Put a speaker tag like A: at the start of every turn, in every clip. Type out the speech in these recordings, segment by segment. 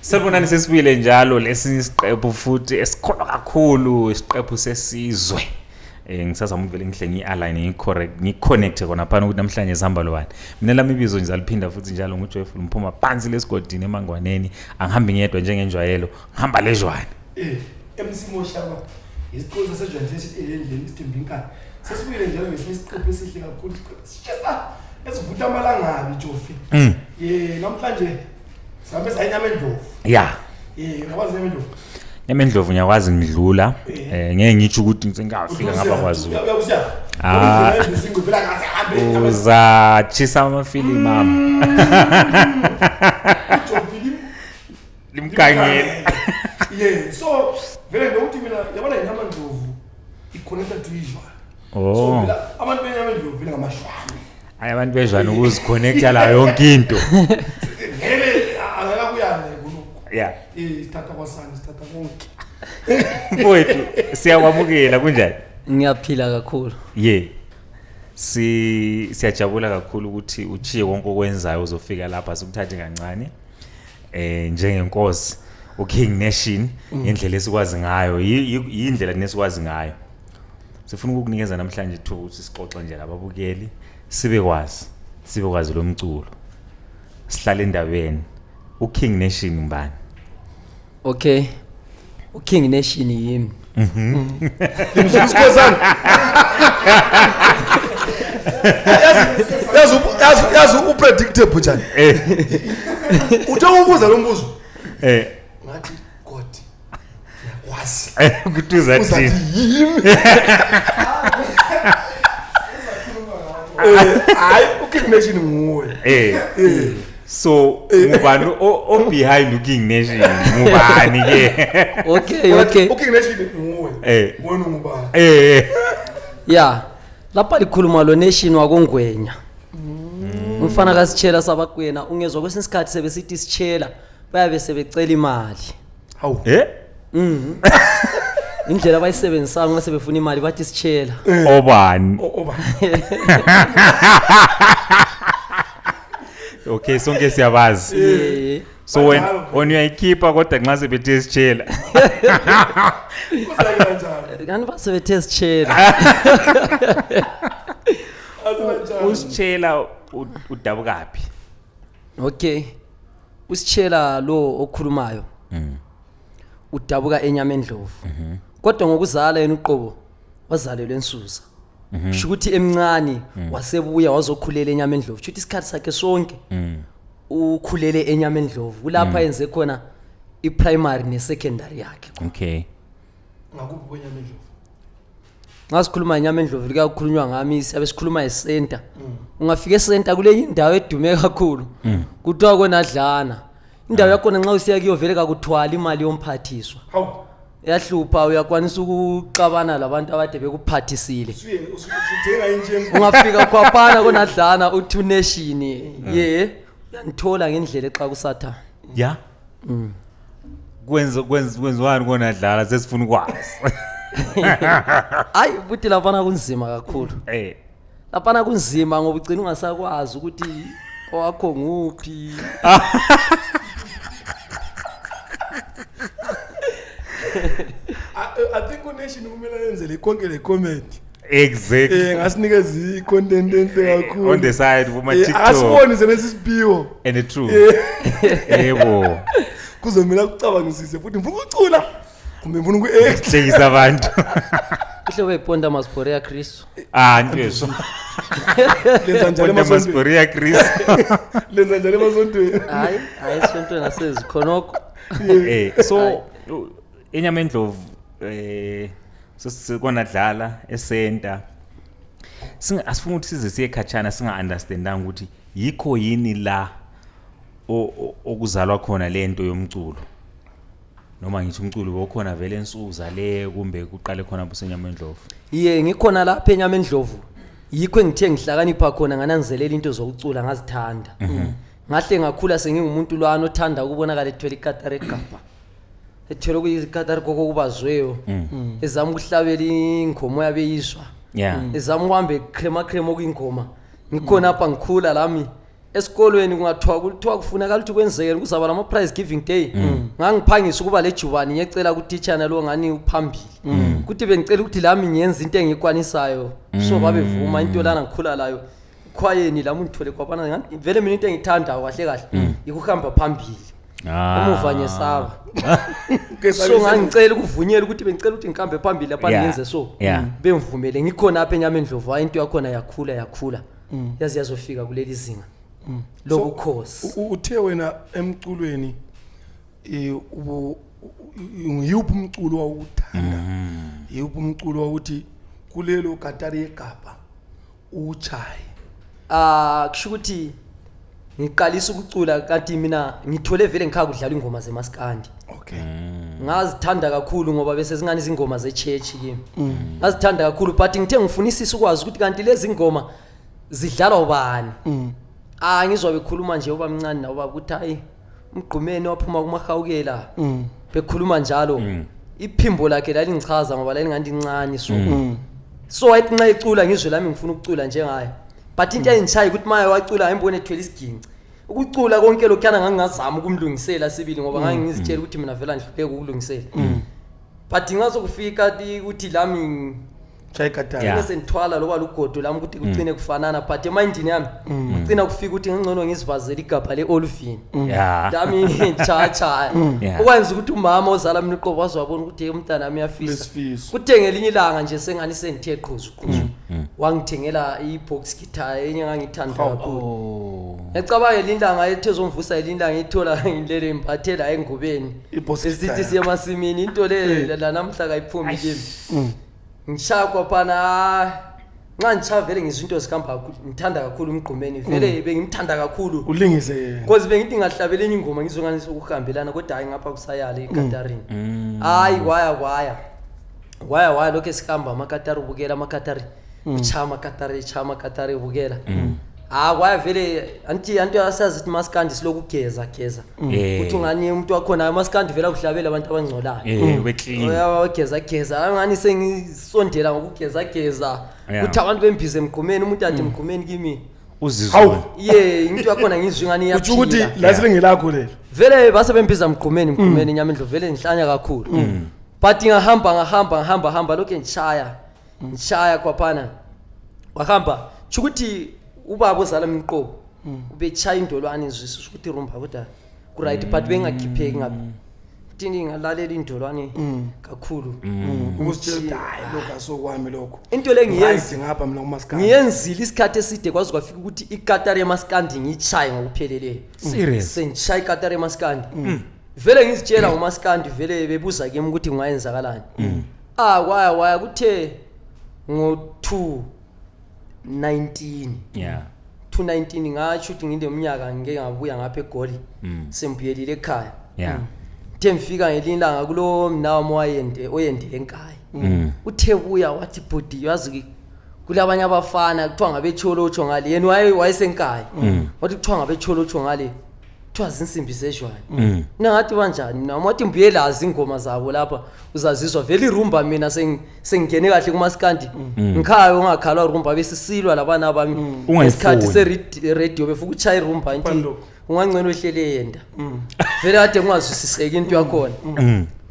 A: Sanibonani, sesibuyile njalo lesinye isiqephu futhi esikhulu kakhulu, isiqephu sesizwe. Ngisazama ukuvele ngihle ngi-align, ngi-correct, ngi-connect khona phana ukuthi namhlanje sihamba lobani. Mina lami ibizo ngizaliphinda futhi njalo, nguJoyful Mphuma phansi lesigodini emangwaneni. Angihambi ngedwa njengenjwayelo, ngihamba lejwane.
B: MC Moshaba, isiqephu sasejwaneni esithi endleleni isithembu inkani. Sesibuyile njalo ngesinye isiqephu esihle kakhulu, sishisa esivutha amalangabi, Jofi. Namhlanje sihambe sayinyama endlovu. Ngakwazi inyama endlovu.
A: Nyama endlovu ngiyakwazi, ngidlula. Ngeke ngitsho ukuthi ngisengafika ngaba kwaZulu.
B: Uyakusiya.
A: Ah.
B: Phela ngaze hambe.
A: Uzachisa amafilimu ami.
B: Jofi
A: Limkhangele.
B: Yeah, so vele ngokuthi mina yabona inyama ndlovu i-connected to izhwane. So
A: Oh.
B: phela abantu benyama endlovu vele ngamashwane.
A: Hayi, abantu bezwana ukuziconnecta la yonke into.
B: Vele angakakuyane kulokho. Sithatha kwasani, sithatha konke.
A: Mfowethu, siyakwamukela, kunjani?
C: Ngiyaphila kakhulu.
A: Yeah. Si siyajabula kakhulu ukuthi uchiye konke okwenzayo uzofika lapha, sikuthathe kancane. Njengenkosi uKing Nation, indlela esikwazi ngayo, yindlela nesikwazi ngayo. Sifuna ukukunikeza namhlanje ithuba ukuthi sixoxe nje lababukeli, sibe kwazi lo mculo. Sihlale endabeni. uKing Nation ngubani?
C: Okay. uKing Nation yimi.
B: Isikhosana. Yazi yazi yazi upredictable njani? Uthe ubuza lo mbuzo. Ngathi God, ngiyakwazi.
A: Ukuthi uzathini?
B: Uzathi yimi. Hayi, uKing Nation nguwe.
A: So ngubani o behind uKing Nation? Ngubani ke?
C: Okay.
B: uKing Nation nguwe. Wena ungubani?
C: Yeah. Lapha likhuluma lo Nation wakongwenya. Umfana kaSichela sabakwena, ungezwa kwesinye isikhathi sebesithi Sichela, bayabe sebecela imali.
B: Hawu.
C: Indlela abayisebenzisayo nxa sebefuna imali, bathi Sichela.
A: Obani?
B: Oba.
A: Okay, sonke siyabazi. So when
B: Banjalo.
A: When uyayikhipha kodwa nxa sebethe Sichela.
B: Kuzake kanjalo.
C: Kanti basebethe Sichela.
B: Azi kanjalo.
A: Usichela udabukaphi?
C: Okay. Usichela lo okhulumayo udabuka eNyamendlovu. Kodwa ngokuzala yena uqobo wazalelwa eNsuza. Kusho ukuthi emncane wasebuya wazokhulela eNyamendlovu. Kusho ukuthi isikhathi sakhe sonke ukhulele eNyamendlovu. Kulapha yenze khona iprimary nesecondary yakhe.
B: Ngakuphi kwenyama endlovu?
C: Nxa sikhuluma ngeNyamendlovu likakhulunywa ngami, siyabe sikhuluma esenta. Ungafika esenta kule indawo edume kakhulu. Kuthiwa konadlana. Indawo yakhona nxa usiya kuyo vele kakuthwali imali yomphathiswa.
B: Hawu.
C: Yahlupha, uyakwanisa ukuxabana labantu abade bekuphathisile.
B: Usuye usuthenga inje.
C: Ungafika khwaphana konadlana uthi uNation, ye, uyangithola ngendlela exa kusathana.
A: Ya. Kwenza kwenza kwenziwani kona dlala, sesifuna ukwazi.
C: Hayi futhi laphana kunzima kakhulu. Laphana kunzima ngoba ugcina ungasakwazi ukuthi owakho nguphi.
B: I think uNation kumele ayenzele konke le comment. Ngasinikeza i-content enhle kakhulu.
A: On the side kuma TikTok.
B: Asiboni sebesisiphiwo.
A: And the true. Yebo.
B: Kuzomela kucabangisise futhi, ngifuna ukucula kumbe ngifuna uku-act.
A: Hlekisa abantu.
C: Kuhle beponda masiphorea Kristu.
A: Ah, ndizvo.
B: Lenza njalo
A: Ponda
B: emasontweni.
A: Masporia Chris.
B: Lenza njalo emasontweni.
C: Hayi hayi, esontweni asezikhonokho.
A: So enyama endlovu sesikonadlala esenta. Singa asifuni ukuthi size siye khatshana singa understandanga ukuthi yikho yini la okuzalwa khona lento yomculo. Noma ngithi umculo wokhona vele ensuza le, kumbe kuqale khona busenyama endlovu.
C: Iye, ngikhona lapha eNyamendlovu, yikho engithe ngihlakanipha khona, ngananzelela into zokucula, ngazithanda, ngahle ngakhula sengingumuntu lwana othanda ukubonakala ethwele ikatari egabha, ethwele okuyikatari koko kubazweyo, ezama ukuhlabela ingoma yabeyizwa, ezama ukuhamba ecrema crema okuyingoma. Ngikhona apha ngikhula lami. Esikolweni kungathiwa kuthiwa kufunakala ukuthi kwenzeke kuzaba lama-prize giving day, ngangiphangisa ukuba lejubane ngiyecela kutitshana lo ngani uphambili ukuthi bengicela ukuthi lami ngiyenze into engiyikwanisayo. So babevuma into lana, ngikhula layo khwayeni lami ngithole kwabana vele mina into engiyithandayo kahle kahle ikuhamba phambili. Emuva ngiyesaba. So ngangicela ukuvunyelwa ukuthi bengicela ukuthi ngihambe phambili lapha, ngenze so. Bengivumele ngikhona apha eNyamendlovu. Hayi, into yakhona yakhula, yakhula, yaze yazofika kuleli zinga lobukhosi.
B: Uthe wena emculweni yiwuphi umculo wawuthanda? Yiwuphi umculo wawuthi kulelo katari yegabha uchaye?
C: Ah, kusho ukuthi ngiqalisa ukucula kanti mina ngithole vele ngikhaya kudlala ingoma zemaskandi. Ngazithanda kakhulu ngoba bese zingani izingoma ze-church kimi. Ngazithanda kakhulu, but ngithe ngifunisisa ukwazi ukuthi kanti lezi ngoma zidlalwa ubani. Ah, ngizwa bekhuluma nje ubamncane nawo baba ukuthi hayi, uMgqumeni waphuma kuMahawukela, bekhuluma njalo. Iphimbo lakhe lalingichaza ngoba lalingandincane, so wayethi nxa ecula ngizwe lami ngifuna ukucula njengaye. But into eyayingishaya ukuthi maye wacula ngibone ethwele isiginci ukucula konke lokhuyana, ngangingazama ukumlungisela sibili ngoba ngangizitshela ukuthi mina vele angihluleki ukulungisela. But ngazokufika ukuthi lami
B: Chaya ikatari.
C: Sengithwala loba lugodo lami ukuthi kugcine kufanana, but emayindini yami kugcina kufika ukuthi ngcono ngizibazele igabha le-olivini lami chaya. Okwenza ukuthi umama ozala mina uqobo waze wabona ukuthi hey, umntana wami uyafisa.
B: Lesifiso.
C: Kuthe ngelinye ilanga nje sengani sengithe qhuzu qhuzu, wangithengela i-box guitar enye engangiyithanda kakhulu. Ngiyacabanga ngelinye ilanga ethe zomvusa, elinye ilanga ngiyithola ngilele ngiphathela engubeni
B: I-box
C: esithi
B: guitar.
C: siye emasimini. Into le la namhla kayiphumi kimi. Ngishaya kwaphana, nxa ngishaya vele ngizwa into zihamba kakhulu. Ngithanda kakhulu uMgqumeni vele, bengimthanda kakhulu.
B: Ulingise yena.
C: Cause bengithi ngahlabela enye ingoma ngizwe ngani sokuhambelana, kodwa hayi, ngapha kusayala ekatarini. Hayi, kwaya kwaya kwaya kwaya, lokho esihamba amakatari, ubukela amakatari, uchaya amakatari, echaya amakatari, ubukela. Ah, kwaya vele anti anti asazi ukuthi maskandi silokugeza geza, kuthi ungani umuntu wakhona amaskandi vele akuhlabela abantu abangcolayo.
A: Ube clean.
C: Uyawageza geza, ngani sengisondela ngokugeza geza, kuthi abantu bembize emgqumeni, umuntu athi emgqumeni kimi.
A: Uzizwe.
B: Hawu.
C: Ye, into yakhona ngizwe ngani
B: Utsho ukuthi
C: iyaphila.
B: la selingelakho lelo.
C: Vele base bembiza mgqumeni, mgqumeni Nyamendlovu, vele ngihlanya kakhulu. But ngahamba ngahamba ngahamba hamba, lokho ngishaya ngishaya kwaphana wahamba, tsho ukuthi ubaba ozala mina uqobo ubetshaya indolwane, ngizwisisa ukuthi rumba kodwa ku-right, but bengakhipheki ngabe thini ngalalela indolwane kakhulu.
B: Ukuzitshela ukuthi hayi, lokho asokwami lokho.
C: Into le ngiyenza
B: Right, ngapha mina kumaskandi.
C: Ngiyenzile isikhathi eside kwaze kwafika ukuthi ikatari emaskandi ngiyitshaye ngokupheleleyo.
A: Serious.
C: Sengishaya ikatari emaskandi vele ngizitshela ngomaskandi, vele bebuza kimi ukuthi kungayenzakalani. Ah, kwaya kwaya, kuthe ngo-2 19 219 ngatsho ukuthi ngileminyaka ngike ngabuya ngapha eGoli, sengibuyelile ekhaya. Uthe ngifika ngelinye ilanga kulo mnawami owayende oyendele enkaya, uthe buya wathi, "Bhudi, yazi kulabanye abafana kuthiwa ngabecholotsho ngale." Yena wayesenkaya, wathi kuthiwa ngabecholotsho ngale, kuthiwa zinsimbi zezhwane. Mina ngathi, "Banjani?" Mina wathi, "Mbuyelazi ingoma zabo lapha uzazizwa vele irumba." Mina sengingene kahle kumaskandi ngikhaya, ungakhalwa rumba besisilwa labana bami.
A: Ungayifuni.
C: Ngesikhathi seradio befuna ukuchaya irumba into
B: Palokho.
C: ungangcono ehlele yenda vele kade kungazwisiseki into yakhona,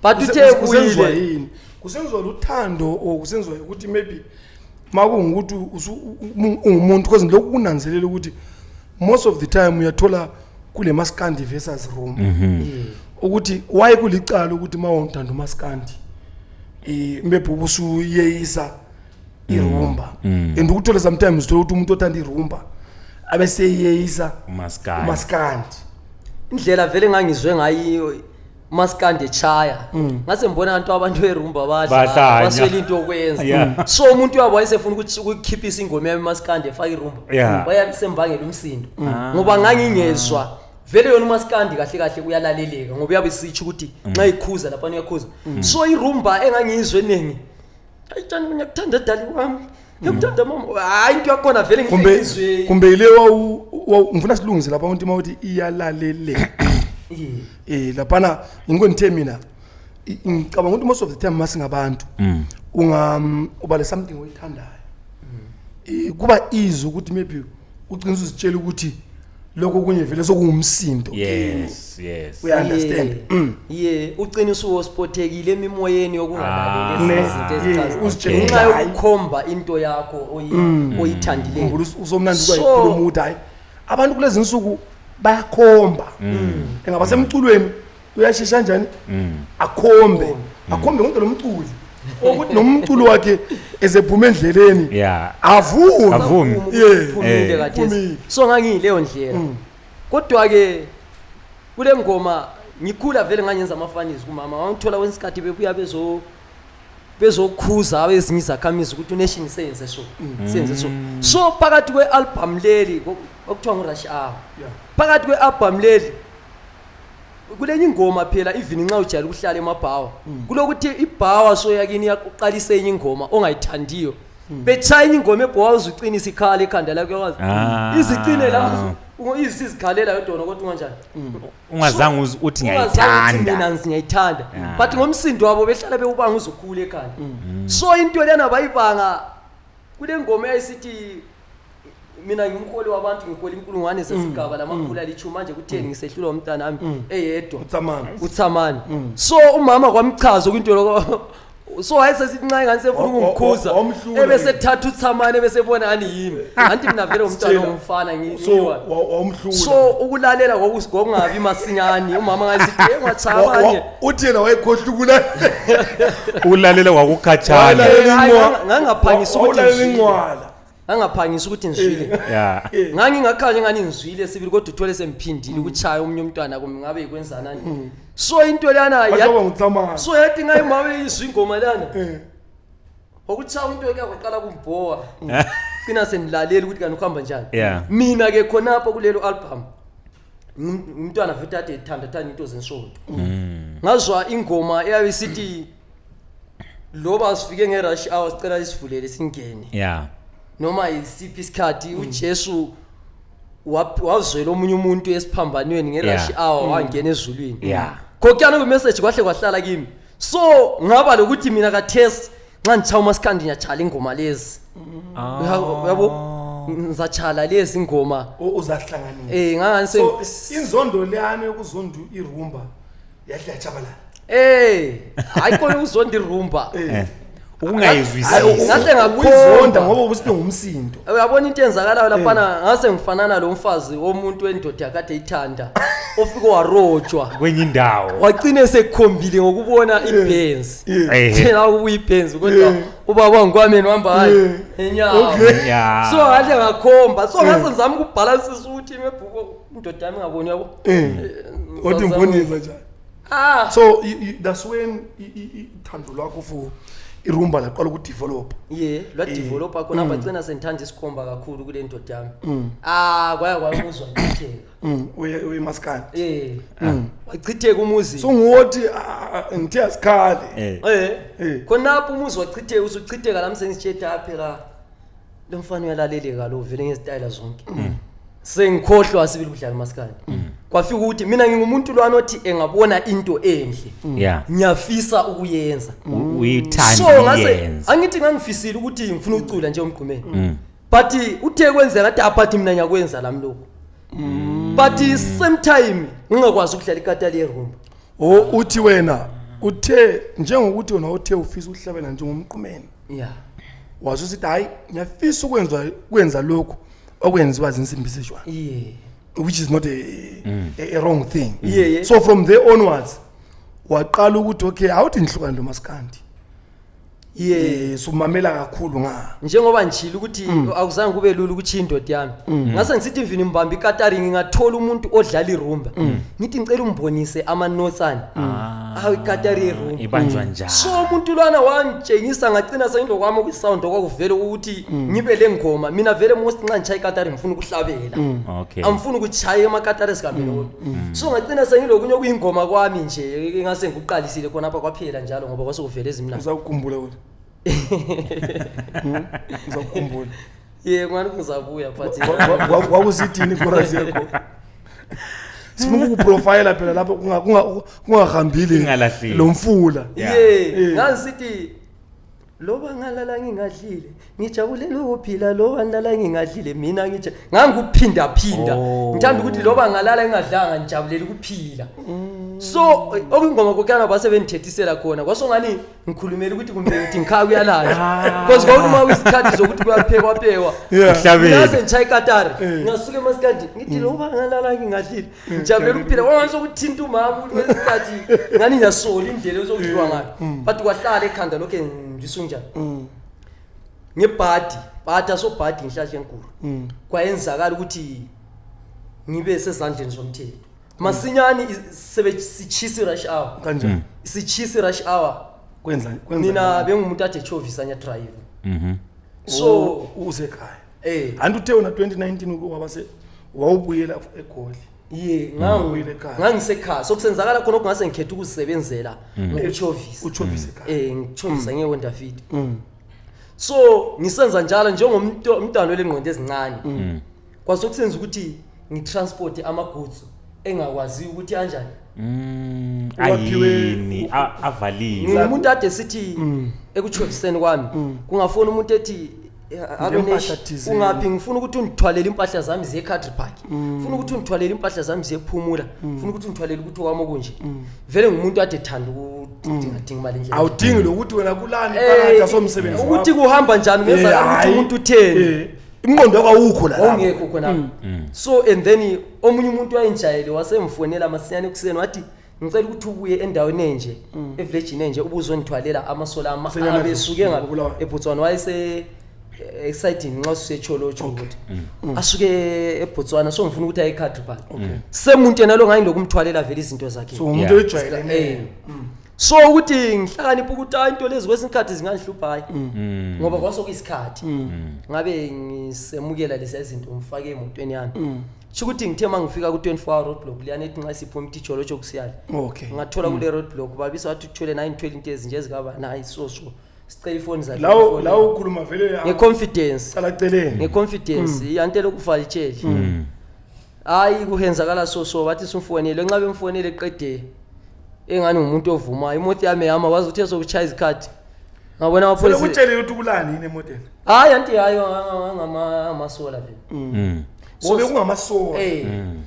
C: but uthe
B: Kusenziwa
C: buyile.
B: yini? Kusenziwa luthando or kusenziwa ukuthi maybe makungukuthi ungumuntu? Because lokhu kunanzelela ukuthi most of the time uyathola kule maskandi versus rumba, ukuthi why kulicala ukuthi mawuthanda umaskandi maybe ubusuyeyisa irumba, and ukuthola sometimes uthola ukuthi umuntu othanda irumba abeseyeyisa
A: umaskandi.
B: Umaskandi.
C: Indlela vele ngangizwe ngayo umaskandi echaya, ngase ngibona abantu abantu berumba badla
A: Bahlanya.
C: baswele into yokwenza. So umuntu wabo wayesefuna ukukhiphisa ingoma yami umaskandi efake irumba, wayabe sembangela umsindo ngoba ngangingezwa vele yona umaskandi kahle kahle uyalaleleka ngoba uyabe sitsho ukuthi nxa ikhuza laphana uyakhuza. So irumba engangiyizwe eningi, "Ayitshani, ngiyakuthanda dali wami, ngiyakuthanda mama," hayi, into yakhona vele
B: Kumbe
C: ngizwe.
B: Kumbe ile ngifuna silungise lapha ukuthi mawuthi iyalaleleka laphana ngiko ngithe mina ngicabanga ukuthi most of the time masingabantu unga uba le something oyithandayo, kuba easy ukuthi maybe ugcine uzitshela ukuthi Lokho kunye vele sokungumsindo.
A: Yes.
B: Uya understand?
C: Yeah, ugcina usuwospothekile emimoyeni yokungalaleli
B: Ne,
C: ezinye izinto ezichaza
B: uzitshela
C: ngenxa
B: ukuthi hayi.
C: yokukhomba into yakho oyithandileyo.
B: Khumbula usomnandi
C: So-
B: kwayikhuluma ukuthi hayi, abantu kulezi nsuku bayakhomba. Engaba semculweni uyashesha kanjani akhombe, akhombe ngonto lomculi ukuthi nomculo wakhe ezephuma endleleni avume.
A: Avume.
C: Uphuma- uphumile khathesi.
B: Uphumile.
C: So ngangiyileyo ndlela, kodwa-ke kule ngoma ngikhula vele ngangenza ama-funnies kumama. Wangithola kwesinye isikhathi bebuya bezokhuza abezinye izakhamizi ukuthi uNation senze so, senze so. So phakathi kwe-album leli okuthiwa ngu-Rush Hour, phakathi kwe-album leli kulenye ingoma phela, even nxa ujayele ukuhlala emabhawa, kulokuthi ibhawa so yakini yaqalisa enye ingoma ongayithandiyo, betshaya enye ingoma ebhawa, uzuqinisa ikhala ekhanda lakho, uyakwazi izicine la izizikhalela yodwa kodwa unganjani.
A: Ungazange uthi
C: Ungazange uthi
A: ngiyayithanda.
C: mina ngiyayithanda, but ngomsindo wabo behlala bewubanga uzokhula ekhanda. So into lena bayibanga kule ngoma eyayisithi mina ngimholi wabantu, ngihola inkulungwane zesigaba lamakhulu 10, manje kutheni ngisehlulwa umntanami eyedwa?
B: Uthamani.
C: Uthamani. So umama kwamchaza kwinto lokho, so wayesesithi nxa ingane sefuna ukungikhuza,
B: Wamhlula.
C: ebesethatha uthamani, ebesebona ani yimi, anti mina vele umntwana
B: Sitshela.
C: ongumfana
B: So
C: ngiyiwa.
B: wamhlula.
C: So ukulalela kwakungabi masinyane, umama ngayisithi engatshaya abanye.
B: Uthi yena wayekhohlwa ukulalela.
A: Ulalela kwakukhatshana.
B: Walalela
C: Hayi, ngangaphangisa ukuthi
B: wawulalela
C: ngizwile.
B: incwala.
C: Ngangaphangisa ukuthi ngizwile. Ngangingakhanya ngani ngizwile sibili, kodwa uthole semphindile ukuchaya omunye umntwana kumbe ngabe yikwenzanani. So into lana
B: Washo nguthamani.
C: So yathi ngaye umama izwa ingoma lana, ngokuchaya into yake kwaqala kumbhowa, gcina sendilalela ukuthi kanti ukuhamba njani. Mina ke khonapho kulelo album umntwana futhi ade ethanda thanda into zensonto, ngazwa ingoma eyabe isithi loba sifike nge-rush hour sicela isivulele singene, noma yisiphi isikhathi uJesu wazwela omunye umuntu esiphambanweni nge-rush hour wangena ezulwini. Khokuyana kwi-message kwahle kwahlala kimi, so ngaba lokuthi mina kathesi nxa ngitshaya umasikandi ngiyachala ingoma lezi. Uyabo, ngizachala lezi ingoma.
B: Uzahlanganisa.
C: Ngangani
B: So inzondo leyana yokuzonda irumba yahle yatshabalala.
C: Hayi khona ukuzonda irumba.
A: Ukungayizwisisi.
C: Ngahle ngakhomba.
B: Uyizonda ngoba ubusithi ngumsindo.
C: Uyabona into enzakalayo laphana, ngase ngifanana lo mfazi womuntu wendoda yakade eyithanda ofike warojwa
A: kwenye indawo,
C: wagcine sekukhombile ngokubona iBenz. Thina ukubuya iBenz, kodwa ubaba ngikwameni uhamba hayi enyawo. So ngahle ngakhomba, so ngase ngizama ukubhalansisa ukuthi imebhuko indoda yami ingaboni, yabo.
B: Kodwa ngibonisa njani?
C: Ah.
B: So that's when ithando lwakho for irumba laqala ukudevelop.
C: Ye, lwadevelopa khona, bagcina sendithanda isikhomba kakhulu kule ndoda yami. Ah, kwaya kwamuzwa ngitheka.
B: Uye maskandi.
C: Wachitheka umuzi.
B: So nguwothi ngithe asikhali.
C: Khonapho umuzi wachitheka, usuchitheka lami sengitshela phela lo mfana uyalaleleka lo vele ngezitayela zonke. Sengikhohlwa sibili ukudlala maskandi. Kwafika ukuthi mina ngingumuntu lwana othi engabona into enhle, ngiyafisa ukuyenza.
A: Uyithanda
C: So ngase
A: uyenza.
C: angithi ngangifisile ukuthi ngifuna ukucula nje umgqumeni, but uthe kwenzeka athi aphathi mina ngiyakwenza lami lokho, but same time ngingakwazi ukudlala ikatali yerumba.
B: O uthi wena uthe njengokuthi wena uthe ufisa ukuhlabela njengomqumeni. Waze usithi hayi, ngiyafisa ukwenza lokhu okwenziwa zinsimbi zezhwane. Which is not a wrong thing. So from there onwards waqala ukuthi okay, awuthi nihlukane lo maskandi. Sumamela kakhulu nga.
C: Njengoba ngishilo ukuthi akuzange kube lula ukuthi indoda yami, ngase ngisithi mvini ngibamba ikatari, ngingathola umuntu odlala irumba, ngithi ngicela umbonise ama-notes awu ikatari yerumba
A: Ibanjwa njani?
C: So umuntu lwana wangitshengisa, ngagcina sengilokwami okwisound okwakuvele ukuthi ngibe le ngoma. Mina vele most nxa ngitshaya ikatari ngifuna ukuhlabela, angifuni ukuchaya amakatari esikamina kodwa. So ngagcina sengilokunye okuyingoma kwami nje engase ngikuqalisile khonapha, kwaphela njalo ngoba kwasekuvele ezimnandi.
B: Uzakukhumbula wena. Uzakukhumbula.
C: Ye, ngani ngizabuya but
B: Kwakusithini ichorus yakho? Sifuna ukuprofile phela lapho kungahambile
A: Kungalahleki.
B: lo mfula.
C: Ye, ngangisithi Loba ngalala ngingadlile, ngijabulela ukuphila, loba ngilala ngingadlile, mina ngija ngangikuphinda phinda. Ngithanda ukuthi loba ngalala ngingadlanga, ngijabulela ukuphila. So okuyingoma kokuyana base bengithethisela khona, kwasongani ngikhulumela ukuthi kumbe ngithi ngikhaya kuyalanjwa, because kwakuthi uma kuyisikhathi zokuthi kuyaphekwa phekwa,
A: Uhlabele.
C: ngaze ngitshaye ikatari, ngasuka emasikandi ngithi loba ngalala ngingadlile, ngijabulela ukuphila. Kwangani sokuthinta umama ukuthi kwesikhathi ngani ngiyasola indlela esokudliwa ngayo, but kwahlala ekhanda lokho ngisunjani ngebhadi bhadi asobhadi ngihlahla enkulu. Kwayenzakala ukuthi ngibe sezandleni zomthetho masinyane, sebe sitshisa i-rush hour.
B: Kanjani?
C: Sitshisa i-rush hour.
B: Kwenza
C: Mina bengumuntu ade chovisa, ngiyadrayiva, so
B: usekhaya?
C: Eh.
B: Anti uthe wona 2019 uke waba wawubuyela eGoli?
C: Ye.
B: Ubuyele ekhaya.
C: Ngangisekhaya, so kusenzakala khona okungase ngikhetha ukuzisebenzela ngokuchovisa.
B: Uchovisa ekhaya.
C: Eh, ngichovisa nge-Honda Fit. So ngisenza njalo njengomuntu umntwana olengqondo ezincane, kwasokusenza ukuthi ngitransport ama-goods engakwaziyo ukuthi anjani.
A: Ayini avaliwe.
C: Ngingumuntu ade sithi ekuchoviseni kwami kungafona umuntu ethi,
B: Ngempahla thizeni.
C: "Ungaphi? Ngifuna ukuthi ungithwalele impahla zami ziye eCountry Park, ngifuna ukuthi ungithwalele impahla zami ziye ePhumula, ngifuna ukuthi ungithwalele ukuthi okwami okunje." Vele ngumuntu ade ethanda ukudingadinga imali endlela.
B: Awudingi lokuthi wena kulani
C: Eh,
B: phakathi, asomsebenzi.
C: Ukuthi kuhamba njani, kungenzakala ukuthi umuntu utheni.
B: Ingqondo yakho awukho la lapho.
C: Ongekho khona. So and then omunye umuntu wayengijayele wasemfonela masinyane ekuseni, wathi, "Ngicela ukuthi ubuye endaweni enje, evillagini enje, ubuzondithwalela amasola
B: Senyamazana.
C: abesuke nga
B: Bulawayo.
C: eBotswana." Wayese exciting nxa usecholotsho ukuthi asuke eBotswana, so ngifuna ukuthi aye eCountry Park, semuntu yena lo ngayinokumthwalela vele izinto zakhe.
B: So umuntu oyijwayelene.
C: Eh. So ukuthi ngihlakaniphe ukuthi hayi, into lezi kwesinye isikhathi zingandihlupha, hayi, ngoba kwasokuyisikhathi ngabe ngisemukela lezi izinto ngifake emotweni yami. Sho ukuthi ngithe uma ngifika ku-24 hour roadblock liyana ethi nxa siphuma itijolotsho kusiyale, ngathola kule roadblock, babisa wathi uthwele nayi, ngithwele into ezinje ezikaba nayi, so sicela ifoni zakhe.
B: Lawo
C: Ifoni.
B: lawo ukhuluma vele
C: Nge-confidence.
B: Cala celeni.
C: Nge-confidence iyanto lokufa itsheli, hayi, kuhenzakala so bathi simfonele. Nxa bemfonele qede engani ngumuntu ovumayo, imoto yami yama, wazi uthe sokuchaya izikhathi ngabona amapholisa.
B: Selekutshelile ukuthi kulani yini emoteni?
C: Hayi anti, hayi, ngamasola vele.
B: Ngoba bekungamasola?
C: Eh.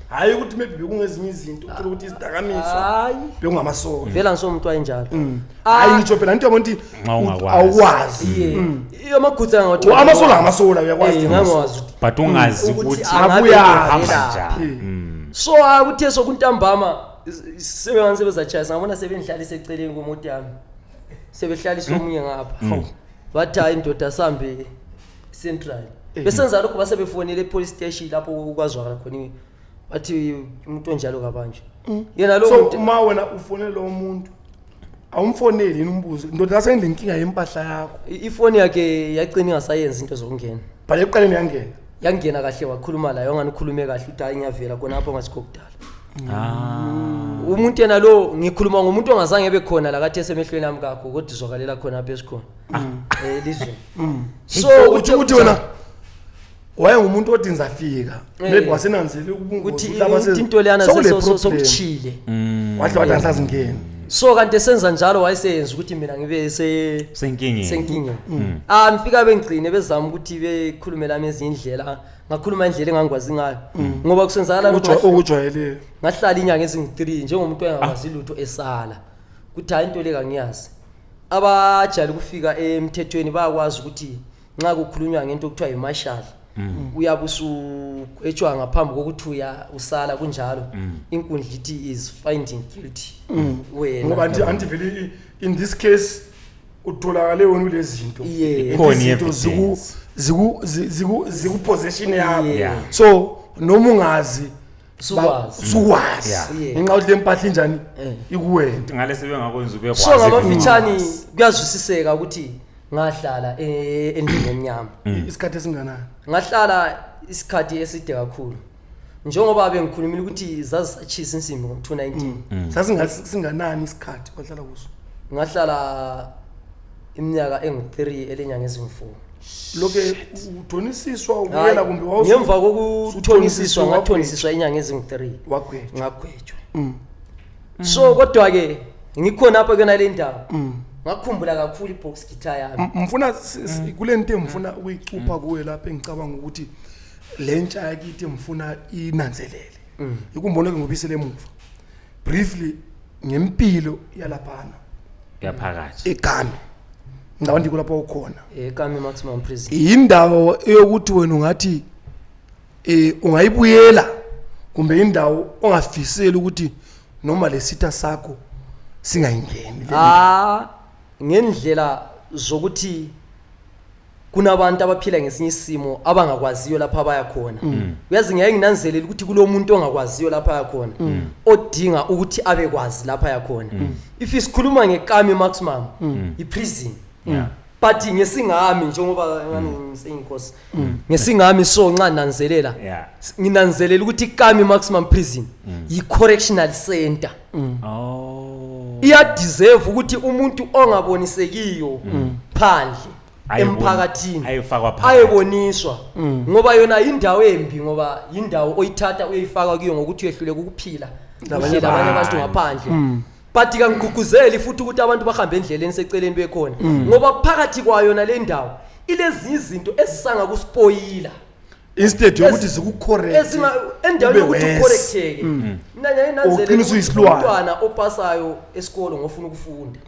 B: Hayi ukuthi maybe bekungezinye izinto, uthola ukuthi izidakamizwa?
C: Hayi.
B: Bekungamasola.
C: Vele angisomuntu wayenjalo.
B: Hayi, ngitsho phela into yabona ukuthi
A: Nxa ungakwazi.
B: Awukwazi.
C: Ye, amagutsa
B: Oh, amasola ngamasola, uyakwazi.
C: Eh, ngangwazi ukuthi
A: But ungazi
C: ukuthi
A: ukuthi
C: angabe
B: Abuyazi.
A: hamba
C: evelaphi.
A: njani.
C: So akuthe sokuntambama sebengani sebezatshayisa, ngabona sebendihlalisa eceleni kwemoto yami, sebehlalisa omunye ngapha, bathi, "Hayi ndoda, sambe central." Besenza lokho base befonele e-police station lapho kwazwakala khona, bathi umuntu onjalo kabanje yena lo
B: So
C: muntu.
B: uma wena ufonele lowo muntu, awumfoneli yini umbuzo, "Ndoda, lasendle inkinga yempahla yakho"?
C: Ifoni yakhe yagcina ingasayenzi into zokungena.
B: Bhale ekuqaleni yangena?
C: Yangena kahle, wakhuluma layo ongani ukhulume kahle ukuthi, "Hayi, ngiyavela khonapho ngasikho kudala." Umuntu yena lo ngikhuluma ngomuntu ongazange ebe khona la kathi esemehlweni ami kakho, kodwa izwakalela khona apha esikhona elizweni.
B: So uthi ukuthi wena wayengumuntu othi ngizafika, maybe wasenanzele ubungozi
C: ukuthi
B: laba
C: ukuthi into leyana
B: sokule problem.
C: sokuchile.
B: Wahle wathi angisazingeni.
C: So kanti esenza njalo wayeseyenza ukuthi mina ngibe
A: Senkingeni.
C: Senkingeni. Ah, ngifika bengigcine bezama ukuthi bekhulume lami ezinye indlela, ngakhuluma indlela engangikwazi ngayo ngoba kusenzakala lokho.
B: Okujwayeleyo.
C: Ngahlala inyanga ezingu-3 njengomuntu engakwazi lutho, esala kuthi hayi, into le kangiyazi. Abajayele ukufika emthethweni bayakwazi ukuthi nxa kukhulunywa ngento okuthiwa yi-marshal, uyabe usugwetshwa ngaphambi kokuthi uya usala kunjalo, inkundla ithi is finding guilty wena.
B: Ngoba anti vele in this case utholakale wena ulezinto.
C: Yeah.
A: Ikhona
B: Izinto
A: i-evidence.
B: ziku possession yakho. So noma ungazi,
C: Sukwazi.
B: sukwazi
A: Yeah.
B: ngenxa yokuthi le mpahla injani,
C: Eh.
B: ikuwena.
A: Ngale sebengakwenza ubekwazi.
C: So ngamafitshane kuyazwisiseka ukuthi ngahlala endlini emnyama.
B: Isikhathi esinganani?
C: Ngahlala isikhathi eside kakhulu, njengoba bengikhulumile ukuthi zazisatshisa insimbi ngo-2019.
B: Sasingasinganani isikhathi wahlala kuso?
C: Ngahlala iminyaka engu-3 elenyanga ezingu-4.
B: Lokhe uthonisiswa, ubuyela, kumbe
C: Ngemva kokuthonisiswa, ngathonisiswa inyanga ezingu-3.
B: Wagwetshwa?
C: Ngagwetshwa. So kodwa-ke ngikhona apha kuyona le ndawo. Ngakhumbula kakhulu i-box guitar yami.
B: Mfuna kule nto engifuna ukuyicupha kuwe lapha, engicabanga ukuthi le ntsha yakithi ngifuna inanzelele, ikumbona ke ngobisele emuva briefly ngempilo yalaphana
A: yaphakathi
B: eKhami. Ngicabanga ndikho lapho ukhona.
C: eKhami Maximum Prison.
B: Indawo eyokuthi wena ungathi ungayibuyela, kumbe indawo ongafiseli ukuthi noma lesitha sakho singayingeni le.
C: Ah, ngendlela zokuthi kunabantu abaphila ngesinye isimo abangakwaziyo lapha abaya khona. Uyazi, ngiyaye nginanzelele ukuthi kulo muntu ongakwaziyo lapha aya khona, odinga ukuthi abekwazi lapha aya khona. If isikhuluma ngeKhami Maximum, i-prison, but ngesingami, njengoba ngani ngiseyinkosi ngesingami, so nxa nanzelela, nginanzelela ukuthi iKhami Maximum Prison yi-correctional center. Iyadeserve ukuthi umuntu ongabonisekiyo phandle emphakathini
A: ayefakwa phakathi.
C: Ayeboniswa, ngoba yona indawo embi, ngoba indawo oyithatha uyifaka kuyo ngokuthi uyehluleka ukuphila
B: Labanye
C: kuhle labanye abantu
A: abantu.
C: ngaphandle. But kangigqugquzeli futhi ukuthi abantu bahambe endleleni seceleni bekhona, ngoba phakathi kwayo nale ndawo ilezinye izinto ezisanga kuspoyila.
B: Instead yokuthi zikucorrect,
C: endaweni
B: ube
C: yokuthi
B: worse.
C: ucorrecteke, mina ngiyaye nanzelele
B: Ugcina
C: ukuthi
B: usuyisilwane.
C: umntwana opasayo esikolo ngofuna ukufunda,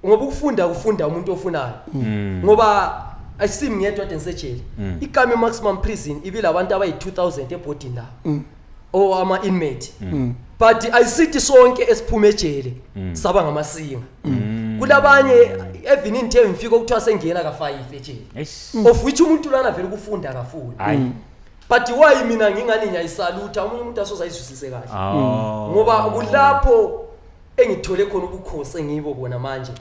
C: ngoba ukufunda kufunda umuntu ofunayo, ngoba ayisimi ngedwa ade ngisejele. IKhami Maximum Prison ibilabantu abayi-2000 ebhodini labo or ama-inmate, but ayisithi sonke esiphuma ejele saba ngamasinga. Kulabanye even in ngifika okuthiwa sengena ka-5 ejele,
A: Eish.
C: of which umuntu lana vele ukufunda akafuni.
A: Hayi.
C: But why mina ngingani ngiyayisalutha omunye umuntu asoze ayizwisise kahle, ngoba kulapho engithole khona ubukhosi engiyibo bona manje,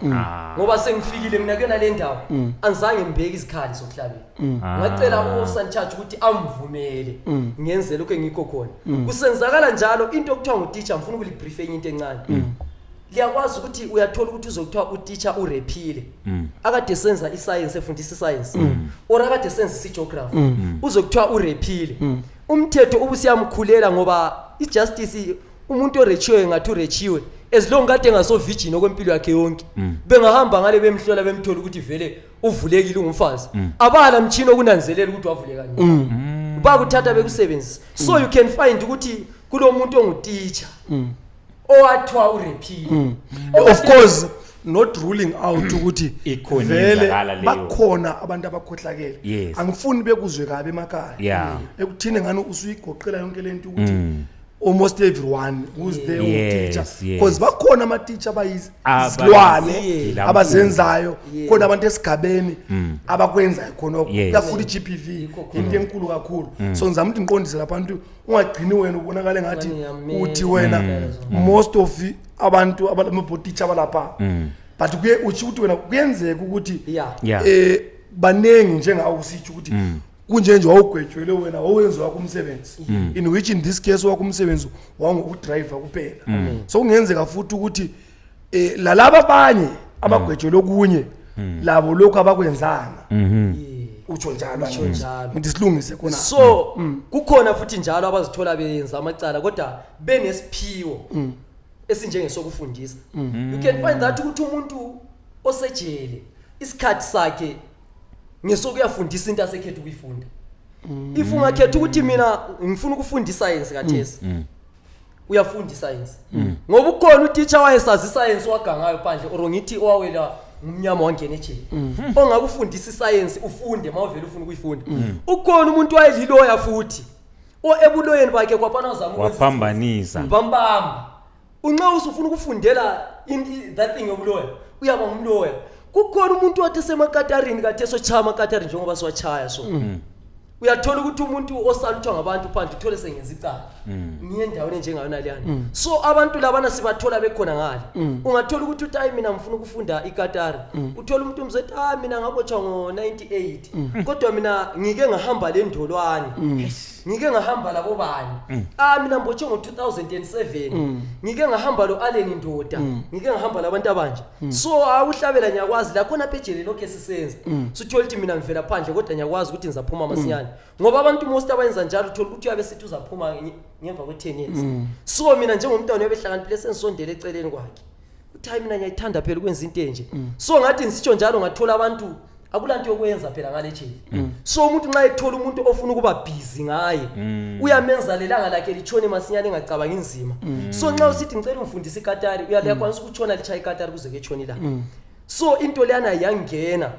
C: ngoba sengifikile mina kuyona le ndawo, angizange ngibheke izikhali zokuhlabela. Ngacela u-officer in charge ukuthi amvumele ngenze lokho engikho khona. Kusenzakala njalo into okuthiwa ngutitsha. Ngifuna ukulibriefe enye into encane. Liyakwazi ukuthi uyathola ukuthi uzokuthiwa utitsha urephile, akade senza iscience, efundisa iscience, or akade senza isigeography, uzokuthiwa urephile. Umthetho ubusiyamkhulela, ngoba ijustice, umuntu orechiwe ngathi urechiwe as long kade engaso-virgin okwempilo yakhe yonke. Bengahamba ngale bemhlola, bemthola ukuthi vele uvulekile, ungumfazi, abala mchini okunanzelela ukuthi wavuleka nini, bakuthatha bekusebenzisa. So you can find ukuthi kulo muntu ongutitsha owathiwa urephile.
B: Of course not ruling out ukuthi
A: Ikhona
B: vele
A: iyenzakala leyo.
B: bakhona abantu abakhohlakele. Angifuni bekuzwe kabi emakhaya ekuthini ngani usuyigoqela yonke lento ukuthi almost everyone who's there uteacher, because bakhona ama-teacher abayizilwane abazenzayo khona, abantu esigabeni abakwenzayo khonokho, kakhulu i-GBV. Into enkulu kakhulu. So ngizama ukuthi ngiqondise lapha abantu, ungagcini wena ubonakale ngathi
C: Ngani ngiyamela.
B: uthi wena most of abantu abalama-teacher abalapha, but kuye utsho ukuthi wena kuyenzeka ukuthi baningi njengawe usitsho ukuthi kunje nje wawugwetshwele wena, wawenza wakho umsebenzi, in which in this case wakho umsebenzi wawungokudriver kuphela. So kungenzeka futhi ukuthi lalaba abanye abagwetshelwe okunye labo lokhu abakwenzanga. Utsho njalo.
C: Utsho njalo.
B: Ngithi silungise khona.
C: So kukhona futhi njalo abazithola benza amacala kodwa benesiphiwo esinjengesokufundisa. You can find that ukuthi umuntu osejele isikhathi sakhe ngesokuyafundisa into asekhetha ukuyifunda. If ungakhetha ukuthi mina ngifuna ukufunda iscience kathesi, uyafunda iscience, ngoba ukhona utitsha wayesazi iscience wagangayo phandle, or ngithi owawela ngumnyama wangena ejele, ongakufundisa iscience ufunde mawuvele ufuna ukuyifunda. Ukhona umuntu wayeliloya futhi o ebuloyeni bakhe kwaphana uzama ukwenza
A: Waphambanisa.
C: Bambamba unxa usufuna ukufundela that thing yobuloya, uyaba ngumloya. Kukhona umuntu wathi esemakatarini kade esochaya amakatari njengoba siwachaya, so uyathola ukuthi umuntu osaluthwa ngabantu phandle uthole sengenza icala ngiye endaweni enjengayona leyana. So abantu labana sibathola bekhona ngale. Ungathola ukuthi uthi, "Hayi, mina ngifuna ukufunda ikatari." Uthola umuntu umzethi, "Ah, mina ngabotshwa ngo-98, kodwa mina ngike ngahamba le ndolwane, ngike ngahamba labo bani. Ah, mina ngibotshwe ngo-2007, ngike ngahamba lo Allen Ndoda, ngike ngahamba labantu abanje." So awuhlabela ngiyakwazi la khona apha ejele lokhu esisenza. Suthola ukuthi mina ngivela phandle kodwa ngiyakwazi ukuthi ngizaphuma masinyane, ngoba abantu most abayenza njalo uthola ukuthi uyabe sithi uzaphuma ngemva kwe-10 years. So mina njengomntwana uyabe ehlakaniphile, sengisondele eceleni kwakhe. Ngithi hayi, mina ngiyayithanda phela ukwenza into enje. So ngathi ngisitsho njalo, ngathola abantu akulanto yokwenza phela ngale jele. So umuntu nxa ethola umuntu ofuna ukuba busy ngaye, uyamenza lelanga lakhe litshone masinyane, engacabangi inzima. So nxa usithi ngicela ungifundise ikatari, uyaliyakwanisa ukutshona litshaya ikatari kuze kuyetshona ilanga. So into leyana yangena.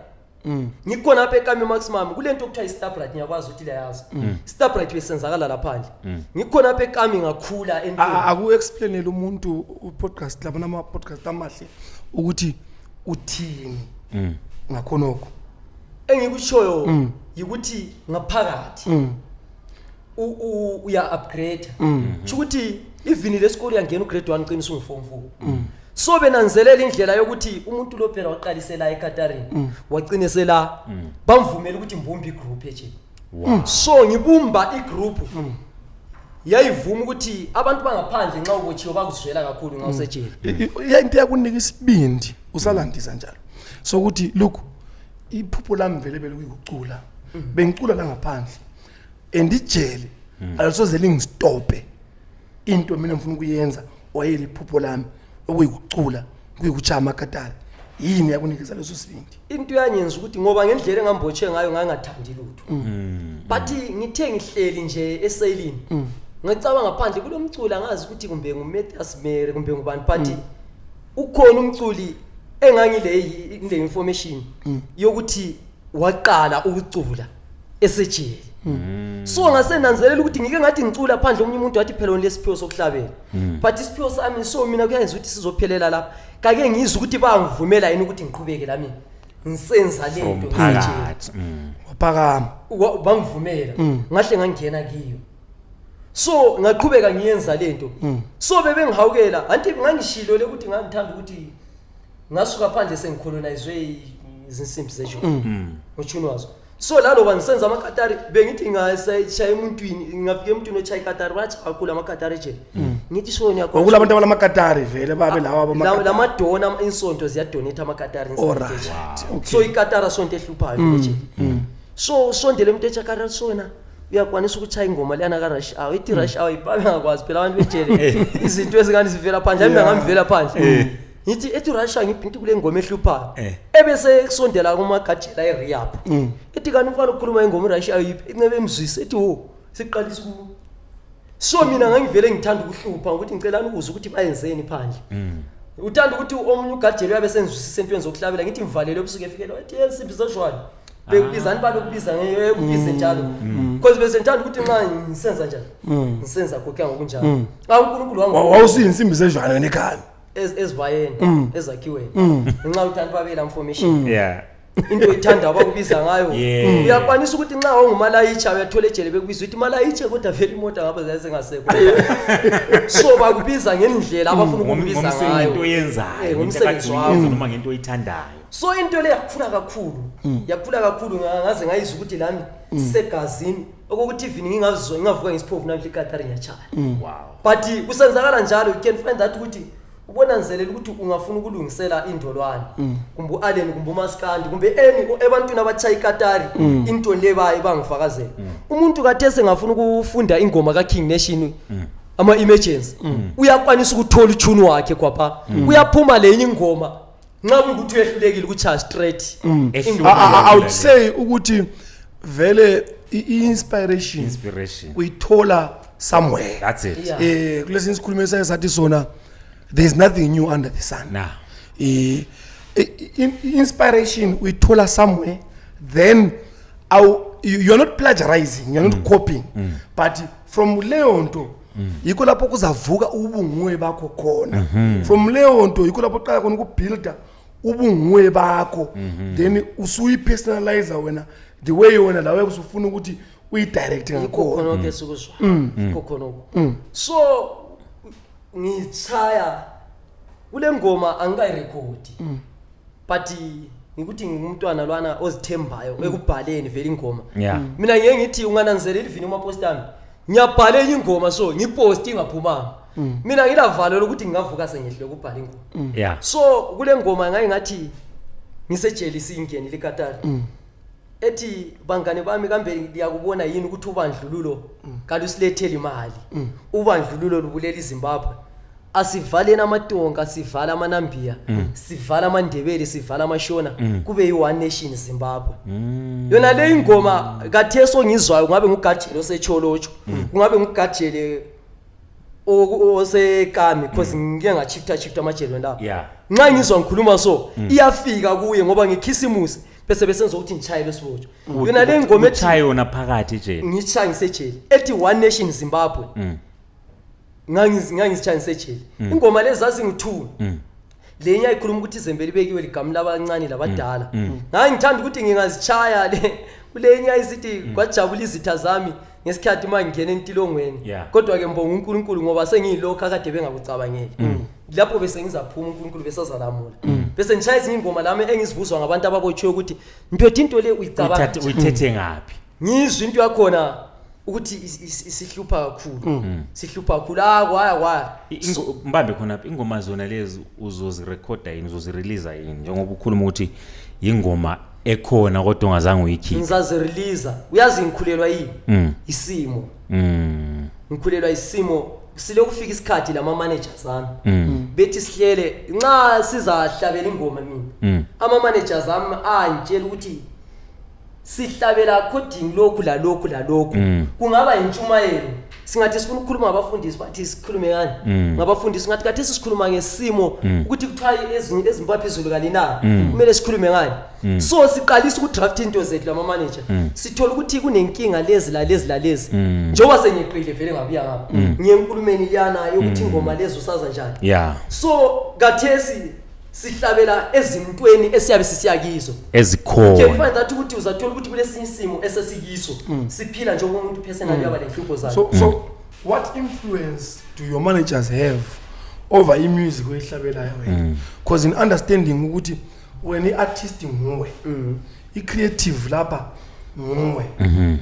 C: Ngikhona apha eKami Maximum, kule nto okuthiwa i-Starbright, ngiyakwazi ukuthi liyayazi. Starbright besenzakala laphandle. Ngikhona apha eKami, ngakhula entweni.
B: Aku-explainele umuntu u-podcast labona ama-podcast amahle ukuthi uthini ngakhonokho.
C: Engikushoyo yikuthi ngaphakathi uya upgrade, kusho ukuthi even lesikole uyangena ugrade 1, qinisa ungu-form 4. So benanzelela indlela yokuthi umuntu lo phela waqalisela ekatarini, wagcine sela bamvumela ukuthi mbumbe igroup eje. So ngibumba igroup, yayivuma ukuthi abantu bangaphandle nxa ubotshiwe bakuzwela kakhulu nxa usejele.
B: Into yakunika isibindi usalandisa njalo sokuthi look, iphupho lami vele belikuyicula, bengicula la ngaphandle and ijele alisoze lingistope into mina ngifuna ukuyenza, wayeliphupho lami okuyikucula, kuyikuchaya amakatari. Yini yakunikeza leso sibindi?
C: Into yanyenza ukuthi ngoba ngendlela engambotshe ngayo ngangathandi lutho, but ngithe ngihleli nje eselini, ngicabanga phandle kulo mculo, angazi ukuthi kumbe nguMathias Mary kumbe ngubani, but ukhona umculi engangile ile information yokuthi waqala ukucula esejele. So ngasenanzelela ukuthi ngike ngathi ngicula phandle, omunye umuntu wathi phela lesiphiwo sokuhlabela, but isiphiwo sami, so mina kuyenza ukuthi sizophelela lapha. Kake ngizwe ukuthi bangivumela yini ukuthi ngiqhubeke lami ngisenza
A: From
C: lento ngisejele.
A: phakathi.
B: Waphakama.
C: Bangivumela, ngahle ngangena kiyo. So ngaqhubeka ngiyenza lento. So bebengihawukela anti ngangishilo le ukuthi ngangithanda ukuthi ngasuka phandle sengicolonizwe izinsimbi zejoni ngotshuni wazo. So laloba ngisenza amakatari, bengithi ngaseshaya emuntwini, ngingafika emuntwini otshaya ikatari, bayatsha kakhulu amakatari ejele. Ngithi so
B: Kwakula abantu abalamakatari vele babe lawa abamakatari.
C: Lamadona, insonto ziyadonate amakatari
B: Alright, okay.
C: So ikatara sonto ehluphayo ejele. So usondele umuntu etshakatara sona uyakwanisa ukutshaya ingoma leyana ka-Rush Hour, ithi Rush Hour ipabe ngakwazi phela abantu bejele izinto ezingani zivela phandle. Ami ngamvela phandle, ngithi ethi Rush Hour, ngithi kule ngoma ehluphayo. Ebese kusondela kumagajela e-rehab, ethi kanti umfana ukhuluma ingoma i-Rush Hour yiphi? Incebe emzwise, ethi wo siqalisa uku. So mina ngangivele ngithanda ukuhlupha ngokuthi ngicelani ukuzwa ukuthi bayenzeni phandle. Uthanda ukuthi omunye ugajele uyabe senzwisisa entweni zokuhlabela. Ngithi ngivalele ebusuku, efikela wathi yensimbi zojwani bekubizani, babekubiza ngekubize njalo, because bese ngithanda ukuthi nxa ngisenza njani, ngisenza kokya ngokunjalo xa uNkulunkulu
B: Wawusuyinsimbi zejwane wena ekhaya.
C: Ezibayeni ezakhiweni, ngenxa yokuthi abantu babela information into oyithanda abakubiza ngayo. Uyakwanisa ukuthi nxa wawungumalayitsha uyathola ejele bekubiza ukuthi malayitshe, kodwa vele imota ngapha zayisengasekho. So bakubiza ngendlela abafuna ukukubiza
A: Ngomsebenzi,
C: ngayo.
A: into oyenzayo.
C: Ngomsebenzi
A: Into
C: wakho.
A: oyenza noma ngento oyithandayo.
C: So into le yakhula kakhulu, yakhula kakhulu, ngaze ngayizwa ukuthi lami segazini, okokuthi even ngingazizwa ngingavuka ngesiphofu namhla, ikatari ngiyatshaya. But kusenzakala njalo, you can find that ukuthi ubonanzelela ukuthi ungafuna ukulungisela indolwane kumbe u-allen kumbe umaskandi kumbe any ebantwini abatshaya ikatari, into le baye bangifakazela. Umuntu kade sengafuna ukufunda ingoma ka-King Nation ama-emergency, uyakwanisa ukuthola utshuni wakhe kwapha, uyaphuma lenye ingoma nxa kuyikuthi uyehlulekile ukutshaya straight.
B: I would say ukuthi vele i-inspiration
A: Inspiration.
B: uyithola somewhere.
A: That's it.
B: Kulesinye isikhulumo esake sathi sona, there is nothing new under the sun.
A: Nah.
B: Inspiration uyithola somewhere, then you're not plagiarizing, you're not copying, but from leyo nto yikho lapho kuzavuka ubunguwe bakho khona. From leyo nto yikho lapho uqala khona ukubuilda ubunguwe bakho, then usuyi-personalize wena the way wena lawe usufuna ukuthi uyidirect
C: Yikho
B: ngakhona.
C: Khonokho esikuzwayo, yikho khonokho. So ngithaya kule ngoma, angikayirekhodi, but ngikuthi ngingumntwana lwana ozithembayo ekubhaleni vele ingoma. Mina ngeke ngithi ungananzelela even umapost ami, ngiyabhala enye ingoma, so ngiposti ingaphumanga. Mina ngilavalo lokuthi ngingavuka sengehlule ukubhala ingoma. So kule ngoma ngaye ngathi ngisejele siyingenile ikatari, ethi bangane bami, kambe liyakubona yini ukuthi ubandlululo kalusiletheli imali, ubandlululo lubulela iZimbabwe. Asivaleni amatonga, sivala amaNambiya, sivala amaNdebele, sivala amaShona, kube yi-one nation Zimbabwe. Yona le ingoma kathesi ongizwayo, kungabe ngugajele osecholotsho, kungabe ngugajele osekami, because ngike ngashifta shifta amajele lawo. Nxa ngizwa ngikhuluma so, iyafika kuye ngoba ngikhisimusi bese besenza ukuthi ngitshaye besibotshwa. Yona le ngoma ethi
A: Uchaye yona phakathi ejele?
C: Ngitshaya ngisejele, ethi one nation Zimbabwe. Ngangizitshaya ngisejele. Ingoma lezi zazingu-two. Lenye ayikhuluma ukuthi izembe libekiwe ligama labancane labadala. Ngangithanda ukuthi ngingazitshaya le kulenye ayisithi kwajabula izitha zami ngesikhathi uma ngingena entilongweni. Kodwa-ke mbonga uNkulunkulu ngoba sengiyilokhu akade bengakucabangeli. Lapho bese ngizaphuma, uNkulunkulu besazalamula, bese ngishaya ezinye ingoma lami engizibuzwa ngabantu ababotshiwe ukuthi ndoda, into le uyicabanga
A: Uyithethe ngaphi?
C: Ngizwe into yakhona ukuthi isihlupha kakhulu, sihlupha kakhulu. Ah, kwaya kwaya.
A: Mbambe khonapha, ingoma zona lezi uzozirekhoda yini, uzozireleasa yini, njengoba ukhuluma ukuthi ingoma ekhona kodwa ungazange uyikhiphe?
C: Ngizazireleasa. Uyazi ngikhulelwa yini? Isimo. Ngikhulelwa isimo. Sile kufika isikhathi lama-managers ami bethi sihlele nxa sizahlabela ingoma mina. Ama-managers ami angitshela ukuthi sihlabela according lokhu lalokhu lalokhu. Kungaba intshumayelo, singathi sifuna ukukhuluma ngabafundisi, bathi sikhulume ngani ngabafundisi. Ngathi kathi sikhuluma ngesimo ukuthi kuthiwa eZimbabwe izulu kalina, kumele sikhulume ngani? So siqalisa ukudraft into zethu lama-manager, sithola ukuthi kunenkinga lezi lalezi lalezi. Njengoba sengiqile vele ngabuya ngapha, ngiye enkulumeni liyana yokuthi ingoma lezi usaza njani. So kathesi sihlabela ezintweni esiyabe sisiya kizo. Can
A: Ezikhona.
C: find that ukuthi uzathola ukuthi kulesinye isimo esesikiso siphila, njengoba umuntu personally uyaba lenhlupho zakhe.
B: So what influence do your managers have over i-music oyihlabelayo wena? Because in understanding ukuthi wena i-artist nguwe, i-creative lapha nguwe,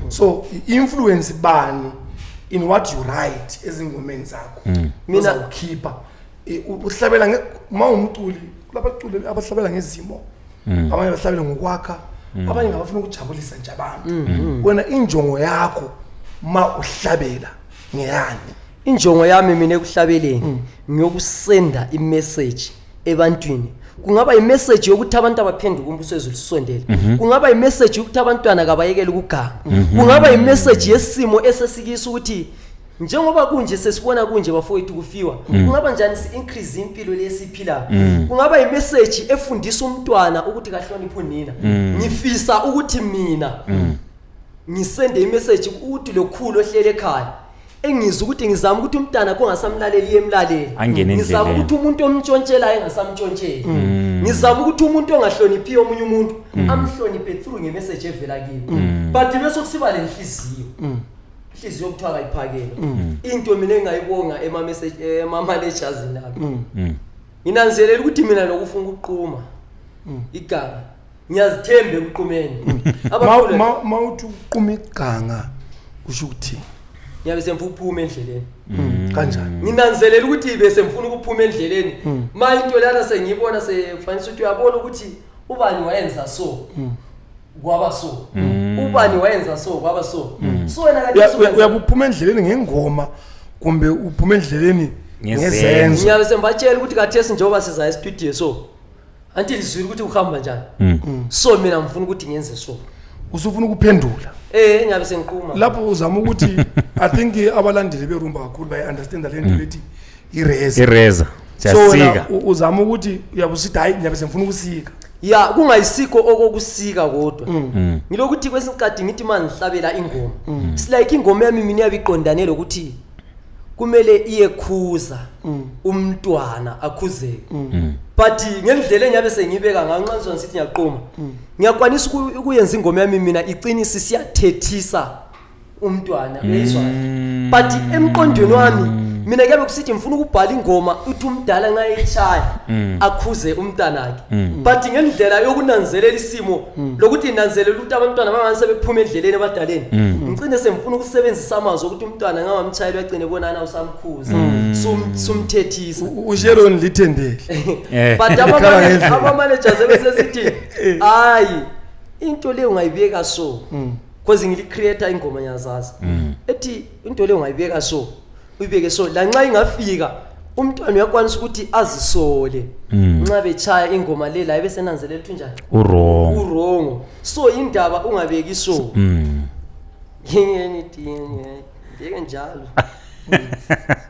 B: so i-influence bani in what you write ezingomeni zakho? Ukhipha uhlabela uma umculi, kulabaculi abahlabela ngezimo, abanye bahlabela ngokwakha, abanye ngabafuna ukujabulisa nje abantu. Wena injongo yakho ma uhlabela ngeyani?
C: Injongo yami mina ekuhlabeleni ngiyokusenda imessage ebantwini. Kungaba imessage yokuthi abantu abaphenduka, umbuso wezulu usondele. Kungaba imessage yokuthi abantwana kabayekele ukuganga. Kungaba imessage yesimo esesikiso ukuthi njengoba kunje, sesibona kunje bafowethu, kufiwa, kungaba njani si-increase impilo lesiyiphilayo. Kungaba imessage efundisa umntwana ukuthi kahloniphe unina. Ngifisa ukuthi mina ngisende imessage ukuthi lokhulu ohlele ekhaya engizwa ukuthi ngizama ukuthi umntana kungasamlaleli yemlaleli.
A: Angene
C: Ngizama
A: endleleni.
C: ukuthi umuntu omntshontshelayo engasamntshontsheli. Ngizama ukuthi umuntu ongahloniphiyo omunye umuntu amhloniphe through ngemessage evela kimi. But bese kusiba lenhliziyo, inhliziyo kuthiwa kayiphakela. Into mina engayibonga ema-message ema-managers nami, nginanzelela ukuthi mina lokufuna ukuquma iganga, ngiyazithemba ekuqumeni. Abakhulu.
B: Ma uthi uquma iganga kusho ukuthini?
C: Ngiyabe semfuna ukuphuma endleleni.
B: Kanjani?
C: Nginanzelela ukuthi bese ngifuna ukuphuma endleleni ma into lana sengiyibona, sekufanisa ukuthi uyabona ukuthi ubani wayenza so, kwaba so, ubani wayenza so, kwaba so. So wena kanti
B: Uyabuphuma endleleni ngengoma kumbe uphuma endleleni
A: ngezenzo?
B: Ngezenzo.
C: Ngiyabe sembatshela ukuthi kathesi njengoba siza estudio, so anti lizwile ukuthi kuhamba njani, so mina ngifuna ukuthi ngenze so.
B: Usufuna ukuphendula.
C: Ngiyabe sengiquma.
B: Lapho uzama ukuthi, I think abalandeli berumba kakhulu bayi-understanda le nto lethi ireza.
A: Ireza.
B: So wena
A: Siyasika.
B: uzama ukuthi uyabe usithi hayi, ngiyabe sengifuna ukusika.
C: Ya, kungayisikho okokusika, kodwa ngilokuthi kwesinye isikhathi ngithi uma ngihlabela ingoma, it's like ingoma yami mina iyabe iqondane lokuthi kumele iyekhuza umntwana akhuzeke, but ngendlela engiyabe sengiyibeka ngayo, nxa ngizwa ngisithi ngiyaqoma, ngiyakwanisa ukuyenza ingoma yami mina iqinise siyathethisa umntwana, uyayizwa? But emqondweni wami mina kuyabe kusithi ngifuna ukubhala ingoma uthi umdala nxa eyishaya akhuze umntanakhe, but ngendlela yokunanzelela isimo lokuthi nanzelela ukuthi abantwana bangani sebephuma endleleni ebadaleni, ngicine sengifuna ukusebenzisa amazwi okuthi umntwana ngangamtshayela uyagcine bonana usamkhuza, sumthethisa.
B: USharon Lithendele.
C: But
B: Ikhala ngendlela.
C: ama-managers ebesesithi hayi, into leyo ungayibeka so, cause ngili-creator ingoma, ngiyazazi ethi into leyo ungayibeka so, uyibeke so, lanxa ingafika Umntwana uyakwanisa ukuthi azisole nxa betshaya ingoma le la ebesenanzelela ukuthi unjani,
A: U-wrong.
C: U-wrong. So indaba ungabeki so ngeke njalo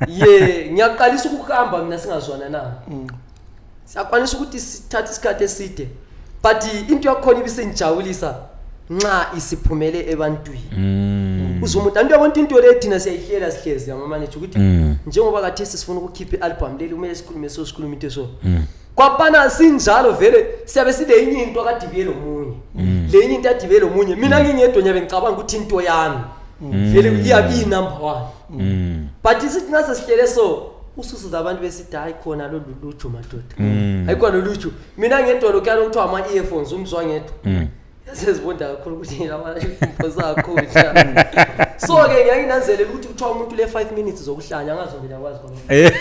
C: ye ngiyaqalisa ukuhamba mina singazwana na siyakwanisa ukuthi sithathe isikhathi eside, but into yakhona ibisengijabulisa nxa isiphumele ebantwini. Uze umuntu anti uyabona into le thina siyayihlela, sihlezi amamanager ukuthi njengoba kathesi sifuna ukukhipha i-album leli, kumele sikhulume so, sikhulume into so kwapana sinjalo. Vele siyabe sileyinye into akadibiye lomunye, leyinye into adibiye lomunye. Mina ngingedwa nyabe ngicabanga ukuthi into yami vele iyabe iyi-number one, but isithi nxa sesihlele so ususuza abantu besithi, "Hayi khona lolu luju madoda, hayi khona loluju." Mina ngedwa lokhuyana kuthiwa ama-earphones umzwa ngedwa sezibonda kakhulu ukuthi mphosa kakhulu. So-ke ngiyanginanzelela ukuthi kuthiwa umuntu le-5 minutes zokuhlanya angazi mina kwazi khona.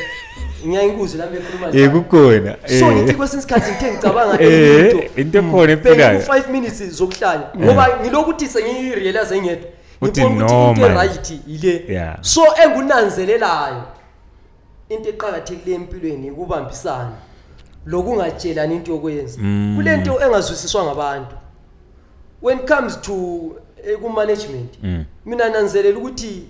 C: Ngiyayinkuzi lami ekhuluma njalo.
A: Kukhona.
C: So ngithi kwesinye isikhathi ngithe ngicabanga into
A: Into ekhona ephikayo.
C: Bengiku-5 minutes zokuhlanya ngoba ngilokuthi sengiyi-realize ngedwa,
A: Uthi
C: ngibona ukuthi
A: no,
C: into
A: man.
C: right ile. So engunanzelelayo, into eqakathekileyo empilweni ukubambisana lokungatshelani into yokwenza. Kule nto engazwisiswa ngabantu when it comes to ku-management, mina nanzelela ukuthi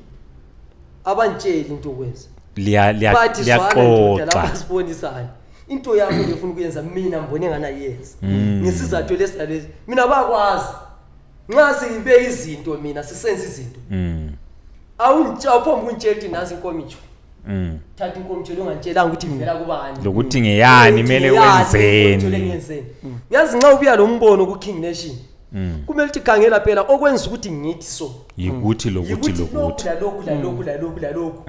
C: abantsheli into yokwenza.
A: Liya
C: But zwana ndoda,
A: liyaxoxa.
C: Lapha sibonisane into yakho lefuna ukuyenza, mina ngibone ngana yenza ngesizathu lesi nalesi. Mina bakwazi nxa sibeke izinto, mina sisenza izinto, awuphomba ukuntshela ukuthi nansi inkomitsho, thatha inkomitsho, unganttshelanga ukuthi ivela kubani,
A: Lokuthi ngeyani,
C: ukuthi
A: kumele
C: ngeyani, inkomitsho le
A: wenzeni.
C: ngiyenzeni. Yazi nxa ubuya lo mbono ku-King Nation, kumele ukuthi khangela phela okwenza ukuthi ngithi so
A: Yikuthi lokuthi
C: yikuthi lokhu
A: lokuthi
C: lalokhu lalokhu lalokhu lalokhu.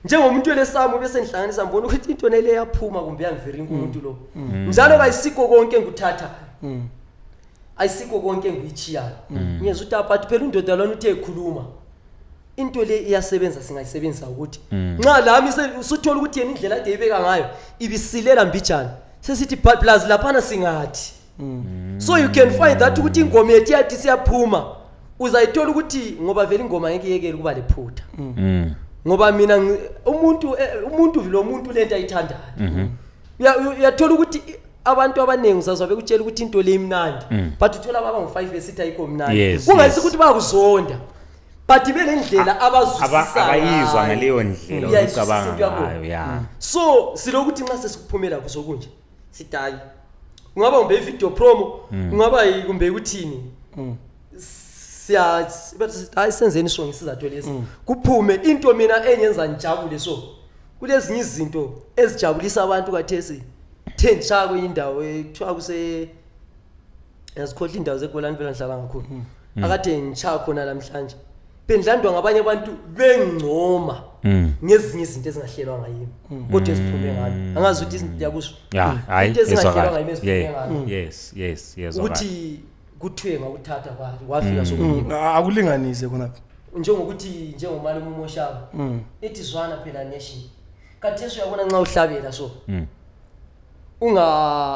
C: Njengomuntu elesami bese ngihlanganisa, ngibona ukuthi into nele yaphuma kumbe yangiveringa umuntu lo njalo. Kayisikho konke engikuthathayo, ayisikho konke engikuyichiyayo. Ngiyezwa ukuthi apathi phela undoda lona uthe ekhuluma into le iyasebenza, singayisebenzisa ukuthi nxa lami usuthola ukuthi yena indlela ade ibeka ngayo ibisilela mbijana, sesithi plus laphana singathi. So you can find that ukuthi ingoma yethu yathi siyaphuma, uzayithola ukuthi ngoba vele ingoma ngeke iyekele ukuba lephutha, ngoba mina umuntu umuntu lo muntu lento ayithandayo. Uyathola ukuthi abantu abaningi uzazwa bekutshela ukuthi into le imnandi, but uthola baba ngu-5 besithi ayikho mnandi. Kungayisi ukuthi bayakuzonda, but belendlela abazwisisa
A: Abayizwa
C: ngayo.
A: Ngaleyo ndlela
C: Uyayizwisisa
A: ocabanga
C: into yakho.
A: ngayo ya.
C: So silokuthi nxa sesikuphumela kusokunje sithi hayi, kungaba kumbe i-video promo, kungaba kumbe ukuthini, siya bathi sithi, hayi senzeni so ngesizathu lesi kuphume into. Mina engenza ngijabule, so kulezinye izinto ezijabulisa abantu kathesi the ngishaya kwenye indawo ekuthiwa kuse, ngiyazikhohlwa indawo zegolani phela, ngihlala ngakhona akade ngishaya khona namhlanje, bendilandwa ngabanye abantu bengcoma ngezinye izinto ezingahlelwanga yimi kodwa eziphume ngami. Angazi ukuthi izinto yakusho
A: Ya, hayi,
C: into ezingahlelwanga
A: ezwakala.
C: yimi eziphume ngami
A: Yes, yezwakala.
C: ukuthi kuthiwe ngakuthatha kwafika sokunika.
B: Akulinganise khonapho.
C: Njengokuthi njengomalume uMoshaba ethi zwana phela nation, kathesi uyabona nxa uhlabela so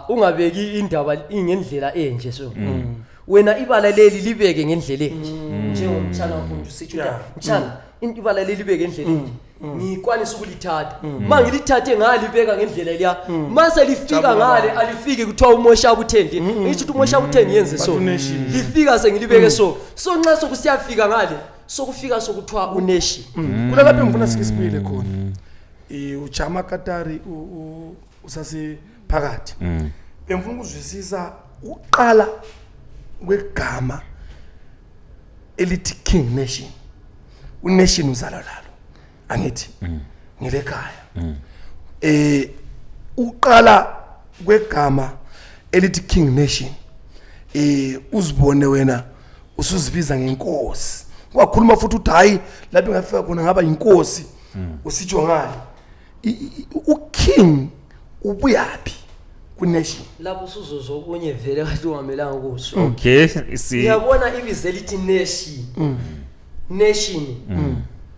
C: ungabeki indaba ngendlela enje, so wena ibala leli libeke ngendlela enje, njengomtshana wakho usitsho ukuthi mtshana, ibala leli libeke ngendlela enje, ngikwanisa ukulithatha ma ngilithathe ngalibeka ngendlela leya, mase lifika ngale alifiki kuthiwa uMoshaba utheni, ngisho ukuthi uMoshaba utheni yenze so.
B: Bathi unation.
C: Lifika sengilibeke so, so nxa sokusiyafika ngale sokufika sokuthiwa unation.
B: Kulalapho engifuna sike sibuyele khona. Ujama Katari usasephakathi, bengifuna ukuzwisisa uqala kwegama elithi King Nation. UNation uzalwa lalo, angithi ngilekhaya uqala kwegama elithi King Nation, uzibone wena usuzibiza ngenkosi, wakhuluma futhi uthi hayi lapho ngafika khona ngaba inkosi, usitsho ngale uKing ubuyaphi kuNation?
C: Lapho usuzozwa okunye vele kathi ungamelanga ukuzwa.
A: Okay, si
C: Uyabona ibizo elithi nation, nation,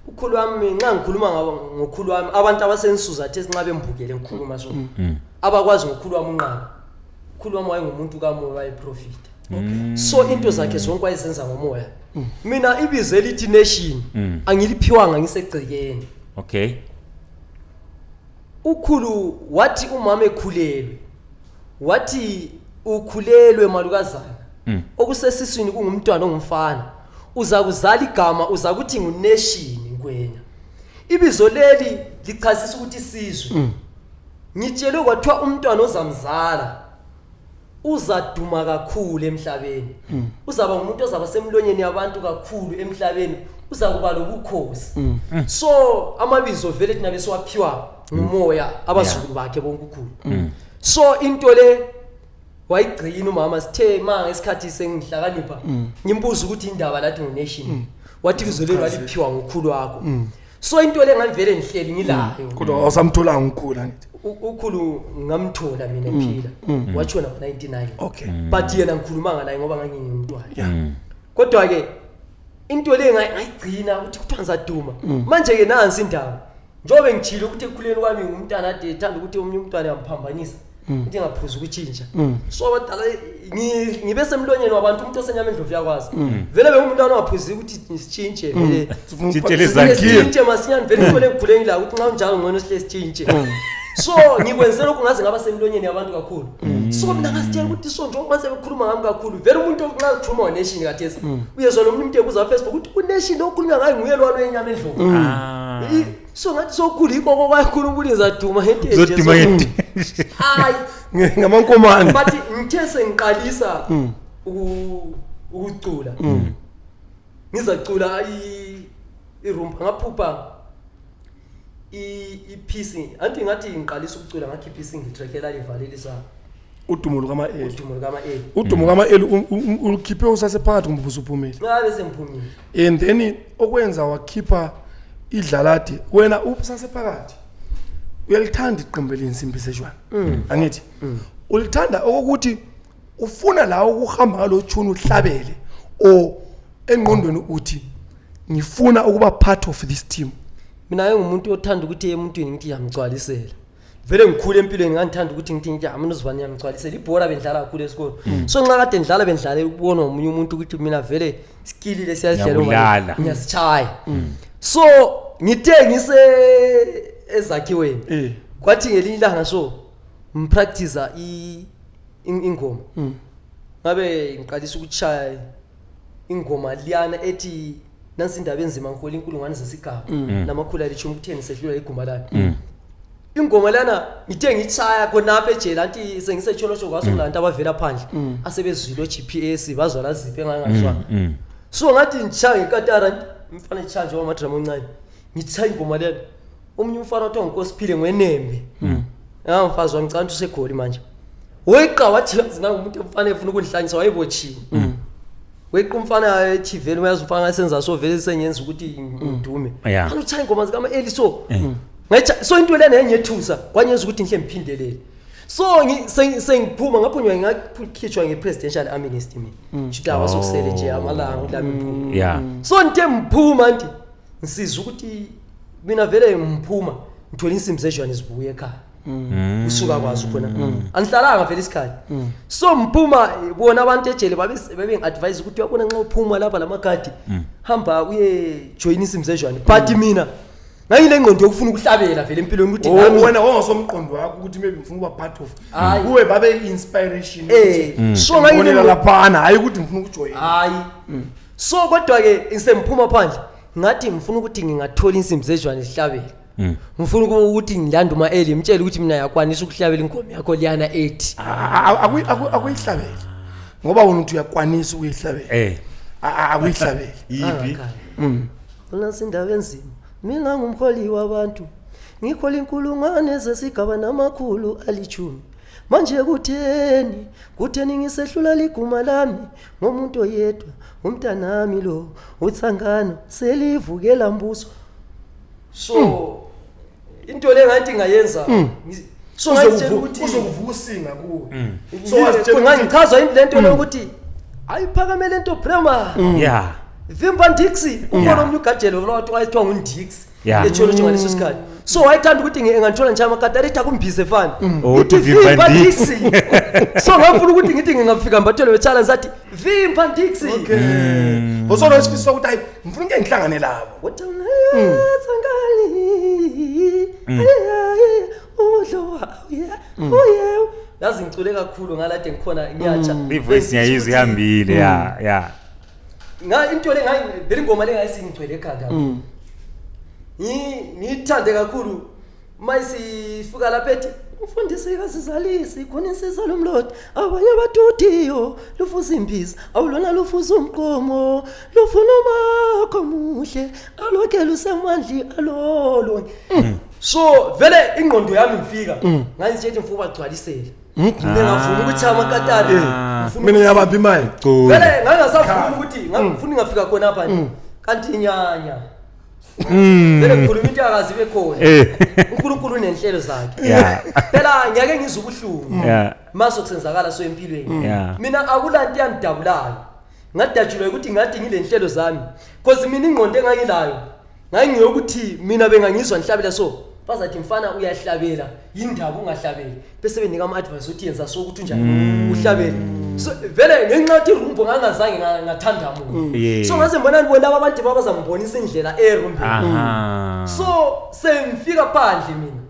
C: ukhulu wami nxa ngikhuluma ngabo ngokhulu wami, abantu abasensuza athi nxa bembukele ngikhuluma so abakwazi ngokhulu wami unqaba, ukhulu wami wayengumuntu kamoya, wayeprofita, so into zakhe zonke wayezenza ngomoya. Mina ibizo elithi nation angiliphiwanga ngisegcekeni. Ukhulu wathi umama ekhulelwe, wathi ukhulelwe malukazana, okusesiswini kungumntwana ongumfana, uza kuzala igama uza kuthi nguNation Ngwenya. Ibizo leli lichasisa ukuthi isizwe. Ngitshelwe kwathiwa umntwana ozamzala uzaduma kakhulu emhlabeni, uzaba ngumuntu ozaba semlonyeni yabantu kakhulu emhlabeni, uzakuba lobukhosi. So amabizo vele thina besiwaphiwa ngumoya abazukulu bakhe bonke ukhulu. So into le wayigcina umama. Sithe ma ngesikhathi sengihlakanipha ngimbuza ukuthi indaba lathi nguNation, wathi ibizo leli waliphiwa ngukhulu wakho. So into le ngangivele ngihleli ngilayo.
B: Kodwa awusamtholanga umkhulu, angithi?
C: Ukhulu ngamthola mina ephila, watshona ngo-99. But yena ngikhulumanga naye ngoba ngangingumntwana. Kodwa-ke into le ngayigcina ukuthi kuthiwa ngizaduma. Manje-ke nansi indaba, njengoba ngitshile ukuthi ekukhuleni kwami ngumntana ade ethanda ukuthi omunye umntwana yamphambanisa ukuthi ngaphuza ukutshintsha. So abadala ngibe semlonyeni wabantu, umuntu osenyama endlovu yakwazi vele bengumntwana ongaphuzi ukuthi sitshintshe vele.
A: Tshintshele izakhiwo.
C: Sitshintshe masinyane vele. Into le ngikhule ngila ukuthi nxa unjalo ngcono sihle sitshintshe. So ngikwenze lokhu ngaze ngaba semlonyeni yabantu kakhulu. So mina ngazitshela ukuthi so njengoba sebekhuluma ngami kakhulu vele, umuntu nxa kukhuluma ngoNation khathesi uyezwa nomunye umuntu ebuza Facebook ukuthi uNation lo okhulunywa ngayo nguye lwalo enyama endlovu. So ngathi sokhulu yikho kokwakhuluma ukuthi ngizaduma ngento enje.
A: Uzoduma ngento.
C: Hayi.
B: Ngamankomane.
C: But ngithe sengiqalisa ukucula, ngizacula irumba, ngaphupha ipiece anti ngathi ngiqalisa ukucula, ngakhipha isingle track elalivalelisa
B: Udumo lukama-Eli.
C: Udumo lukama-Eli.
B: Udumo kama-Eli ulukhiphe usasephakathi kumbe usuphumile?
C: Ngabe sengiphumile.
B: And then okwenza wakhipha idlalade wena usasephakathi, uyalithanda iqembu eliyinsimbi seshwana, angithi? Ulithanda okokuthi ufuna la ukuhamba ngalo tune uhlabele, or engqondweni uthi ngifuna ukuba part of this team?
C: Mina engumuntu othanda ukuthi emuntwini ngithi yamgcwalisela vele. Ngikhule empilweni ngangithanda ukuthi ngithi amina uzibani yamgcwalisela. Ibhola bendlala kakhulu esikolo, so nxa kade ndidlala bendlala ukubonwa ngomunye umuntu ukuthi mina vele skillile siyadlela.
A: Ngiyabulala.
C: Ngiyasitshaya. So ngithe ngise ezakhiweni, kwathi ngelinye ilanga so ngipractice ingoma, ngabe ngiqalisa ukuchaya ingoma liyana ethi nansi indaba enzima, ngihola inkulungwane zesigaba 110, kutheni sehlula iguma lami. Ingoma lana ngithe ngitshaya khonapha ejele, anti sengisetsholotsho kwaso kulantu abavela phandle asebezwile o-GPS bazwa laziphi engangazwanga. So ngathi ngitshaya ngekatara, mfana ngitshaya njengoba amadrama oncane, ngitshaya ingoma lena, omunye umfana othiwa nguNkosiphile ngwenembe, mfazi wami, ngicabanga ukuthi usegoli manje, weqa wathi yazi nangumuntu umfana efuna ukundihlanyisa, wayebotshiwe. Weqa umfana ethi vele uyazi umfana esenza so vele sengenza ukuthi ngidume. Mfana utshaya ingoma zikama-Eli. So ngayitsha so into lena yangiyethusa, kwanyenza ukuthi ngihle ngiphindelele. So sengiphuma ngaphunywa, ngakhitshwa nge-presidential amnesty mina, shuthi awasokusele nje amalanga ukuthi lami ngiphume. So ngithe ngiphuma nti ngisizwa ukuthi mina vele ngiphuma ngithola insimbi zejwane zibuye ekhaya, usuka kwazo khona anihlalanga vele isikhathi. So mphuma bona abantu ejele babe babengi-advise ukuthi uyabona nxa uphuma lapha lamagadi hamba uye join insimbi zejwane, but mina ngangile ngqondo yokufuna ukuhlabela vele empilweni ukuthi
B: Oh, wena wawungasomqondo wakho ukuthi maybe ngifuna ukuba part of
C: Hayi.
B: kuwe, babe i-inspiration.
C: So ngangile
B: ngibonela laphana, hayi ukuthi ngifuna ukujoyina.
C: Hayi. So kodwa-ke sengiphuma phandle ngathi ngifuna ukuthi ngingathola insimbi zejwane zihlabele, ngifuna ukuthi ngilande uma-Eli ngimtshele ukuthi mina yakwanisa ukuhlabela ingoma yakho liyana ethi.
B: Akuyihlabele ngoba wena uthi uyakwanisa ukuyihlabela. Akuyihlabele.
A: Yiphi?
C: Unasi indaba enzima, mina ngumholi wabantu, ngikhola inkulungwane zesigaba 110, manje kutheni kutheni ngisehlula liguma lami ngomuntu oyedwa, umntanami lo uthangano selivukela mbuso. So into le ngathi ngayenza so ngazitshela ukuthi
B: Uzokuvuka usinga kuwe, so wazitshela ukuthi
C: ngangichazwa le nto lokuthi ayiphakamele nto brema vimba Ndix. Ukhona omunye ugajelo lwathi wayethiwa nguNdix etsholotsho ngaleso sikhathi, so wayethanda ukuthi engangithola nje amakatara ethi akumbize fana.
A: Oh, uthi Vimba
C: Ndix. So ngafuna ukuthi ngithi ngingafika mbathole betshala ngisathi vimba Ndix.
B: Okay, usona isifiso sokuthi hayi ngifuna ukuye ngihlangane labo.
C: Wathi, "Tsangani, Oye, yazi ngicule kakhulu ngalade ngikhona ngiyatsha.
A: Ivoice ngiyayizwa ihambile, ya ya.
C: Nga into le ngayi vele ingoma le ngayisingigcwele ekhanda. Ngiyithande kakhulu mayisifika lapha ethi umfundisi kasizalisi khona insizalo umlotha abanye bathuthiyo lufuza imbiza awulona lufuza umqomo lufuna umakho muhle alokhe lusemandli alolo. So vele ingqondo yami ngifika ngangitshethi mfuba agcwalisele ngingavuma ukuthi amakatari ngifuna.
B: Mina ngiyabamba imali.
C: Vele ngangasavumi ukuthi ngangifuna ngafika khona apha nje kanti inyanya vele ngikhuluma into akazi ibe khona. uNkulunkulu unenhlelo zakhe. Phela ngiyake ngizwe ubuhlungu maso kusenzakala so empilweni. Mina akulanto yangidabulayo, ngadajulwa ukuthi ngathi ngile nhlelo zami, cause mina ingqondo engangilayo ngangiyokuthi mina bengangizwa ngihlabela, so bazathi mfana uyahlabela, yindaba ungahlabeli, bese benika ama-advice ukuthi yenza so ukuthi unjani uhlabele. So vele ngenxa yokuthi irumbo ngangazange ngathanda muntu, so ngaze ngibona ngibona laba abantu babazambonisa indlela erumbeni. So sengifika phandle mina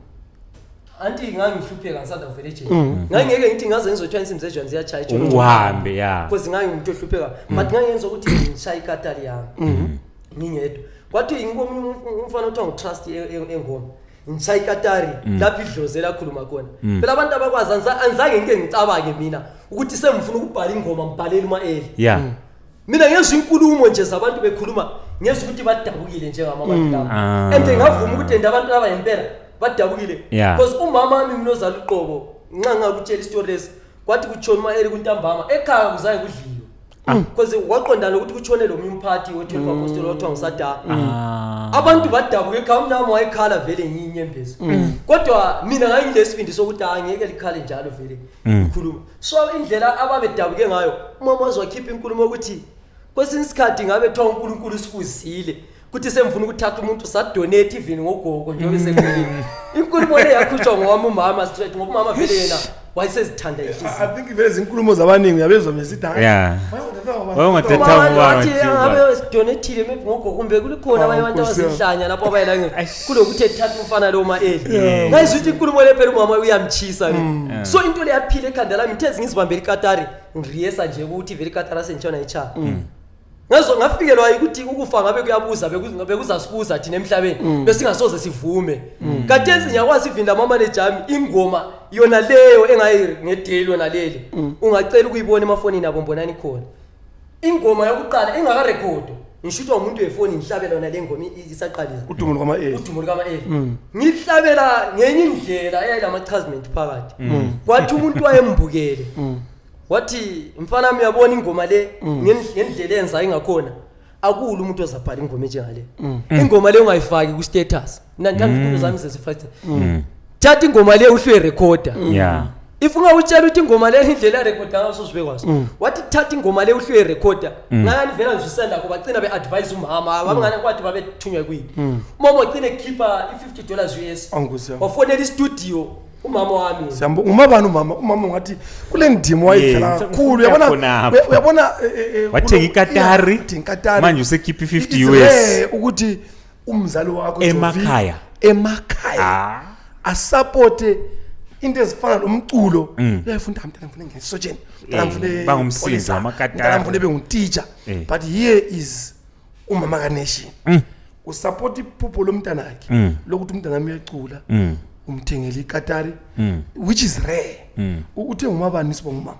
C: anti ngangihlupheka ngisanda kuvela ejele, ngangingeke ngithi ngaze ngizothiwa insimbi zejwane ziyatshaya ejele.
A: Uhambe, ya.
C: Because ngangingumuntu ohlupheka, but ngangenza ukuthi ngishaye ikatali yami ngingedwa. Kwathi ngikomunye umfana othiwa nguTrust engoma ngishaya ikatari lapho idlozi elakhuluma khona. Phela abantu abakwazi anizange ngike ngicabange mina ukuthi sengifuna ukubhala ingoma ngibhalele uma-eli. Mina ngezwa inkulumo nje zabantu bekhuluma, ngezwa ukuthi badabukile njengama abantu laba. And ngavuma ukuthi and abantu laba ngempela badabukile, because umama wami mina ozala uqobo, nxa ngakutshela isitori lesi, kwathi kutshona uma-eli kuntambama ekhaya kuzange kudliwe, because waqondana ukuthi kutshone lo munye umphathi we-12 Apostle othiwa nguSada. Abantu badabuka ekhaya, umnami wayekhala vele ngiyinyembezi, kodwa mina ngangilesibindi sokuthi angeke likhale njalo vele ngikhuluma. So indlela ababedabuke ngayo, umama waze wakhipha inkulumo yokuthi kwesinye isikhathi ngabe kuthiwa uNkulunkulu sifuzile ukuthi semfuna ukuthatha umuntu sadonate even ngogogo njengoba sekhulile. Inkulumo le yakhutshwa ngowami umama straight, ngoba umama vele yena wayesezithanda inhliziyo.
B: I think vele izinkulumo zabaningi uyabezwa besithi hayi,
A: Yeah.
B: wayongathatha
A: Wayongathatha
C: Uma
A: ubaba,
C: wathi
A: Juba.
C: ngabe sidonethile maybe ngogogo kumbe kulikhona abanye abantu
B: Nkosi yami.
C: abazihlanya lapho abayela kulokuthi ethatha umfana lo ma-eli. Ngayizwa ukuthi inkulumo le phela umama uyamchisa le. So into le yaphila ekhanda lami, ngithe ngizibambela ikatari ngiriyesa nje ukuthi vele ikatari asengitshona ichaya. Ngazo ngafikelwa ukuthi ukufa ngabe kuyabuza bekuzasibuza thina emhlabeni besingasoze sivume. Khathesi ngiyakwazi even lamamaneja ami ingoma yona leyo engayi ngedeli yona leli ungacela ukuyibona emafonini abo mbonani khona ingoma yokuqala engakarekhodwa ngishutha umuntu wefoni ngihlabela yona le ngoma isaqalisa.
B: Udumo lukama-eli.
C: Udumo lukama-eli ngihlabela ngenye indlela eyayilama-chasment phakathi. Kwathi umuntu wayembukele wathi, mfana wami, uyabona ingoma le ngendlela enza ingakhona akula umuntu ozabhala ingoma enjengale. Ingoma le ungayifaki ku-status. Mina ngithanda into zami zezifake. Thatha ingoma le uhlwe rekhoda. If ungawutshela ukuthi ingoma le indlela yarekhoda ngayo sozibe kwazi. Wathi thatha ingoma le uhlwe rekhoda ngani vela ngizwisela lakho. Bagcina be-advise umama abangane kwathi babethunywa kuyini, umama wagcina ekhipha i-$50 US.
B: Ankosi yami.
C: Wafonela istudio umama wami.
B: Umabani umama? Umama ungathi kule ndima wayidlala kakhulu, uyabona.
A: Khonapho.
B: Uyabona,
A: Wathenga ikatari.
B: Yeah, wathenga ikatari.
A: Manje usekhipha i-50
B: It's
A: US.
B: rare ukuthi umzali wakho Jovi,
A: Emakhaya.
B: emakhaya asapote into ezifana nomculo. Uyayifunda mntana, ngifuna ngene esotsheni mntana, ngifune
A: bangumsizi
B: pholisa,
A: wamakatari.
B: mntana ngifune bengutitsha. But here is umama kaNation usapota iphupho lomntanakhe lokuthi umntanami uyacula, umthengele ikatari, which is rare. Uthe ngumabani sibonga umama?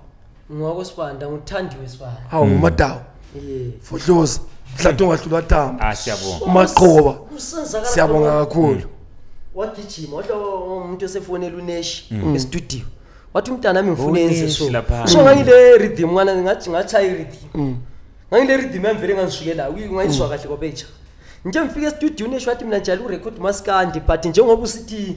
C: Ngowakosibanda, nguthandiwe Sibanda.
B: Hawu, ngumadawu.
C: Ye.
B: Fodloza mhlathi ongahlulwa thambo.
A: Ah, siyabonga.
B: Umaqhoba.
C: Kusenzakala
B: Siyabonga kakhulu.
C: Wagijima wahla umuntu osefonela uneshi estudio wathi umntana wami ngifuna enze
A: Uneshi
C: so.
A: lapha.
C: So ngangile rhythm ngana ngathi ngachaya i-rhythm, ngangile rhythm yami vele ngangisukela ngayizwa kahle kwabetsha nje. Ngifika estudio uneshi wathi mina njalo urecord maskandi, but njengoba usithi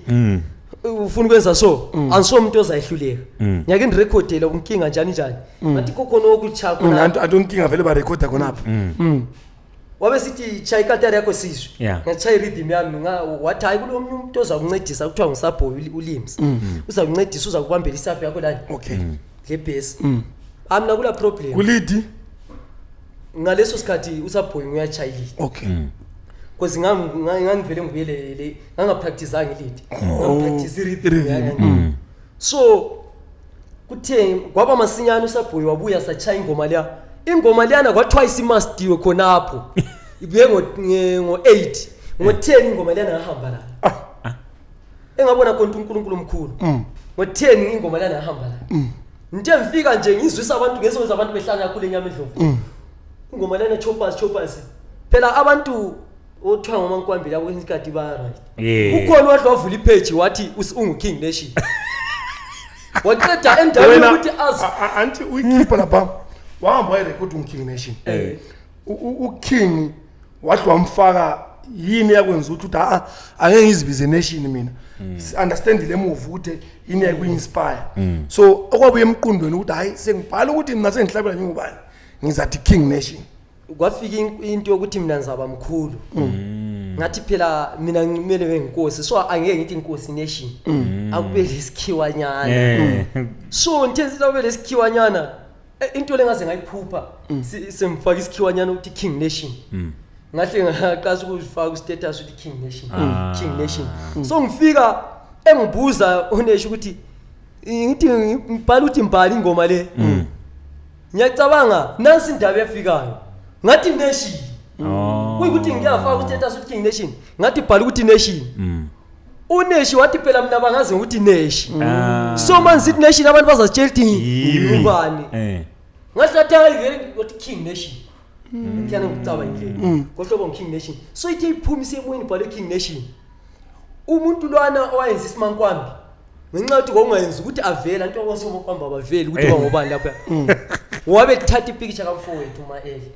C: ufuna ukwenza so angiso umuntu ozayihluleka, ngiyake ngirekhodele unkinga njani njani, ngathi kokhona okutsha khona.
B: Anto nkinga vele barekhoda khonapha.
C: Wabe sithi chaya ikatari yakho sizwe. Ngachaya irhythm yami wathi hayi, kulo omunye umuntu ozakuncedisa kuthiwa ngusabhoyi ulims, uzakuncedisa, uzakubambela isapho yakho lani lebhesi amna kula problem.
B: Kulidi.
C: Ngaleso sikhathi usabhoyi nguyachaya ilead. Because ngangivele ngibuyele le ngangapracticanga ilead, ngangipractice irhythm
B: Irhythm.
C: yami. So kuthe kwaba masinyane usabhoyi wabuya satshaya ingoma leya, ingoma leyana kwathiwa isimastiwe khonapho, ibuye ngo-8, ngo-10 ingoma leyana ngahamba layo. Engabona khona ukuthi uNkulunkulu omkhulu. Ngo-10 ingoma leyana ngahamba layo. Ngithe ngifika nje ngizwisa abantu ngezwe abantu behlanya kakhulu enyama endlovu. Ingoma leyana choppers choppers. Phela abantu othiwa ngomankwambi labo kwesinye isikhathi ba-right. Ukhona wahle wavula ipage wathi ungu-King Nation. Waqeda endaweni
B: Wena,
C: yokuthi azi
B: anti uyikhipha lapha wahamba wayirekhodi ungu-King Nation. Uking wahle wamfaka yini yakwenza ukuthi uthi a angeke ngizibize nation mina. Understand le move ukuthi yini yakuinspire. So okwabuye emqondweni ukuthi hayi, sengibhala ukuthi mina sengihlabela njengobani, ngizathi King Nation.
C: Kwafika into yokuthi mina ngizaba mkhulu. Ngathi phela mina ngimele benginkosi, so angeke ngithi inkosi nation, akube lesikhiwanyana. So ngithe sithi akube lesikhiwanyana, into lengaze ngayiphupha, semfaka isikhiwanyana ukuthi King Nation. Ngahle ngaqasa ukuzifaka ku-status ukuthi King Nation, King Nation. So ngifika engibuza uNesh ukuthi ngithi ngibhala ukuthi ngibhala ingoma le, ngiyacabanga nansi indaba efikayo, ngathi nation. Kuyikuthi ngiyafaka ku-status ukuthi King Nation, ngathi bhala ukuthi nation. UNeshi wathi phela mina bangazi ngokuthi Neshi. So manje sithi nation, abantu bazazitshela ukuthi
A: Yimi.
C: ubani. Ngathi lathi hayi vele wathi King Nation, ngiyana ngikucabangile kohlobo ngi-King Nation. So ithe iphuma isemoyeni ibhalwe King Nation, umuntu lwana owayenza isimankwambi, ngenxa yokuthi kwakungayenzi ukuthi avele antu abasumankwambi abaveli ukuthi bangobani lapha, wabe thatha ipikitsha kamfowethu uma-ele,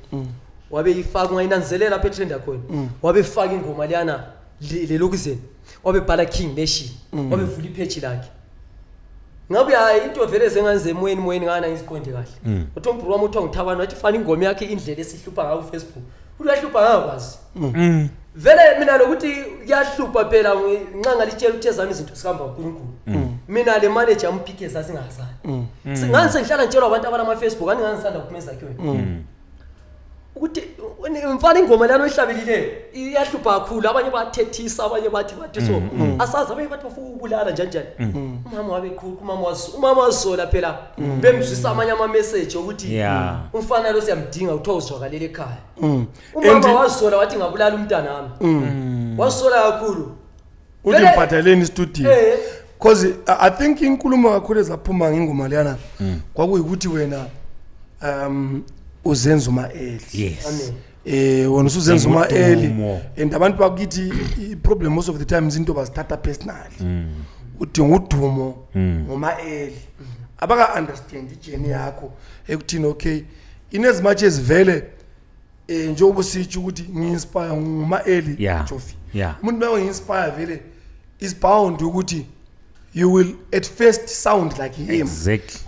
C: wabe ifaka, ungayinanzelela lapha etrenda khona, wabe faka ingoma leyana lelokuzeni, wabe bhala King Nation, wabe vula ipage lakhe. Ngabe hayi into vele zenganze emoyeni moyeni ngana ngiziqonde kahle. Uthi umbhuru wami uthiwa nguthabani, wathi fana ingoma yakhe indlela esihlupha ngayo ku-Facebook, uthi uyahlupha ngangakwazi. Vele mina lokuthi kuyahlupha phela nxa ngalitshela ukuthi ezami izinto zihamba uNkulunkulu. Mina le manager yami sasingazani. Singani sengihlala ngitshelwa abantu abalama-Facebook ani ngangisanda kuphuma ezakhiweni ukuthi mfana ingoma lana oyihlabelileyo iyahlupha kakhulu, abanye bathethisa, abanye bathi so asazi, abanye bathi bafuna ukubulala njani njani. Umama wabeqhuqa, umama wazisola phela, bemzwisa amanye ama-message okuthi umfana lo siyamdinga, kuthiwa uzwakalela ekhaya. Umama wazisola wathi ngabulala umntanami, wazisola kakhulu.
B: Uthi ngibhadaleni istudio. Cause I think inkulumo kakhulu ezaphuma ngengoma leyana kwakuyikuthi wena uzenza uma-eli.
A: Yes.
C: Amen.
B: Wena usuzenza uma-eli
A: Njengodumo.
B: And abantu bakithi i-problem most of the times into bazithatha personally. Udinga udumo ngoma-eli, abaka-understand ijourney yakho ekuthini okay, in as much as vele njengoba usitsho ukuthi ngi-inspire nguma-eli, Jofi, umuntu uma ngi-inspire vele is bound ukuthi you will at first sound like him.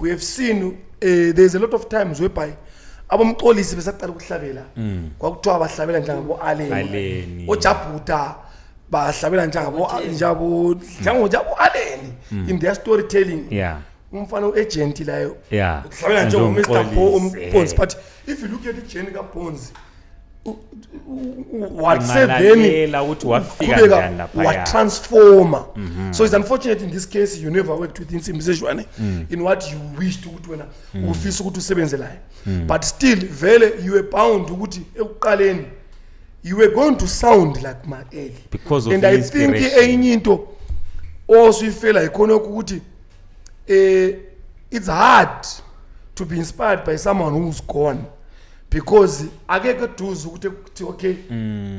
B: We have seen there's a lot of times whereby abomxolisi besaqala ukuhlabela kwakuthiwa bahlabela njengabo-aleni,
A: Aleni.
B: ojabhuda bahlabela njengabo-aleni in their storytelling. Umfana u-agent layo uhlabela njengo-Mr Bo,
A: Njengomxolisi,
B: uBones. But if you look at ijourney kaBones waseveni
A: Ungalalela ukuthi wafika
B: uqhubeka
A: njani laphaya.
B: watransforma. So it's unfortunate in this case you never worked with Insimbi Sezhwane in what you wished ukuthi wena ufisa ukuthi usebenze layo, but still vele you were bound ukuthi ekuqaleni you were going to sound like Ma-Eli.
A: Because of
B: And I think
A: inspiration.
B: enye into osuyifela yikhona ukuthi it's hard to be inspired by someone who's gone, because akekho eduze ukuthi kuthi okay,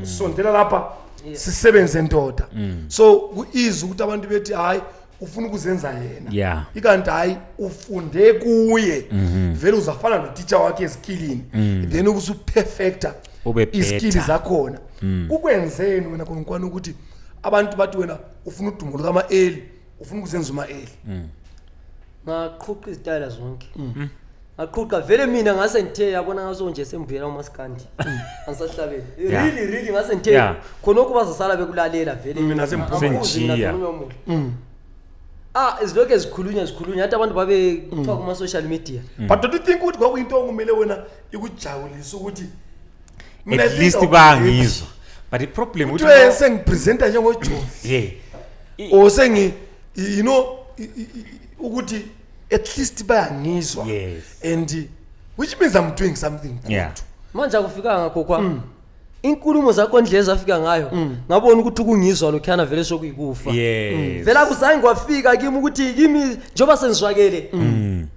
B: sondela lapha sisebenze ndoda. So ku-easy ukuthi abantu bethi hayi, ufuna ukuzenza yena, ikanti hayi, ufunde kuye vele, uzafana notitsha wakhe ezikilini, then ubusuperfecta
A: Ube
B: izikili
A: better.
B: zakhona. Kukwenzeni wena khona nkwana ukuthi abantu bathi wena ufuna udumo lukama-eli, ufuna ukuzenza uma-eli?
C: Ngaqhuqa izitayela zonke, ngaqhuqa vele mina ngase ngithe yabona ngaso nje sembuyela umaskandi angisahlabeli. Really really ngase ngithe khonokho bazosala bekulalela vele.
B: Mina sengiphuma.
C: Angikuzi mina.
A: Sengijiya.
C: Khona omuhle zilokhu zikhulunywa zikhulunywa athi abantu babe kuthiwa kuma-social media.
B: But don't you think ukuthi kwakuyinto okumele wena ikujabulise ukuthi mina I
A: At
B: think
A: least
B: I'll be
A: bayangizwa, but i-problem
B: happy. Kuthiwe sengipresenta njengojovi or sengi you know ukuthi at least bayangizwa. And which means I'm doing something good.
C: Manje akufikanga kokwa inkulumo zakho, ndlela ezafika ngayo, ngabona ukuthi ukungizwa lokhuyana vele sokuyikufa. Vele akuzange kwafika kimi ukuthi kimi njengoba sengizwakele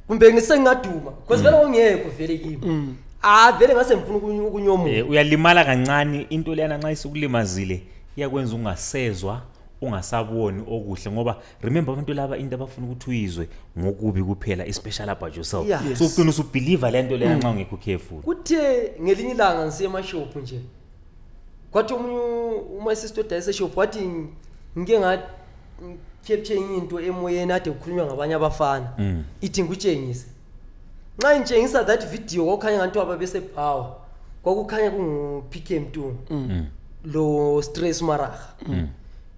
C: kumbe ngisengingaduma, because vele kwakungekho vele kimi. Ah, vele ngase ngifuna ukunyomuka.
A: Uyalimala kancane into leyana. Nxa isukulimazile iyakwenza ungasezwa, ungasaboni okuhle, ngoba remember, abantu laba into abafuna ukuthi uyizwe ngokubi kuphela, especially about yourself. So ugcina usubelieve le nto leyana nxa ungekho careful.
C: Kuthe ngelinye ilanga ngisiye emashophu nje, kwathi omunye uma sister odayisa eshophu wathi ngike nga-capture enye into emoyeni ade kukhulunywa ngabanye abafana, ithi ngikutshengise. Nxa ngitshengisa that video, kwakukhanya ngathi ababesebhawa kwakukhanya kungu-PK Mtungu lo Stress Maraha,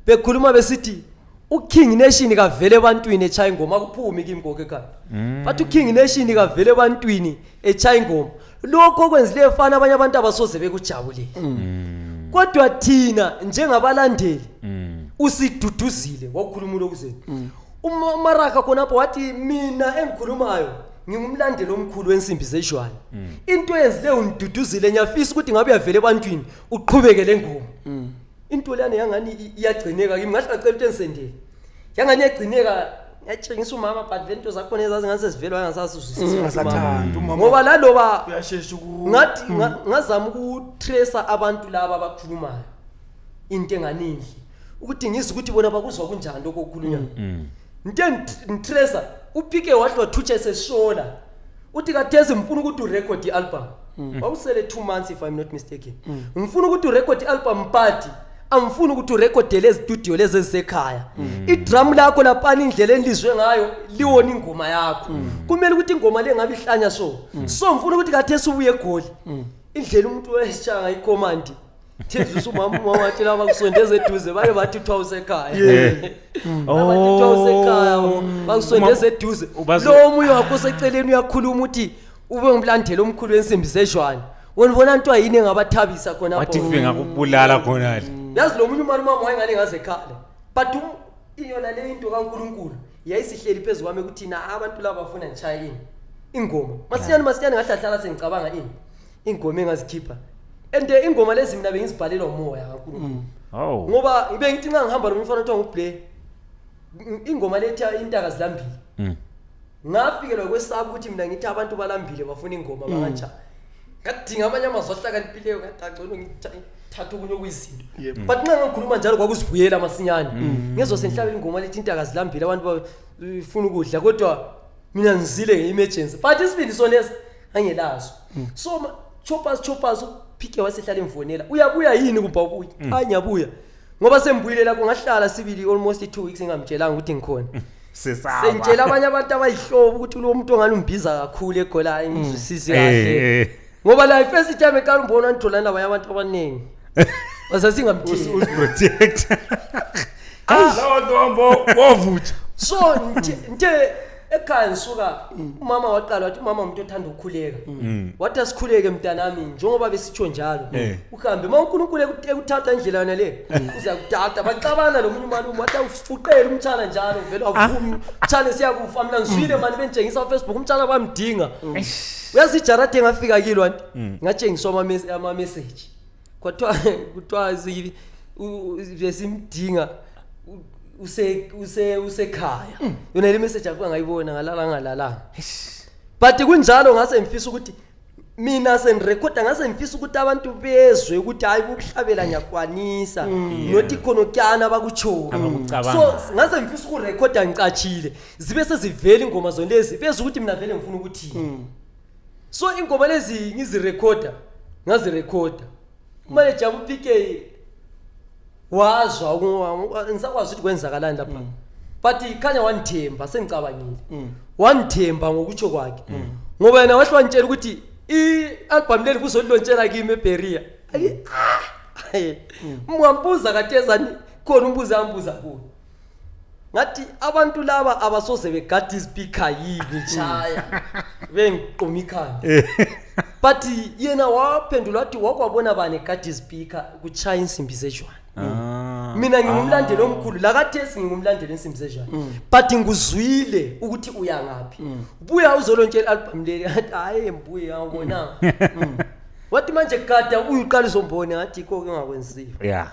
C: bekhuluma besithi uKing Nation kavele ebantwini echaya ingoma, akuphumi kimi konke ekhaya, bathi uKing Nation kavele ebantwini echaya ingoma, lokho okwenzileyo fana abanye abantu abasoze bekujabulele, kodwa thina njengabalandeli usiduduzile. Wakukhuluma lokuzeni uMaraka khonapho, wathi mina engikhulumayo ngingumlandeli omkhulu wensimbi zejwane, into eyenzileyo ungiduduzile, ngiyafisa ukuthi ngabe uyavela ebantwini uqhubeke le ngoma. Into leyana yangani iyagcineka kimi, ngahle ngacela ukuthi engisendele, yangani iyagcineka. Ngiyatshengisa umama, but vele into zakhona ezazingase zivelwa yangasasizwisisi.
B: Ungasathandi umama.
C: Ngoba laloba
B: Uyashesha uku
C: ngathi ngazama ukutracer abantu laba abakhulumayo into enganingi, ukuthi ngizwe ukuthi bona bakuzwa kunjani lokho okukhulunywa. Nte ngitracer uPK, wahle wathutsha eseshola, uthi kathesi ngifuna ukuthi urecord i-album. Wawusele 2 months, if I'm not mistaken. Ngifuna ukuthi urecord i-album, but angifuni ukuthi urekhodele ezitudiyo lezi ezisekhaya. Idrum lakho laphana, indlela enilizwe ngayo liwona ingoma yakho, kumele ukuthi ingoma le ngabe ihlanya. So ngifuna ukuthi kathesi ubuye eGoli. Indlela umuntu wesishaya ngayo icommand, thezisa umama, umama wathi laba kusondeza eduze, bake bathi kuthiwa usekhaya, bathi kuthiwa usekhaya, bakusondeza eduze. Lo omunye wakho oseceleni uyakhuluma, uthi ube ngumlandeli omkhulu wensimbi zejwane, wena ubona nto yini engabathabisa khonapho?
A: Wathi fike ngakubulala khonale.
C: Yazi lo munye umali, umama wayengane ngaze ekhale, but iyona le into kaNkulunkulu yayisihleli phezu kwami ukuthi na abantu laba bafuna ngishaya ini ingoma masinyane masinyane. Ngahlahlala sengicabanga ini ingoma engazikhipha, and ingoma lezi mina bengizibhalelwa umoya kaNkulunkulu. Ngoba ngibe ngithi nxa ngihamba lo mfana othiwa nguBlay, ingoma lethi intaka zilambile, ngafikelwa kwesaba ukuthi mina ngithi abantu balambile bafuna ingoma bakanjani. Ngadinga amanye amazwi ahlakaniphileyo, ngathi agcono ngithatha okunye okuyizinto. But nxa ngikhuluma njalo kwakuzibuyela masinyane, ngezwa senhlabela ingoma lethi intaka zilambile, abantu bafuna ukudla, kodwa mina ngizile nge-emergency, but isibindi sonesi angelazo. So choppers choppers, uPK wasehlala emfonela, uyabuya yini kumbe awubuyi? Hayi, ngiyabuya, ngoba sembuyile lapho. Ngahlala sibili almost 2 weeks ngingamtshelanga ukuthi ngikhona.
A: Sesaba.
C: Sengitshela abanye abantu abayihlobo ukuthi lo muntu ongani umbiza kakhulu eGola, ngizwisisi kahle. Ngoba la first time eqala umbona ngitholana labanye abantu abaningi, basasingamthini.
A: Uziprotect.
B: Lawa ntombo wavutsha.
C: So nte ekhaya ngisuka, umama waqala wathi, umama umuntu othanda ukukhuleka, wathi asikhuleke mntanami, njengoba besitsho njalo. Uhambe uma uNkulunkulu ekuthatha indlela yona le uza kuthatha. Baxabana lo munye umalume, wathi awufuqele umtshana njalo, vele awuvumi umtshana, siyakufa. Mina ngizwile mani bengitshengisa uFacebook, umtshana bamdinga. Uyazi ijaradi engafika kilo anti ngatshengiswa ama-message, kwathiwa kuthiwa besimdinga, usekhaya. Yona le message akuba ngayibona, ngalala ngalalanga, but kunjalo ngase ngifisa ukuthi mina sengirekhoda, ngase ngifisa ukuthi abantu bezwe ukuthi hayi, ukuhlabela ngiyakwanisa, not khona abakutshoyo.
A: Abakucabangayo.
C: So ngase ngifisa ukurekhoda ngicatshile, zibe sezivela ingoma zonlezi, bezwe ukuthi mina vele ngifuna ukuthini. So ingoma lezi ngizirekhoda, ngazirekhoda, umanager uPK wazwa ngisakwazi ukuthi kwenzakalani lapha, but khanya wangithemba, sengicabangile, wangithemba ngokutsho kwakhe, ngoba yena wahle wangitshela ukuthi i-album leli kuzolilontshela kimi eBerea. Ungambuza kathezani khona, umbuzo ambuza kuyo, ngathi abantu laba abasoze begada izipika yini, chaya bengiqoma ikhanda. But yena waphendula wathi wakwabona bani egada izipika kuchaya insimbi zejwane. Mina ngingumlandeli omkhulu lakathesi, ngingumlandeli ensimbi zezhane, but ngikuzwile ukuthi uya ngaphi. Buya uzolontsha i-album leli. Ngathi, "Hayi, mbuye awubonanga." Wathi, "Manje gada uyiqala uzombona." Ngathi, "Ikho ke ngakwenziwa."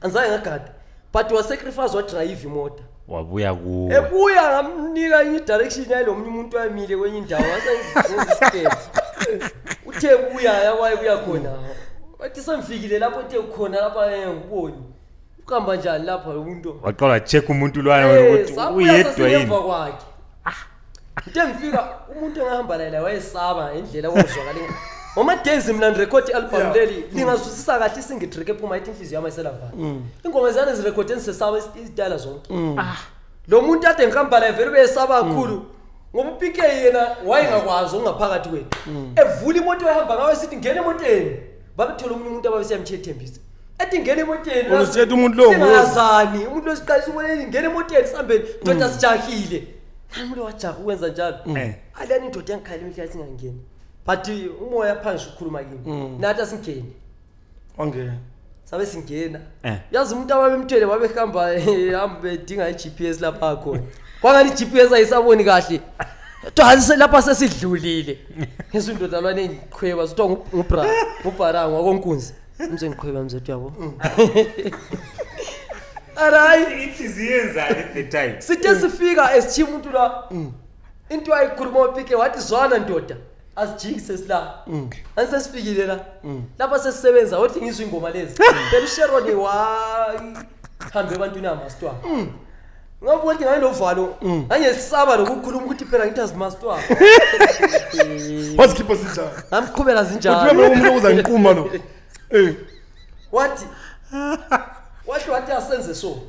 C: Angizange ngagada, but wasacrifice, wadrayiva imota.
A: Wabuya kuwe.
C: Ebuya ngamnika enye i-direction yalo munye umuntu wayemile kwenye indawo, ngasengisikele. Uthe buya yawaye buya khona, wathi sengifikile lapho, uthe ukhona lapha, ngikuboni ukuhamba njani lapha lo muntu.
A: Waqala wacheck umuntu lwana wena ukuthi
C: Sabuya
A: uyedwa yini.
C: Sesingemva kwakhe into engifika umuntu engahamba laye la wayesaba indlela kwakuzwakala ngoma-days. Mina ngirekhodi i-album leli, lingazwisisa kahle isingle track ephuma ithi Inhliziyo Yami Ayiselavalo. Ingoma ziyane zirekhode nisesaba izitayela zonke. Lo muntu ade ngihamba laye vele ubeyesaba kakhulu ngoba uPK yena wayengakwazi okungaphakathi kwethu. Evula imoto ehamba ngayo esithi, "Ngena emoteni." Babethola omunye umuntu ababesiyamtshiya ethembisa, ethi, "Ngena emoteni."
B: Wena usitshela umuntu lo nguwe.
C: Singazani umuntu losiqalisa uboneni, "Ngena emoteni sihambeni ndoda, sijahile." Nani umuntu wajaha ukwenza njalo? Aliyani indoda yangikhalela imihla singangeni, but umoya phansi ukhuluma kimi, nathi asingeni.
B: Wangena.
C: Sabe singena.
A: Yazi
C: Yazi umuntu ababemthwele babehamba hamba bedinga i-GPS lapha khona, kwangani i-GPS ayisaboni kahle. Kuthiwa lapha sesidlulile. Ngizwe indoda lwane engiqhweba, kuthiwa ngubra ngubharang wakonkunzi, mze ngiqhweba mzethu yabo arayi.
A: Inhliziyo yenzani at the time?
C: Sithe sifika esithiya umuntu la into ayikhuluma uPK, wathi, "Zwana ndoda, asijiki sesila anisesifikile la lapha sesisebenza." Wathi, "Ngizwe ingoma lezi phela." USharon wahambe ebantwini amastwana, ngoba wathi ngayinovalo, ngangesaba lokukhuluma ukuthi phela ngithi azimastwana.
B: Wazikhipha sinjani?
C: Ngamqhubela
B: Uthi
C: zinjalo.
B: umuntu okuza ngiquma lo.
C: Wathi wathi wathi asenze so.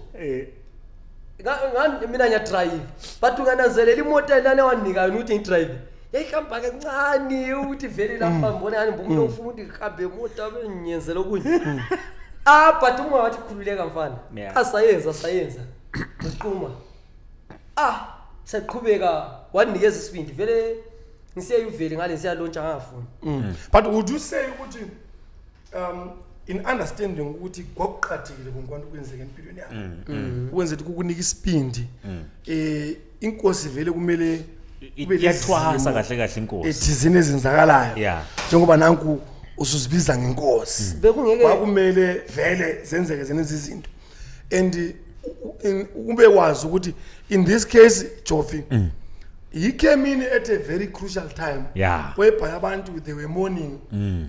C: Mina ngiyadrayiva, but ungananzelela imoto lana wanika yona ukuthi ngidrayive yayihamba kancane, ukuthi vele lapha ngibona ngani umuntu ofuna ukuthi ngihambe emoto bengiyenzela okunye. Ah, but uma wathi, "Khululeka mfana." Asayenza sayenza ngiquma, ah, saqhubeka, wanikeza isibindi vele ngisiya uvele ngale siyalontsha ngangafuni.
B: But would you say ukuthi in understanding ukuthi kwakuqathekile konkwantu kwenzeka empilweni yakho ukwenza ukuthi kukunika isibindi, inkosi vele kumele kube
A: Iyathwasa
B: lezimo
A: kahle kahle inkosi.
B: Ethizini ezenzakalayo njengoba nanku usuzibiza ngenkosi,
C: Bekungeke
B: kwakumele vele zenzeke zenezi izinto and ube wazi ukuthi in this case Jofi he came in at a very crucial time whereby abantu they were mourning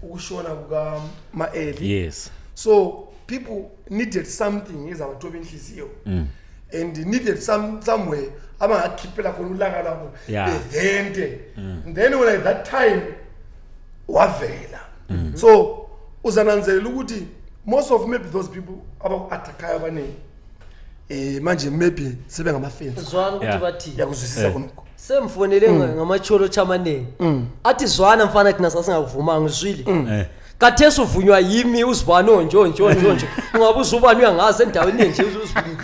B: ukushona kuka Ma-Eli. So people needed something ezabathoba inhliziyo and needed somewhere abangakhiphela khona ulaka lwabo bevente. And then when at that time wavela, so uzananzelela ukuthi most of maybe those people abaku-attack-ayo abaningi manje maybe sebengama-fans.
C: Zwana ukuthi bathini.
B: Yakuzwisisa khonokho.
C: Semfonele ngamacholotsha amaningi, athi, "Zwana mfana, thina sasingakuvumanga, uzwile? Kathesi uvunywa yimi uzibani onje onje onje onje, ungabe uzubani uyangazi endaweni enje uzibani.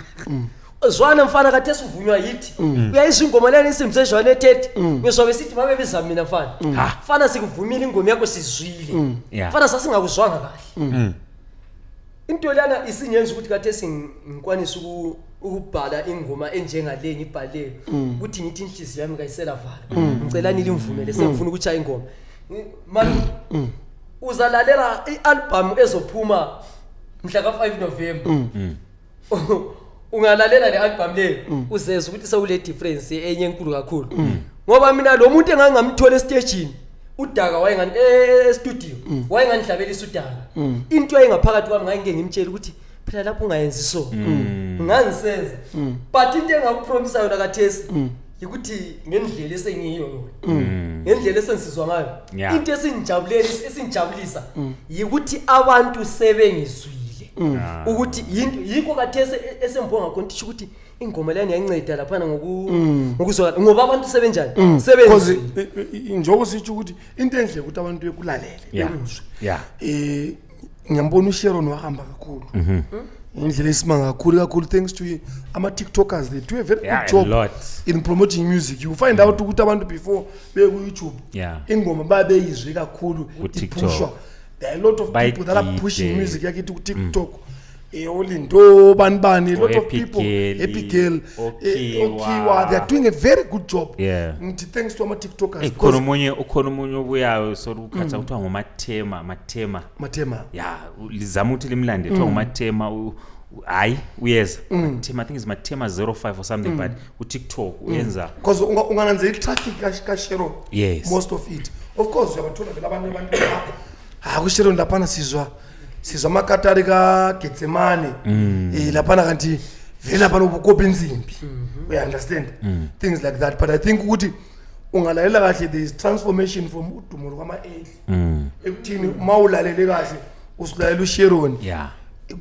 C: Zwana mfana, kathesi uvunywa yithi. Uyayizwa ingoma lena insimbi sezhwane ethethe, ngizwa besithi mabebiza mina mfana.
A: Ha.
C: Mfana, sikuvumile ingoma yakho, sizwile. Mfana, sasingakuzwanga kahle." Into lana isingenza ukuthi kathesi ngikwanise ukubhala ingoma enjengale ngibhale ukuthi ngithi, "Inhliziyo yami kayiselavala, ngicelani limvumele, sengifuna ukutshaya ingoma." Mani uzalalela i-album ezophuma mhla ka-5 November, ungalalela le album leyo uzezwa ukuthi sewule difference enye enkulu kakhulu, ngoba mina lo muntu engangamthola estagini udaka wayengani e-studio wayengandihlabelisa udaka, into ayingaphakathi kwami ngangike ngimtshele ukuthi phela lapho ungayenzi so ngangisenza. But into engakupromisa yona kathesi ukuthi ngendlela esengiyiyo yona, ngendlela esensizwa ngayo, into esingijabulela esingijabulisa yikuthi abantu sebengizwile ukuthi yinto yikho kathesi esengibonga khona ukuthi ukuthi ingoma leyani yanceda laphana ngokuzwakala ngoba abantu sebenjani
B: Because
C: sebenzile.
B: Njengoba sitsho ukuthi into enhle ukuthi abantu bekulalele, bekuzwe. Ngiyambona uSharon wahamba kakhulu ngendlela esimanga kakhulu kakhulu, thanks to ama-TikTokers. They do a very
A: Yeah,
B: good job
A: a lot.
B: in promoting music. You find out ukuthi abantu before beku-YouTube ingoma babeyizwe kakhulu
A: Ku-TikTok.
B: iphushwa. There are a lot of people that are pushing
A: Bayigide.
B: music yakithi ku-TikTok. Olindo bani bani, a lot of
A: Happy
B: people,
A: Girl,
B: Happy Girl,
A: Okhiwa.
B: Okhiwa, they are doing a very good job. Ngithi thanks to ama TikTokers.
A: Eh, khona omunye, ukhona omunye obuyayo solukhatha kuthiwa nguMathema, Mathema.
B: Mathema.
A: Ya, lizama ukuthi limlande, kuthiwa nguMathema, hayi uyeza Mathema, I think it's Mathema 05 or something, but uTikTok uyenza.
B: Because ungananzela i-traffic kaSharon, most of it, of course uyabathola vele abanye abantu, ha, kuSharon laphana sizwa amakatari kaGetsemane, laphana, kanti vele laphana ubukopa insimbi, we understand things like that. But I think ukuthi ungalalela kahle, there is transformation from udumo lukama-Eli ekuthini uma ulalele kahle usulalela uSharon,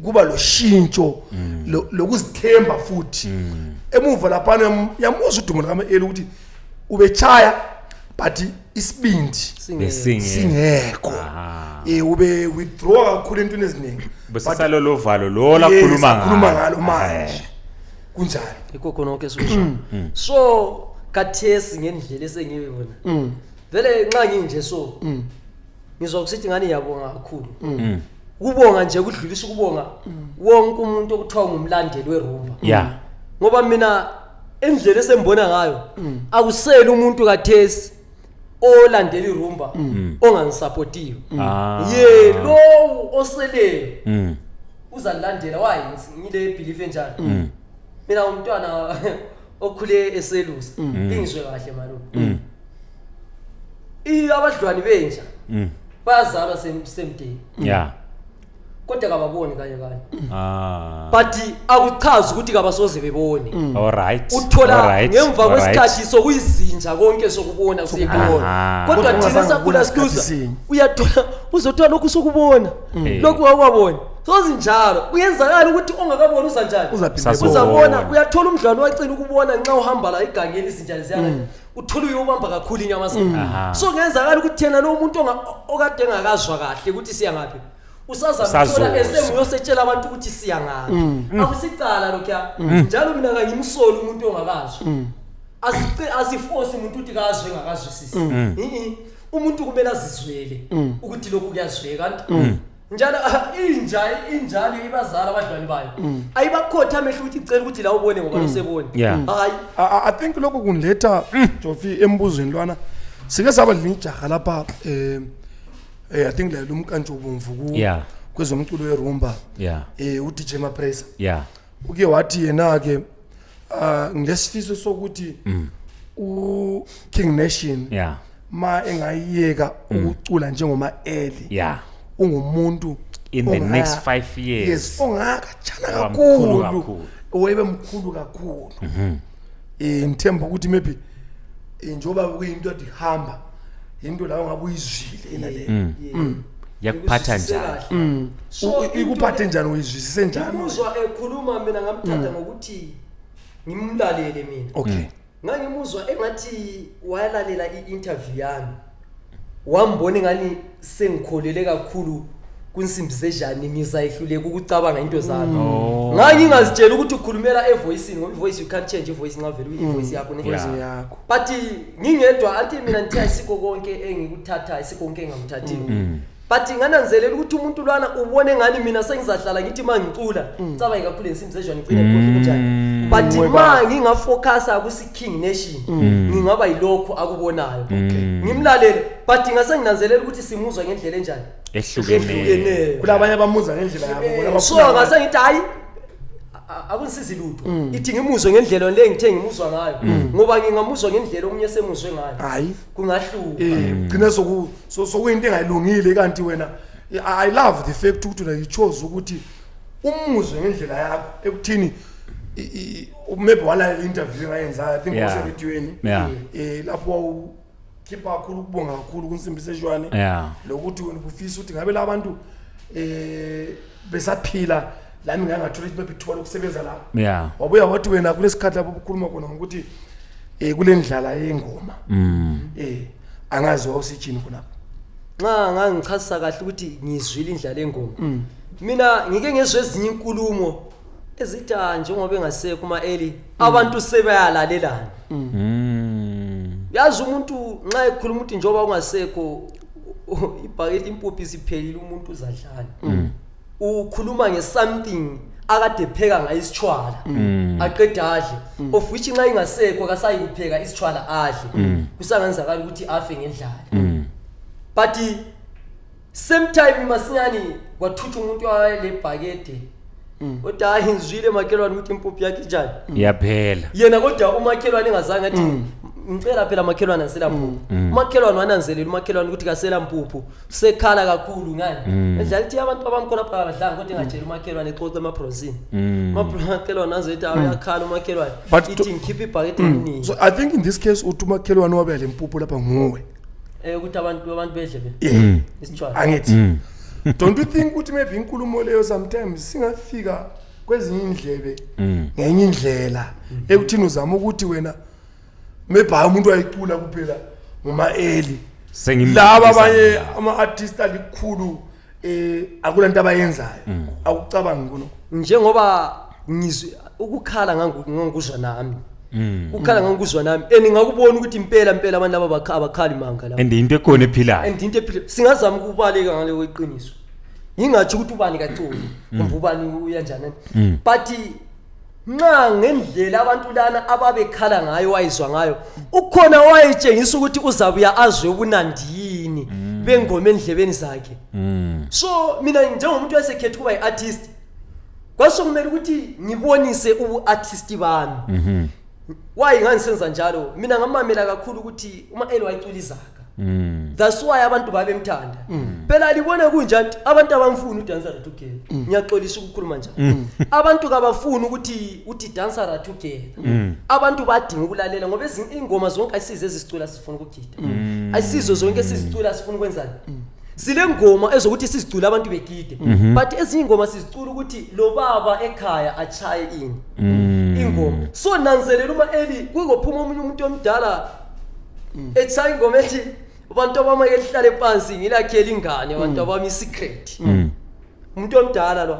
B: kuba lo shintsho lokuzithemba futhi emuva laphana yamuzwa udumo lukama-Eli ukuthi ubechaya, but isibindi
A: Besinge
B: singekho. Ube withdraw kakhulu entweni eziningi.
A: Besisalolo valo lo lakhuluma.
B: Akhuluma ngalo manje, kunjalo.
C: Yikho khona konke esikusho. So kathesi ngendlela esengiyibona vele, nxa nginje so ngizwa kusithi ngani ngiyabonga kakhulu, ukubonga nje kudlulisa ukubonga wonke umuntu okuthiwa ngumlandeli werumba, ngoba mina endlela esembona ngayo akuseli umuntu kathesi olandela irumba ongangisapotiyo. Ye, lo oseleyo uzalilandela. Why ngile belief enjalo? Mina umntwana okhule eselusa, lingizwe kahle malume, abadlwani benja bayazalwa same day, kodwa kababoni kanye kanye, but akuchazi ukuthi kabasoze bebone.
A: All right.
C: Uthola ngemva kwesikhathi sokuyizinja konke sokubona kusebona, kodwa
B: Kodwa
C: thina
B: ungazange
C: sakhula
B: ubone
C: silusa,
B: isikhathi sinye.
C: Uyathola uzothola lokhu sokubona, lokhu awukaboni, sozinjalo. Kuyenzakala ukuthi ongakaboni uza njani?
B: Uzaphinda.
A: Sasubona.
C: Uzabona. Uyathola umdlwane wacina ukubona, nxa uhamba la egangeni izinjani ziyana, uthola uyobamba kakhulu inyamazana. So kungenzakala ukuthi thena lo muntu okade engakazwa kahle ukuthi siya ngaphi, usazamthola
A: Usazozwa.
C: esenguyosetshela abantu ukuthi siya ngaphi. Akusicala lokhuya. Njalo mina kangimsoli umuntu ongakazwa. Asiforce umuntu ukuthi kazwe engakazwisisi. Umuntu kumele azizwele ukuthi lokhu kuyazweka, kanti njalo inja injalo ibazala abadlwani bayo, ayibakhotha amehlo ukuthi icela ukuthi la ubone ngoba losebone. Hayi.
B: I think lokho kungiletha, Jofi, embuzweni lwana sike saba lijaha lapha, I think la lumkantsho bomvu ku kwezomculo werumba, uDJ Mapresa, uke wathi yena ke, ngilesifiso sokuthi u King Nation ma engayiyeka ukucula njengoma Eli, ungumuntu
A: in the next 5 years,
B: yes, ongakatshana
A: Oba mkhulu
B: kakhulu,
A: kakhulu.
B: Webe mkhulu kakhulu. Ngithemba ukuthi maybe, njengoba kuyinto ade ihamba, into la ungabe uyizwile yena le.
A: Yakuphatha
C: Ngikuzwisise
A: njani?
C: kahle. So,
B: Ikuphathe njani, uyizwisise njani?
C: Ngimuzwa ekhuluma, mina ngamthatha ngokuthi ngimlalele mina. Ngangimuzwa engathi wayalalela i-interview yami, wambona engani sengikholele kakhulu kunsimbi zejani, ngizayihluleka ukucabanga into zami. Ngangingazitshela ukuthi ukhulumela evoicini, ngoba ivoice, you can't change ivoice nxa vele uyivoice yakho, ne?
A: Yeah.
B: Yakho.
C: But ngingedwa anti mina ngithi ayisikho konke engikuthatha, ayisikho konke engangithathiyo, but ngananzelela ukuthi umuntu lwana ubone ngani mina sengizahlala ngithi ma ngicula cabange kakhulu ensimbi zejwane, ngicine ngikhohlwe kunjani, but ma ngingafocusa kusi-King Nation ngingaba yilokho akubonayo. Ngimlalele, but ngase nginanzelela ukuthi simuzwa ngendlela enjani?
A: Ehlukeneyo.
C: Ehlukeneyo.
B: Kulabanye abamuza ngendlela yabo bona,
C: So
B: abafuna.
C: ngase ngithi hayi, akusizi lutho, ithi ngimuzwe ngendlela le ngithe ngimuzwa ngayo, ngoba ngingamuzwa ngendlela omunye semuzwe ngayo,
B: Hayi,
C: kungahluka.
B: Gcina sokuyinto engayilungile, kanti wena, I love the fact ukuthi wena you chose ukuthi umuzwe ngendlela yakho ekuthini maybe walalela i-interview engayenzayo, I think waserediyweni, lapho wawukhipha kakhulu ukubonga kakhulu kunsimbi seshwane, lokuthi wena ubufisa ukuthi ngabe labantu besaphila lami ngangathola ukuthi maybe ithuba lokusebenza lapho. Wabuya wathi wena kulesikhathi lapho ukhuluma khona ngokuthi kule ndlala yengoma, angazi wawusitshini khonapho.
C: Nxa ngangichasisa kahle ukuthi ngizwile indlala engoma, mina ngike ngezwe ezinye inkulumo ezithi, "Ah, njengoba engasekho uma-Eli, abantu sebeyalalelana." Yazi umuntu nxa ekhuluma ukuthi njengoba ungasekho, ibhaketi impuphu isiphelile, umuntu uzadlala. Ukhuluma nge-something akade epheka ngayo isitshwala, aqeda adle, of which nxa ingasekho akasayi kupheka isitshwala adle, kusangenzakala ukuthi afe ngendlala. But same time masinyane kwathutsha umuntu wayelebhakede, kodwa hayi, ngizwile makhelwane ukuthi impuphu yakhe injani.
A: Iyaphela.
C: Yena kodwa umakhelwane engazange athi, "Ngicela phela makhelwane, asela mpuphu." Umakhelwane wananzelela umakhelwane ukuthi kasela mpuphu, sekhala kakhulu ngani edlala ithi abantu abami khona phaka badlanga, kodwa engatsheli umakhelwane, exoxe emabrosini. Umakhelwane azothi uyakhala umakhelwane, ithi ngikhiphe ibhakede eliningi.
B: So I think in this case uthi umakhelwane wabe le mpuphu lapha nguwe.
C: Ukuthi abantu bedle be isitshwala.
B: Angithi don't you think ukuthi maybe inkulumo leyo sometimes singafika kwezinye indlebe ngenye indlela, ekuthini uzama ukuthi wena maybe hayi, umuntu wayicula kuphela nguma-eli laba abanye ama-artist alikhulu, akulanto abayenzayo, akucabangi khonokho?
C: Njengoba ngizwe ukukhala, ngangikuzwa nami ukukhala, ngangikuzwa nami and ngakubona ukuthi impela impela abantu laba abakhali manga la.
A: And into ekhona ephilayo.
C: And into ephila singazama ukubaleka ngale iqiniso, ngingatsho ukuthi ubani kaculi kumbe ubani uyanjani, but nxa ngendlela abantu lana ababekhala ngayo, wayizwa ngayo, ukhona wayetshengisa ukuthi uzabuya azwe ubunandini bengoma endlebeni zakhe. So mina njengomuntu wayesekhetha ukuba yi-artist, kwasokumele ukuthi ngibonise ubu-artist bami. Why ngangisenza njalo? Mina ngamamela kakhulu ukuthi uma eli wayicula izaga, that's why abantu babemthanda phela. Libona kunjani, abantu abamfuni udansara together. Ngiyaxolisa ukukhuluma njalo, abantu kabafuni ukuthi uthi dansara together. Abantu badinga ukulalela, ngoba ezinye ingoma zonke ayisizo ezisicula sifuna ukugida, ayisizo zonke esizicula sifuna ukwenzani. Sile ngoma ezokuthi sizicule abantu begide, but ezinye ingoma sizicula ukuthi lo baba ekhaya achaye ini ingoma. So nanzelela uma eli kuzophuma omunye umuntu omdala echaya ingoma ethi, "Abantu abami, ake lihlale phansi ngilakhela ingane, abantu abami, i-secret." Umuntu omdala lo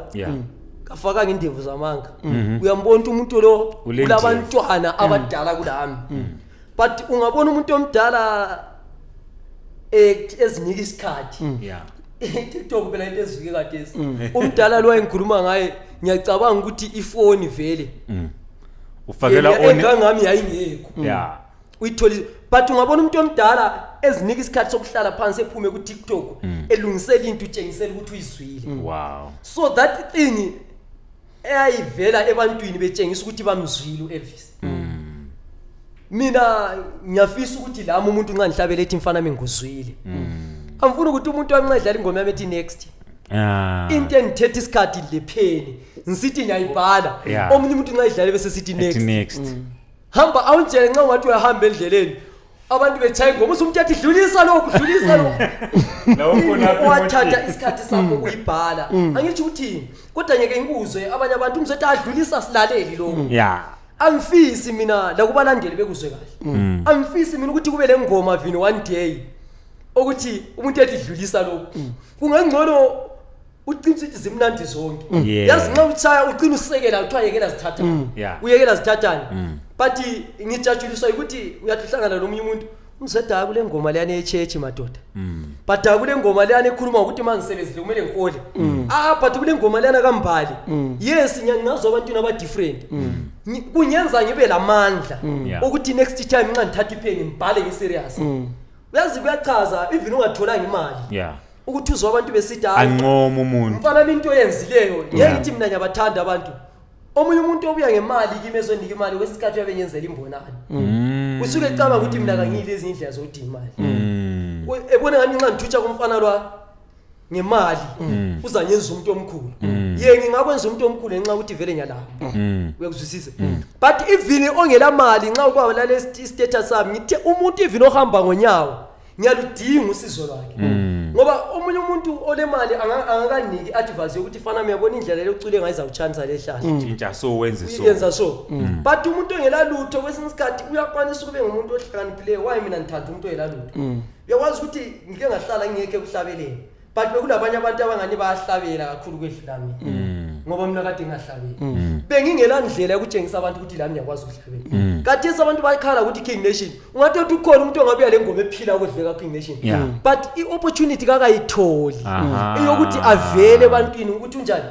C: kafakanga indevu zamanga, uyambona ukuthi umuntu lo
A: Ule
C: kulabantwana abadala kulami. But ungabona umuntu omdala ezinika isikhathi. I-TikTok phela into ezifike kadesi. Umdala lo engikhuluma ngaye, ngiyacabanga ukuthi ifoni vele
A: ufakela on.
C: Engangami yayingekho. Uyitholile, but ungabona umuntu omdala ezinika isikhathi sokuhlala phansi, ephume ku-TikTok, elungisela into, utshengisela ukuthi uyizwile. So that thing eyayivela ebantwini betshengisa ukuthi bamzwile u-Elvis, mina ngiyafisa ukuthi lami umuntu nxa ngihlabele ethi, "Mfana mi nguzwile." Angifuni ukuthi umuntu wami nxa edlala ingoma yami ethi, "Next." Into engithetha isikhathi lepheni ngisithi ngiyayibhala, omunye umuntu nxa idlale bese sithi
A: ethi
C: next.
A: Next.
C: Hamba awuntshele, nxa ungathi uyahamba endleleni abantu betshaya ingoma, uze umuntu athi, "Dlulisa lokhu, dlulisa lokhu."
A: Lawo khona apha
C: Wathatha
A: emoteni.
C: isikhathi sakho uyibhala, angitsho ukuthini, kodwa ngeke ngikuzwe abanye abantu umzothi adlulisa, silaleli lokhu. Angifisi mina lakubalandeli bekuzwe kahle, angifisi mina ukuthi kube le ngoma vini one day ukuthi umuntu ethi, "Dlulisa lokhu." Kungangcono uqinisa ukuthi zimnandi zonke. Yazi nxa utshaya ucina usekela, kuthiwa yekela zithathane, uyekela zithathane. But ngijatshuliswa ukuthi uyathi uhlangana nomunye umuntu, umzeda kule ngoma leyana ye-church madoda, but kule ngoma leyana ekhuluma ngokuthi ma ngisebenzile kumele ngihole, ah, but kule ngoma leyana kambali. Yes, ngiyangazwa abantwini aba-different. Kungenza ngibe lamandla ukuthi next time nxa ngithatha ipheni ngibhale ngi-serious. Uyazi kuyachaza even ungatholanga imali ukuthi uzwe abantu besithi, "Hayi,
A: ancoma umuntu."
C: Mfana, into oyenzileyo." Ngeke ngithi mina ngiyabathanda abantu. Omunye umuntu obuya ngemali kimi ezonika imali, kwesinye isikhathi uyabe ngenzela imbonani, usuke ecabanga ukuthi mina kangiyile ezinye indlela zokudinga imali. Ebona ngani nxa ngithutsha kumfana lwa ngemali uzanyenza umuntu omkhulu. Ye, ngingakwenza umuntu omkhulu ngenxa yokuthi vele ngiyalamba, uyakuzwisisa. But even ongela mali, nxa ukwalale status sami, ngithe umuntu even ohamba ngonyawo ngiyaludinga usizo lwakhe, ngoba omunye umuntu olemali angakaniki i-advice yokuthi, "Fana, uyabona indlela lecule ngayo izawutshanisa lehlahla."
A: Tshintsha so, wenze so.
C: Yenza so. But umuntu ongelalutho kwesinye isikhathi uyakwanisa ukube ngumuntu ohlakaniphileyo. Why mina ngithanda umuntu ongelalutho? Uyakwazi ukuthi ngike ngahlala ngingekho ekuhlabeleni, but bekulabanye abantu abangani bayahlabela kakhulu kwedlula mina. Ngoba mina kade ngingahlabeli, bengingela ndlela yokutshengisa abantu ukuthi lami ngiyakwazi ukuhlabela. Kathesi abantu bayakhala ukuthi King Nation, ungathi uthi ukhona umuntu ongabuya le ngoma ephila ukudleka King Nation, but i-opportunity kakayitholi eyokuthi avele ebantwini ukuthi unjani,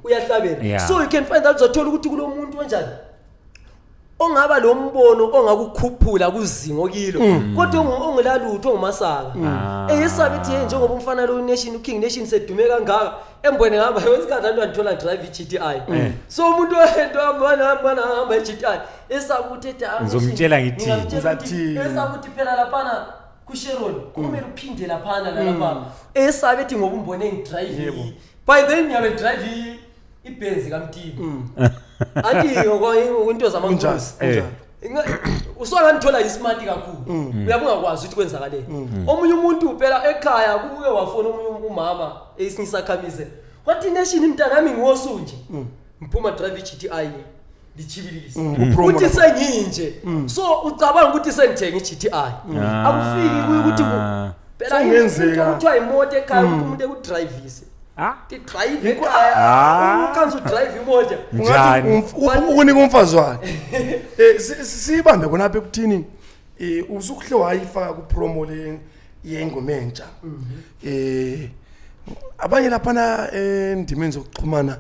C: uyahlabela. So you can find out, uzothola ukuthi kulo muntu onjani ongaba lo mbono ongakukhuphula kuzingo kilo, kodwa ongelalutho, ongumasaka, eyesabe ithi, "Hey, njengoba umfana lo nation, uKing Nation, sedume kangaka embone ngihamba kwesikhathi abantu andithola drive i-GTI." So umuntu oyedwa hamba hamba i-GTI, esaba ukuthi ethi, "Ah,
A: Ngizomtshela ngithini?
C: ngingamtshela ukuthi-"
B: Ngizathini?
C: Esaba ukuthi phela laphana kuSharon kumele uphinde laphana lalapha, esabe ethi ngoba umbone ngidrive, by then ngiyabe drive iBenz kaMtibi, anti into zamankosi. Uswangangithola ismart kakhulu, uyabe ungakwazi ukuthi kwenzakaleni. Omunye umuntu phela ekhaya kuke wafona omunye umama esinye isakhamize, wathi, "Nation, mntanami, ngiwosunje ngiphuma drive i-GTI lichibilisi."
B: Upromo
C: Uthi
B: lapho.
C: senginje, so ucabanga ukuthi sengithenga i-GTI, akufiki kuye ukuthi phela
B: Sokungenzeka.
C: into kuthiwa imoto ekhaya, ukuthi umuntu ekudrivise, drive ekhaya, ukhanze udrive imoto.
B: Ungathi
A: Njani?
B: ukunika umfazi wakhe. Siyibambe khonapha ekuthini usukuhle wayifaka kupromo le yengoma entsha. Abanye laphana endimeni zokuxhumana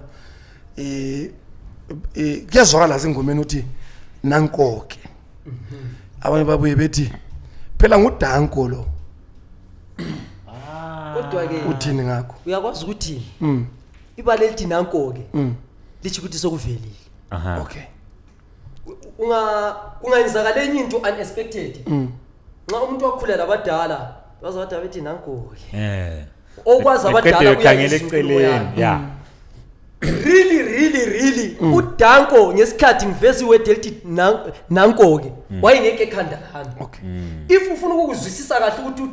B: kuyazwakala ezingomeni uthi nankoke. Abanye babuye bethi phela ngudanko lo.
C: Kodwa ke
B: Uthini ngakho?
C: Uyakwazi ukuthi ibala elithi nanko-ke litsho ukuthi sokuvelile. Unga kungayenzakala enye into unexpected, nxa umuntu wakhula labadala, baza bathi abethi nanko-ke, okwazi
A: Beqede
C: abadala
A: bekhangela
C: uyayizwa inkulumo
A: eceleni.
C: yami. Really, really, really, udanko ngesikhathi ngiveza iword elithi nanko-ke wayengekho ekhanda lami. If ufuna ukukuzwisisa kahle ukuthi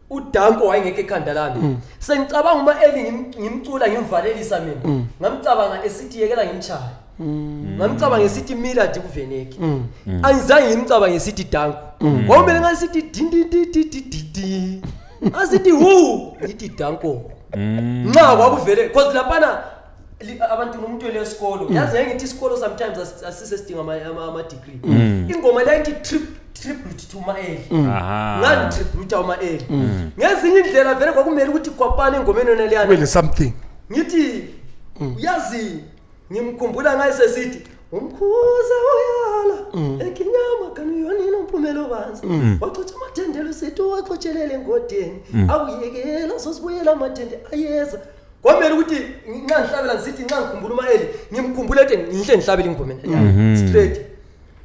C: udanko wayengekho ekhanda lami, sengicabanga uma eli ngimcula ngimvalelisa, mina ngamcabanga esithi yekela ngimchaye, ngamcabanga esithi Millard kuveneki, angizange ngimcabange esithi danko. Kwakumele ngasithi dindindidididi, asithi hu, ngithi danko, nxa kwakuvele, because laphana abantu umuntu lesikolo, yazi ngeke ngithi isikolo sometimes asisesidinga ama-degree. Ingoma leyo ngithi tribute to ma-eli, ngangitributa uma-eli ngezinye indlela. Vele kwakumele ukuthi kwapana engomeni yona leyana
B: Kube le something.
C: Ngithi uyazi ngimkhumbula ngaye sesithi umkhuza uyala ekinyama kanuyonina umphumelo banzi, waxotsha amathendelo sithi waxotshelele engodeni, awuyekela sosibuyela amathende ayeza. Kwamele ukuthi nxa ngihlabela ngisithi nxa ngikhumbula uma-eli, ngimkhumbule ethi ngihle ngihlabele ingoma yena straight,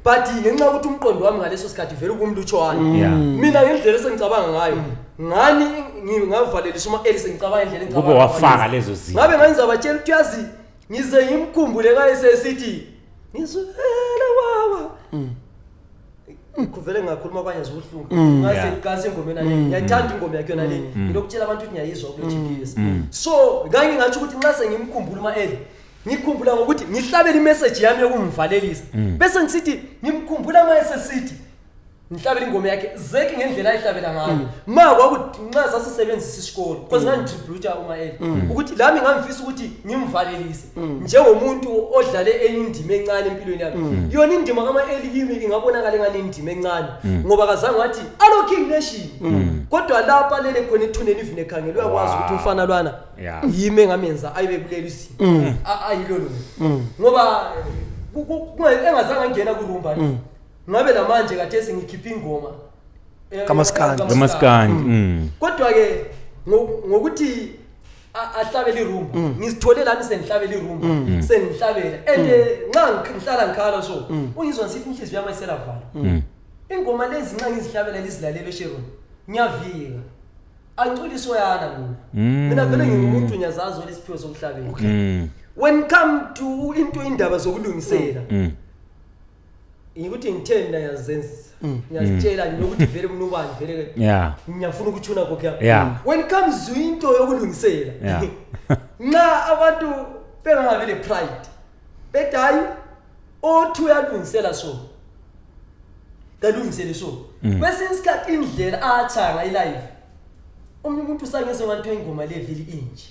C: but ngenxa yokuthi umqondo wami ngaleso sikhathi vele kumlutshwane, mina ngendlela esengicabanga ngayo ngani ngingavaleliswa uma-eli, sengicabanga indlela
A: Kube
C: engicabanga
A: wafaka
C: ngayo.
A: Lezo zinto.
C: Ngabe ngangizabatshela ukuthi uyazi ngize ngimkhumbule ngaye sesithi ngizwela baba, kuvele ngakhuluma kwanye zibuhlungu ngase ngase ingoma yona le. Ngiyayithanda ingoma yakhe yona le, ngilokutshela abantu ukuthi ngiyayizwa kule GPS. So ngangingatsho ukuthi nxa sengimkhumbula uma-eli, ngikhumbula ngokuthi ngihlabele imessage yami yokumvalelisa, bese ngisithi ngimkhumbula uma esesithi ngihlabela ingoma yakhe zeki ngendlela ayihlabela ngayo. Ma kwakuthi nxa sasisebenzisa isikolo, because ngangitributa uma-eli ukuthi lami ngangifisa ukuthi ngimvalelise njengomuntu odlale enye indima encane empilweni yami. Yona indima kama-eli kimi ingabonakala engani indima encane, ngoba kazange wathi alo King Nation, kodwa lapha lele khona ethuneni, even ekhangela uyakwazi ukuthi umfana lwana yimi engamenza ayibe kuleli izinga ayilo lona, ngoba engazange angena kurumba ngabe lamanje kathesi ngikhipha ingoma
B: Kamaskandi.
A: Kamaskandi.
C: Kodwa ke ngokuthi ahlabele irumba, ngizithole lami sengihlabela irumba, sengihlabela and nxa ngihlala ngikhala, so ungizwa ngisithi inhliziyo yami ayiselavala. Ingoma lezi nxa ngizihlabela lizilalele Sharon, ngiyavika angiculisoyana mina. Mina vele ngingumuntu, ngiyazazi olesiphiwo sokuhlabela. When come to into indaba zokulungisela, ngikuthi ngithe mina ngiyazenzisa, ngiyazitshela nokuthi vele mnubani vele ngiyafuna ukuthuna kokho. When comes to into yokulungisela, nxa abantu bengangabi le pride, bethi hayi, othi uyalungisela, so kalungisele. So kwesinye isikhathi indlela atshaya ngayo live, omunye umuntu usangezwe ngathiwa ingoma le vele inje.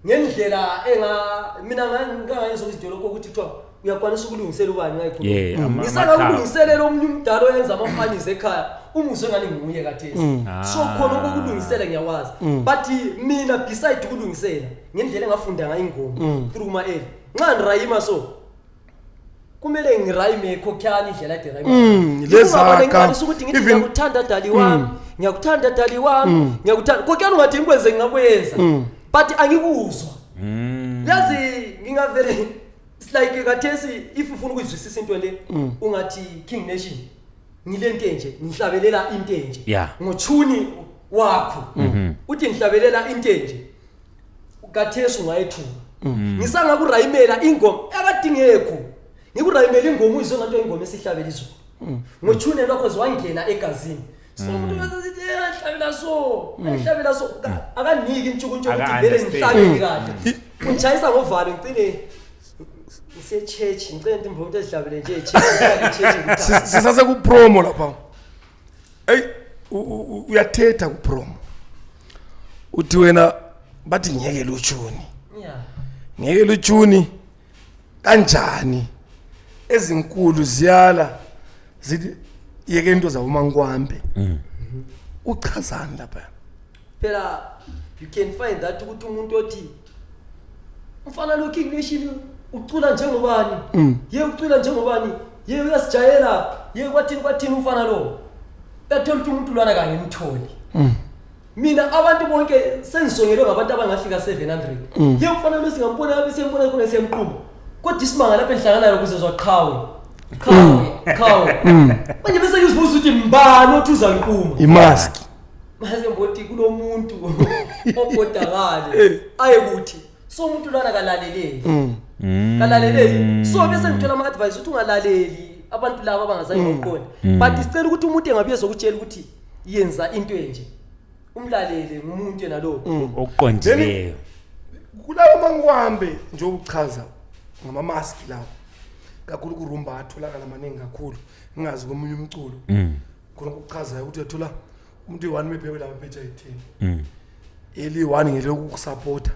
C: Ngendlela enga mina ngangenza izinto lokho ukuthi kuthiwa uyakwanisa ukulungisela ubani ngayikhuluma.
A: Yeah,
C: Ngisangakulungiselela omunye umdala oyenza amafanizi ekhaya umuzwe ngani nguye kathesi. So khona okulungisela ngiyakwazi. But mina beside ukulungisela ngendlela engafunda ngayo ingoma through ma L. Nxa ngirayima so kumele ngirayime khokhani indlela ade rayima.
B: Lezaka.
C: Ngikwanisa ukuthi ngithi ngiyakuthanda dali wami, ngiyakuthanda dali wami, ngiyakuthanda. Khokhani ungathi ngikwenze ngingakwenza. But angikuzwa. Yazi ngingavele it's like kathesi if ufuna ukuyizwisisa into le ungathi King Nation ngilento enje ngihlabelela into enje ngochuni wakho uthi ngihlabelela into enje kathesi ungayethuka ngisangakurayimela ingoma akadingekho ngikurayimela ingoma uyizwe ngathi ingoma esihlabela izulu ngochune lwakho ziwangena egazini. So umuntu bese sithi hlabela so hlabela so akaniki intshukuntshu ukuthi vele ngihlabele kahle ngitshayisa ngovalo ngicine ngise-church ngicela ukuthi umuntu ezihlabele nje e-church.
B: Sisase ku promo lapha. Ey, uyathetha ku promo. Uthi wena bathi ngeke luchuni. Ngeke luchuni kanjani? Ezinkulu ziyala zithi yeke into zabo mankwambe. Uchazani lapha?
C: Phela you can find that ukuthi umuntu othi umfana lo King Nation ucula njengobani, ye ucula njengobani, ye uyasijayela, ye kwathini kwathini umfana lo, uyathola ukuthi umuntu lwana kangimtholi. Mina abantu bonke sengisongelwe ngabantu abangafika 700. Ye umfana lo singambona abe siyambona khona siyamquma, kodwa isimanga lapho enhlanganayo kuze zwaqhawe qhawe qhawe. Manje bese ngizibuza ukuthi mbani othi uzanquma
B: imask.
C: Mase ngiboti kulomuntu obhodakale ayekuthi so umuntu lwana kalaleleki kalaleleki. So bese ngithola ama advice ukuthi ungalaleli abantu laba abangazange baqonde, but sicela ukuthi umuntu engabuye zokutshela ukuthi yenza into enje umlalele ngumuntu yena lo
A: okuqondileyo.
B: Kulawo mankwambe nje ukuchaza ngama mask lawo kakhulu kurumba atholakala maningi kakhulu ngingazi komunye umculo khona ukuchazayo ukuthi uyathola umuntu uyi-one mephephe la mapheji ayi-10 eli-one ngelokukusapota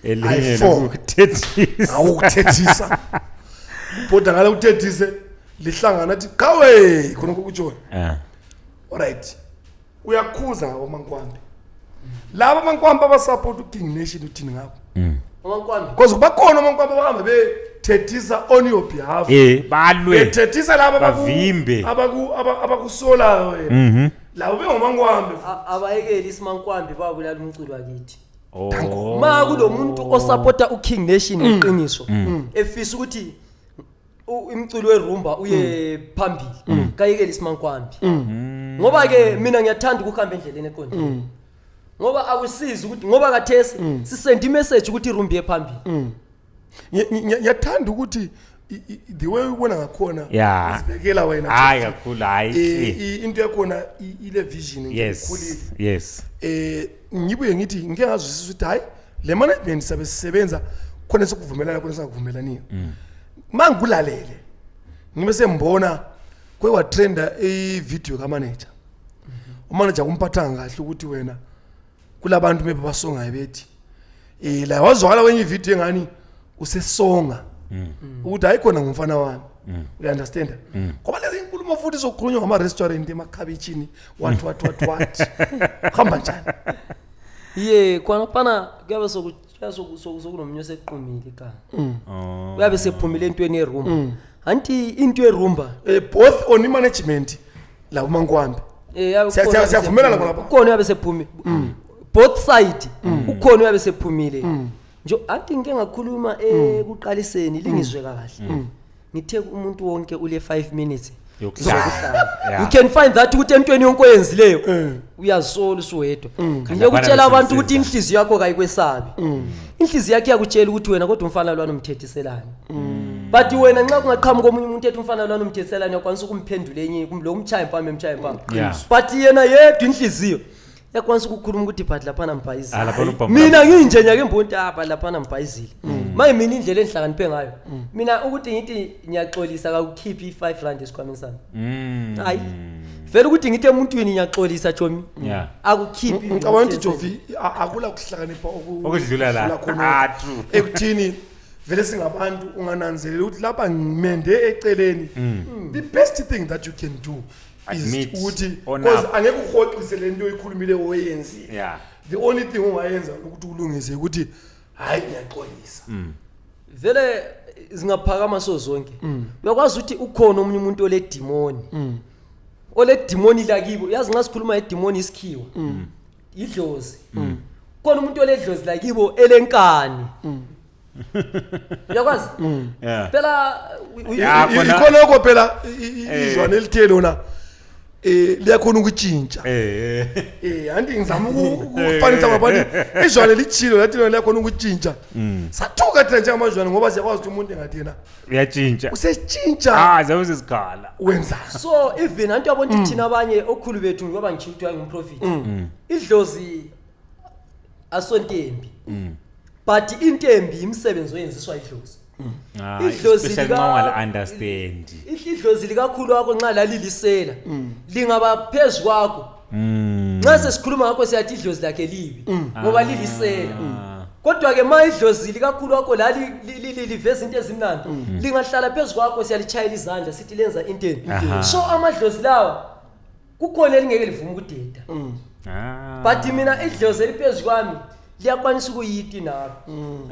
A: elinye
B: Ayi-four.
A: lokuthethisa
B: awukuthethisa ubhoda ngale uthethise lihlangana athi qhawe khona kokutshona. Alright, uyakhuza ngabo mankwambe laba amankwambe abasupport uKing Nation uthini ngabo?
C: Amankwambi
B: Because bakhona amankwambe abahamba bethethisa on your behalf,
A: balwe
B: bethethisa laba
A: bavimbe.
B: Abakusolayo wena labo bengomankwambe.
C: Abayekeli isimankwambi babulala umculo wakithi.
A: Oh.
C: Ma kulomuntu osupporta uKing Nation ngeqiniso efisa ukuthi umculo werumba uye phambili kayekele isimankwambi, ngoba ke mina ngiyathanda ukuhamba endleleni eqondile, ngoba akusizi ukuthi ngoba kathesi sisend imessage ukuthi irumba iye phambili.
B: Ngiyathanda ukuthi the way ubona ngakhona uzibekela wena.
A: Hayi kakhulu, hayi.
B: Into yakhona ile vision nje ikhulile. Ngibuye ngithi ngike ngazwisisa ukuthi hayi le management sabe sisebenza khona sikuvumelana khona singakuvumelaniyo. Mangikulalele ngibe sembona kwe watrenda i-video kamanager, umanager kumphathanga kahle ukuthi wena kulabantu maybe basongayo bethi la wazwakala kwenye ivideo engani usesonga ukuthi hayi khona ngumfana wami, uya-understand? Ngoba lezi inkulumo futhi zokukhulunywa ngama-restaurant emakhabitshini what what what what kuhamba njani?
C: Ye khona phana kuyabe kuyabe sokunomunye osequmile igama.
A: Oh.
C: Kuyabe sephumile entweni yerumba, anti into yerumba
B: Both on i-management la umankwambi.
C: Yabe kukhona uyabe
B: Siyavumelana
C: sephumile.
B: khona lapha?
C: Ukhona uyabe sephumile both side, ukhona uyabe sephumile nje. Anti ngike ngakhuluma ekuqaliseni lingizwe kahle, ngithe umuntu wonke ule 5 minutes
A: Yokuhlala.
C: zokuhlala. You can find that ukuthi entweni yonke oyenzileyo uyazisola usuwedwa. Ngiyokutshela abantu ukuthi inhliziyo yakho kayikwesabi, inhliziyo yakho iyakutshela ukuthi wena kodwa umfana lwana umthethiselani, but wena nxa kungaqhamuka omunye umuntu ethi umfana lwana umthethiselani uyakwanisa ukumphendula enye lo umtshaye impama emtshaye impama. But yena yedwa inhliziyo yakwanisa ukukhuluma ukuthi but laphana mbhayizile.
A: Ah, laphana ubhamba-
C: Mina nginje nyake mbonti apha laphana mbhayizile. Maye mina indlela engihlakaniphe ngayo mina ukuthi ngithi ngiyaxolisa kakukhiphi i-5 rand esikhwameni sami. Hayi. Vele ukuthi ngithi emuntwini ngiyaxolisa chomi.
A: Yeah.
C: Akukhiphi.
B: Ngicabanga ukuthi Jovi akula kuhlakanipha
A: Okudlula la.
B: khona.
A: Ah, true.
B: Ekuthini vele singabantu ungananzelela ukuthi lapha ngimende eceleni. The best thing that you can do is
A: Admit,
B: ukuthi
A: own
B: because
A: up.
B: angeke uhoxise lento oyikhulumile oyenzile.
A: Yeah.
B: The only thing ongayenza ukuthi ulungise ukuthi hayi ngiyaxolisa.
C: Vele zingaphakama so zonke. Uyakwazi ukuthi ukhona omunye umuntu oledimoni. Oledimoni lakibo. Yazi nxa sikhuluma ngedimoni isikhiwa. Idlozi. Khona umuntu oledlozi lakibo elenkani. Uyakwazi?
A: Yeah.
C: Phela
A: Yeah, khona-
B: Ikhonoko phela
A: Eh.
B: izwane elithe lona liyakhona ukutshintsha.
A: Eh.
B: Anti ngizama ukufanisa ngabantu izwane litshilo lathi lona liyakhona ukutshintsha. Sathuka thina njengamazwane ngoba siyakwazi ukuthi umuntu engathi yena
A: Uyatshintsha.
B: usetshintsha
A: Ah, zabe sezikhala.
B: wenza.
C: So even antu yabona ukuthi thina abanye okhulu bethu ngoba ngitsho ukuthi ngumprofit. Idlozi asontembi. But intembi imisebenzi oyenziswa idlozi.
A: Ah,
C: Idlozi
A: especially nxa ungali-understand.
C: Idlozi likakhulu wakho nxa lalilisela lingaba phezu kwakho. Nxa sesikhuluma ngakho siyathi idlozi lakhe libi ngoba lilisela. Kodwa ke ma idlozi likakhulu wakho lali liveza into ezimnandi lingahlala phezu kwakho siyalitshayela izandla sithi lenza into embi.
A: Aha.
C: So amadlozi lawa kukhona elingeke livume ukudeda.
A: Ah.
C: But mina idlozi eliphezu kwami liyakwanisa ukuyita inaro.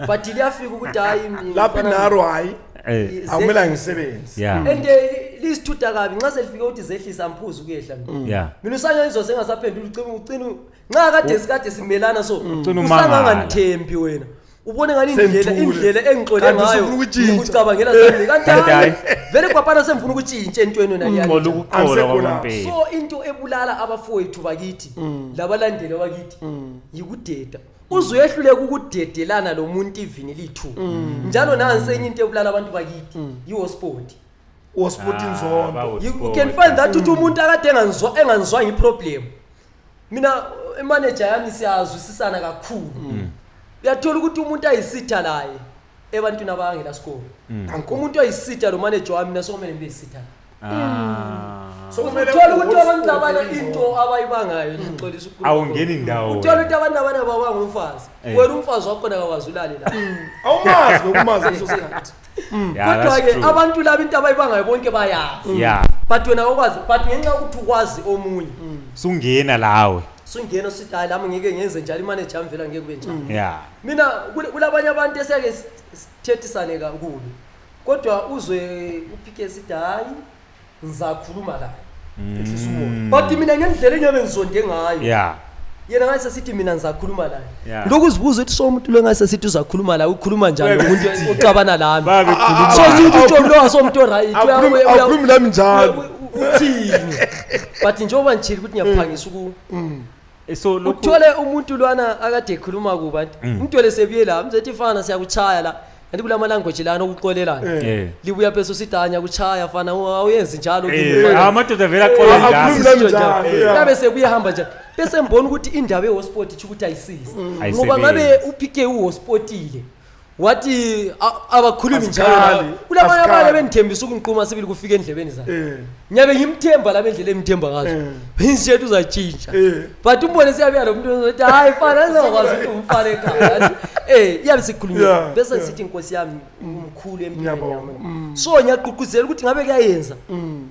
C: But liyafika ukuthi hayi mina
B: Lapha
C: ngifana-
B: inaro hayi
A: Eh.
B: awumela ngisebenze.
A: Yeah.
C: And lisithutha kabi nxa selifike ukuthi zehlisa amphuzu ukuyehla mina.
A: Yeah.
C: Mina usanya izose engasaphenduli ucina nxa kade sikade simelana so
A: Ucina umangala.
C: usangangangithembi wena. Ubone ngani indlela
B: Sengithule.
C: indlela engixole
B: Kanti
C: ngayo
B: usufuna ukutshintsha.
C: ngikucabangela sami kanti
A: Kanti
C: hayi
A: hayi.
C: vele kwapana semfuna ukutshintsha entweni wena liyani.
A: Xola ukuxola
B: Angisekho
A: kwamampela.
C: So into ebulala abafowethu bakithi labalandeli bakithi yikudeda. Uze uyehluleka ukudedelana lo muntu ivini lithu. Njalo nansi enye into ebulala abantu bakithi yiwosport.
B: Osport
A: Ah,
B: inzondo.
A: bawo
C: You
A: sport.
C: can find that ukuthi umuntu akade enganzwanga iproblem. Mina imanager yami siyazwisisana kakhulu. Uyathola ukuthi umuntu ayisitha laye ebantwini abangela sikolo. Umuntu ayisitha lo manager wami mina sokumele ngibe yisitha.
A: Ah.
B: Sokumele
C: Uthola ukuthi abantu
B: hotspot
C: labana
B: inzondo.
C: into abayibangayo ngixolisa ukukhuluma.
A: Awungeni ndawo.
C: Uthola ukuthi abantu labana babanga umfazi.
A: Eh.
C: Wena umfazi wakhona akakwazi ulale la.
B: Awumazi nokumazi leso sikhathi.
A: Yeah,
C: Kodwa
A: that's
C: ke
A: true.
C: abantu laba into abayibangayo bonke bayazi.
A: Yeah.
C: But wena awukwazi but ngenxa yokuthi ukwazi omunye.
A: Sungena lawe.
C: Sungena usithi hayi lami ngeke ngenze njalo imanager yami vele angeke kube njalo.
A: Yeah.
C: Mina kulabanye abantu esiyake sithethisane kakubi. Kodwa uzwe uPK sithi hayi ngizakhuluma laye.
B: Ehlisa umoya.
C: But mina ngendlela engiyabe ngizonde ngayo.
A: Yeah.
C: Yena ngase sithi mina ngizakhuluma laye.
A: Yeah.
C: Lokhu uzibuza ukuthi so umuntu lo ngase sithi uzakhuluma laye ukhuluma njani
A: Uyabe
C: umuntu
A: esithi-
C: oxabana lami.
A: Babe khuluma.
C: So uthi utsho lo asomuntu oright.
B: Awukhulumi lami njalo.
C: Uthini? But njengoba ngitshilo ukuthi ngiyaphangisa uku
A: So lokhu
C: uthole umuntu lwana akade ekhuluma kuba nti umthole sebuye la mzethi fana siyakuchaya la kanti kulama language lana okuxolelana
A: Eh.
C: libuya phezulu sithi hanya kuchaya fana awuyenzi njalo kimi,
A: Eh,
C: fana."
A: amadoda vele aqola njalo.
B: Akhulumi lami njalo. yeah.
C: Yabe sekuyahamba njalo bese ngibona ukuthi indaba yehosport isho ukuthi ayisizi ngoba
A: Ayisebenzi.
C: ngabe uPK uhospotile wathi abakhulumi njalo
B: Asikali,
C: laba. Kulabanye
B: asikali.
C: abanye bendithembisa ukungiquma sibili kufika endlebeni zakhe
B: Eh.
C: ngiyabe ngimthemba laba endlela emthemba ngazo inshethu uzatshintsha
B: Eh.
C: but umbone siyabuya lo muntu ozothi hayi fana ngizokwazi ukuthi umfana ekhaya Athi, eh iyabe sikhulunywa
B: Yeah,
C: bese
B: yeah.
C: sithi inkosi yami umkhulu empilweni
B: Ngiyabonga.
C: yami so ngiyagqugquzela ukuthi ngabe kuyayenza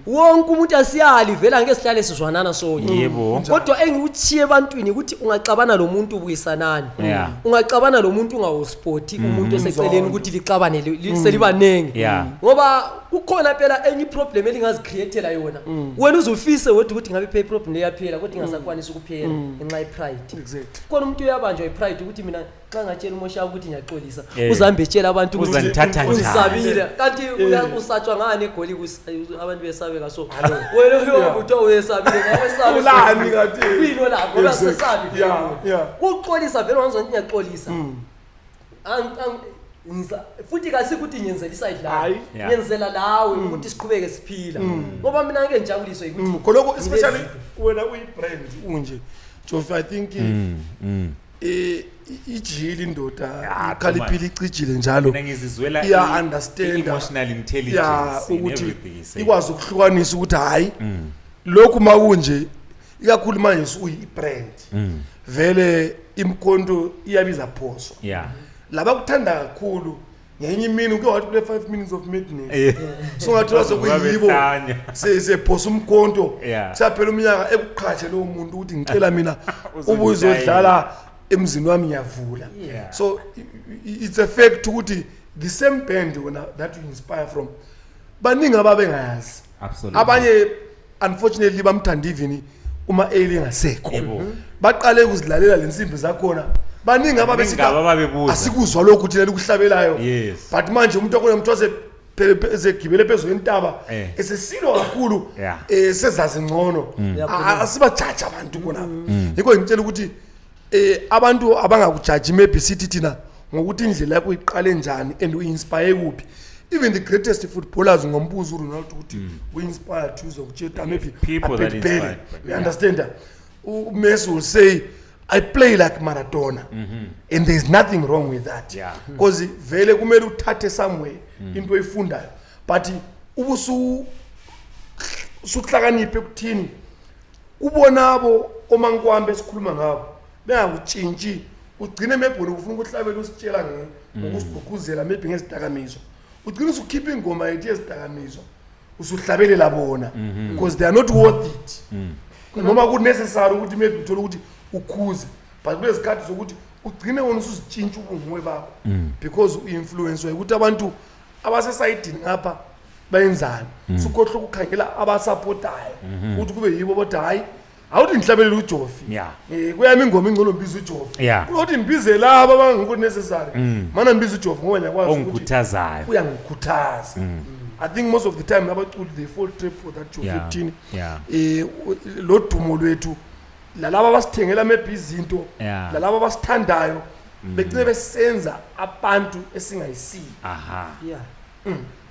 C: wonke umuntu asiyali vele angeke sihlale sizwanana sonke
A: Yebo.
C: kodwa engikuchiye ebantwini ukuthi ungaxabana lo muntu ubuyisanani
A: Yeah.
C: ungaxabana lo muntu ungawospoti umuntu oseceleni ukuthi lixabane selibaningi
A: Yeah.
C: ngoba kukhona phela enye iproblem elingazicreatela yona wena uzufise wedwa ukuthi ngabe phela iproblem leyaphela kodwa ingasakwanisi ukuphela ngenxa yepride.
B: Exactly.
C: Khona umuntu uyabanjwa ipride ukuthi mina xa ngatshela uMoshaba ukuthi ngiyaxolisa
A: Eh.
C: uzahambe etshela abantu ukuthi
A: Uzandithatha njani?
C: ungisabile kanti usatshwa ngani egoli abantu besabeka so wena uyokuthiwa uyesabile ngawesabe
B: Ulani kanti?
C: kuyino lakho ngoba
B: Exactly.
C: sesabi vele
B: Yeah,
C: wena.
B: yeah.
C: Kuxolisa vele wangizwa ukuthi ngiyaxolisa. Futhi kasikuthi ngiyenzela iside lawe
B: Hayi.
A: Yeah.
C: ngiyenzela lawe ukuthi siqhubeke siphila ngoba mina ngeke ngijabuliswe ukuthi
B: Khonoko especially
C: ngibe
B: wena uyi-brand unje Jofi, I think ijili indoda
A: Yeah,
B: ikhaliphile icijile njalo
A: Mina ngizizwela
B: iya understand
A: emotional intelligence
B: yeah
A: in
B: ukuthi
A: everything you say.
B: ikwazi ukuhlukanisa ukuthi hayi Lokhu makunje ikakhulu manje suyi-brand vele imkhonto iyabiza phoswa. Labakuthanda kakhulu ngenye imini uke wathi kule 5 minutes of madness, sungathola sekuyibo
A: Babehlanya.
B: sephosa umkhonto. Kusaphela umnyaka ekuqhatshe lowo muntu ukuthi ngicela mina ubuzodlala emzini wami, ngiyavula. So it's a fact ukuthi the same band wona that you inspire from, baningi ababengayazi. Abanye unfortunately bamthanda even uma eli engasekho. Baqale ukuzilalela lensimbi zakhona, baningi ababesithi
A: Baningi ababebuza.
B: Asikuzwa lokhu thina likuhlabelayo. But manje umuntu wakhona umuntu wasegibele phezu kwentaba, esesilwa kakhulu, sezazi ngcono. Asibajaji abantu khonapho. Yikho ngitshela ukuthi abantu abangakujaji maybe sithi thina ngokuthi indlela yakho iqale njani and uinspire kuphi. Even the greatest footballers, ngombuzo uRonaldo ukuthi we-inspired to uzokutshela maybe
A: People that
B: I played Pele.
A: inspired,
B: You understand that? Messi will say, "I play like Maradona," and there's nothing wrong with that, because vele kumele uthathe somewhere into oyifundayo, but ubusu usuhlakaniphe ekuthini ubonabo omankwambe esikhuluma ngabo bengakutshintshi, ugcine maybe wena ufuna ukuhlabela usitshela ngokusigqugquzela maybe ngezidakamizwa, ugcine usukhipha ingoma yethu yezidakamizwa usuhlabelela bona because they are not worth it. Noma ku-necessary ukuthi maybe uthole ukuthi ukhuze, but kulezikhathi zokuthi ugcine wona usuzitshintsha ubunguwe bakho because u-influence ukuthi abantu abasesayidini ngapha bayenzani, sukhohlwa ukukhangela abasapotayo ukuthi kube yibo bodwa. Hayi, awuthi ngihlabelela uJofi, kuyami ingoma ingcono ngibiza uJofi kunokuthi ngibize laba abangekho necessary. Mana ngibiza uJofi ngoba ngiyakwazi ukuthi
A: ongikhuthazayo.
B: Uyangikhuthaza. I think most of the time abaculi, they fall trap for that, Jofi, ekuthini lo dumo lwethu lalaba abasithengela maybe izinto, lalaba abasithandayo, begcine besenza abantu esingayisiyo.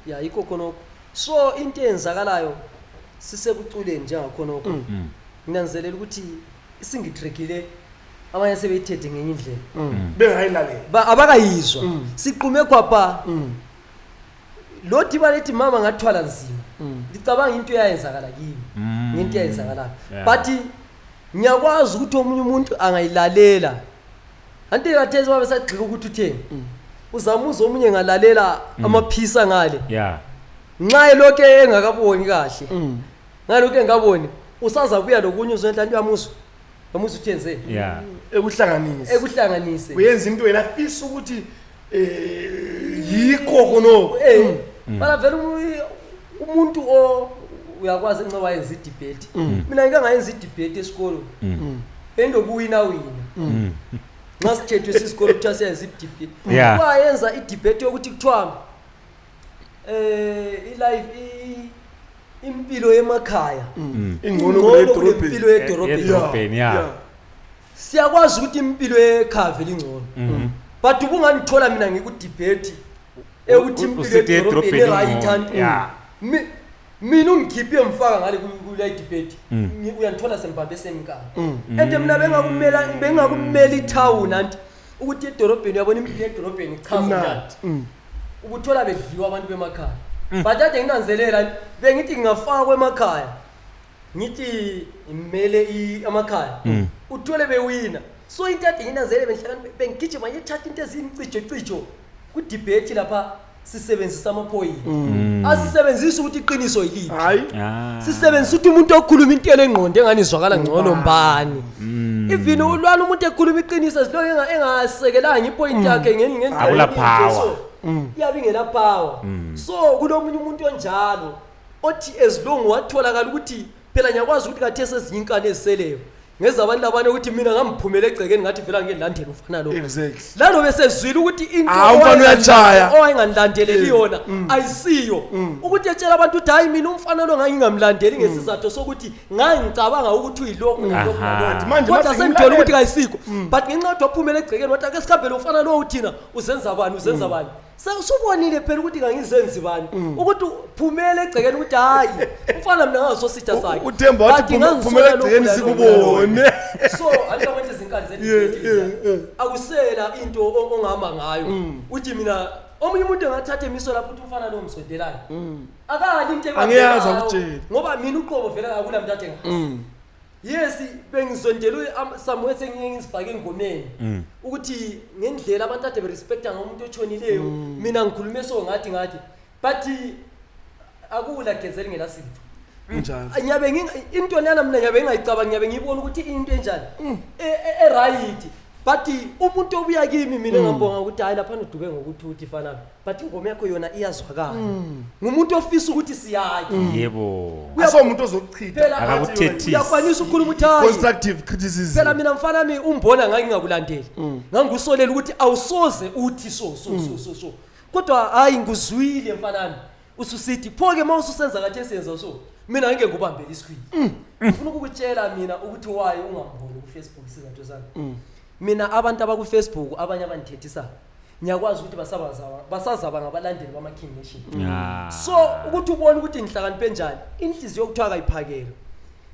C: Ya, yikho khonokho. So into eyenzakalayo sisekuculeni njengakhonokho, nginanzelela ukuthi isingitrekile, abanye sebeyithethe ngenye indlela.
B: Bengayilalela.
C: Abakayizwa siqume khwapha lothi balethi mama ngathwala nzima, ngicabanga into eyayenzakala kimi ngento eyayenzakalayo. But ngiyakwazi ukuthi omunye umuntu angayilalela anti kathesi babe sagxika ukuthi utheni, uzamuza omunye ngalalela amaphisa ngale nxa elokhu engakaboni kahle, ngalokhu engaboni usazabuya lokunye uzonhla nto uyamuzwa, uyamuzwa uthi yenzeni.
B: Ekuhlanganise.
C: Ekuhlanganise.
B: Uyenza into yena afisa ukuthi yikho khonokho.
C: Bala vele umuntu o uyakwazi nxa wayenza idebate, mina ngike ngayenza idebate esikolo, endokuwina wina nxa sithethwe sisikolo kuthiwa siyenza idebate. Wayenza idebate yokuthi kuthiwa ilife impilo yemakhaya
B: ingcono
C: ingcono
B: kunedolobheni.
C: Kunempilo yedorobheni.
A: Edorobheni, yeah.
C: Siyakwazi ukuthi impilo ekhaya vele ingcono, but ubungangithola mina ngikudebate ekuthi impilo
A: usithi
C: edorobheni
A: edorobheni
C: right
A: ingcono,
C: and mina ungikhiphe ngifaka ngale kule debate, uyangithola sembambe semkani and mina bengakumela ithawuni anti ukuthi edorobheni uyabona impilo edorobheni ichaza njani.
B: Imnandi.
C: Ubuthola bedliwa abantu bemakhaya, but ade nginanzelela bengithi ngingafakwa emakhaya ngithi imele amakhaya, uthole bewina. So into ade nginanzelele bengihlakani bengigijima ngithatha into ezimcijo cijo kudebate lapha, sisebenzisa amaphoyinti, asisebenzisi ukuthi iqiniso yiliphi.
B: Hayi.
C: Sisebenzisa ukuthi umuntu okhuluma into elengqondo engani izwakala ngcono mbani. Even ulwala umuntu ekhuluma iqiniso as long engasekelanga ipoint yakhe ngendlela
A: Akula
C: enye,
A: power.
C: So, iyabe ingela power. So kulomunye umuntu onjalo othi as long watholakala ukuthi phela ngiyakwazi ukuthi kathesi ezinye inkani eziseleyo ngezabantu labane ukuthi mina ngamphumela egcekeni ngathi vele angeke ngilandele umfana lo. Lalo besezwile ukuthi into
B: Ah, umfana uyatshaya.
C: owayengandilandeleli yona ayisiyo ukuthi etshela abantu ukuthi hayi, mina umfana lo ngangingamlandeli ngesizathu sokuthi ngangicabanga ukuthi uyilokhu nalokhu nalokhu.
B: Manje
C: Kodwa
B: mase
C: sengithola ukuthi
B: ngimlalela.
C: kayisikho, but ngenxa yokuthi waphumela egcekeni wathi ake sihambe lo mfana lo, thina uzenza bani, uzenza bani. Usubonile phela ukuthi kangizenzi bani, ukuthi phumela egcekeni ukuthi hayi, umfana mina ngasositha sakhe.
B: Uthemba wathi
C: But ngangisola
B: phumela
C: lokhu
B: egcekeni
C: nalokhu
B: sikubone.
C: nalokhu. So angilakwento izinkani
B: Yeah, yeah.
C: akusela into ongahamba ngayo uthi mina. Omunye umuntu engathatha emiso lapho ukuthi umfana lo msondelayo akali into
B: Angiyazi
C: ebambekayo,
B: akutsheli.
C: ngoba mina uqobo vele akula muntu ade ngazi. Yes, bengizondelwe somewhere, sengiye ngizifake engomeni ukuthi ngendlela abantu ade berespecta ngomuntu otshonileyo, mina ngikhulume so ngathi but akula geze elingelasitho.
B: Kunjalo.
C: Ngiyabe into lana mina ngiyabe ngingayicabanga, ngiyabe ngiyibona ukuthi into enjani e-right, but umuntu obuya kimi mina ngambonga ukuthi hayi, lapha udube ngokuthi uthi fana, but ingoma yakho yona iyazwakala, ngumuntu ofisa ukuthi siyakhe.
B: Aso umuntu ozokuchitha.
C: Phela
A: Akakuthethisi.
C: Uyakwanisa ukukhuluma ukuthi hayi,
B: Constructive criticism.
C: Phela mina mfana mi umbona ngangingakulandeli, ngangusolela ukuthi awusoze uthi so so so so so, kodwa hayi, nguzwile mfanami ususithi pho-ke uma ususenza kathi esenza so, mina ngeke ngubambele isikhwili. Ngifuna ukukutshela mina ukuthi why ungamboni ku-Facebook. Isizathu sami, mina abantu abaku-Facebook abanye abandithethisayo ngiyakwazi ukuthi basazaba ngabalandeli bama-King Nation. So ukuthi ubone ukuthi ngihlakaniphe njani, inhliziyo kuthiwa kayiphakelwe.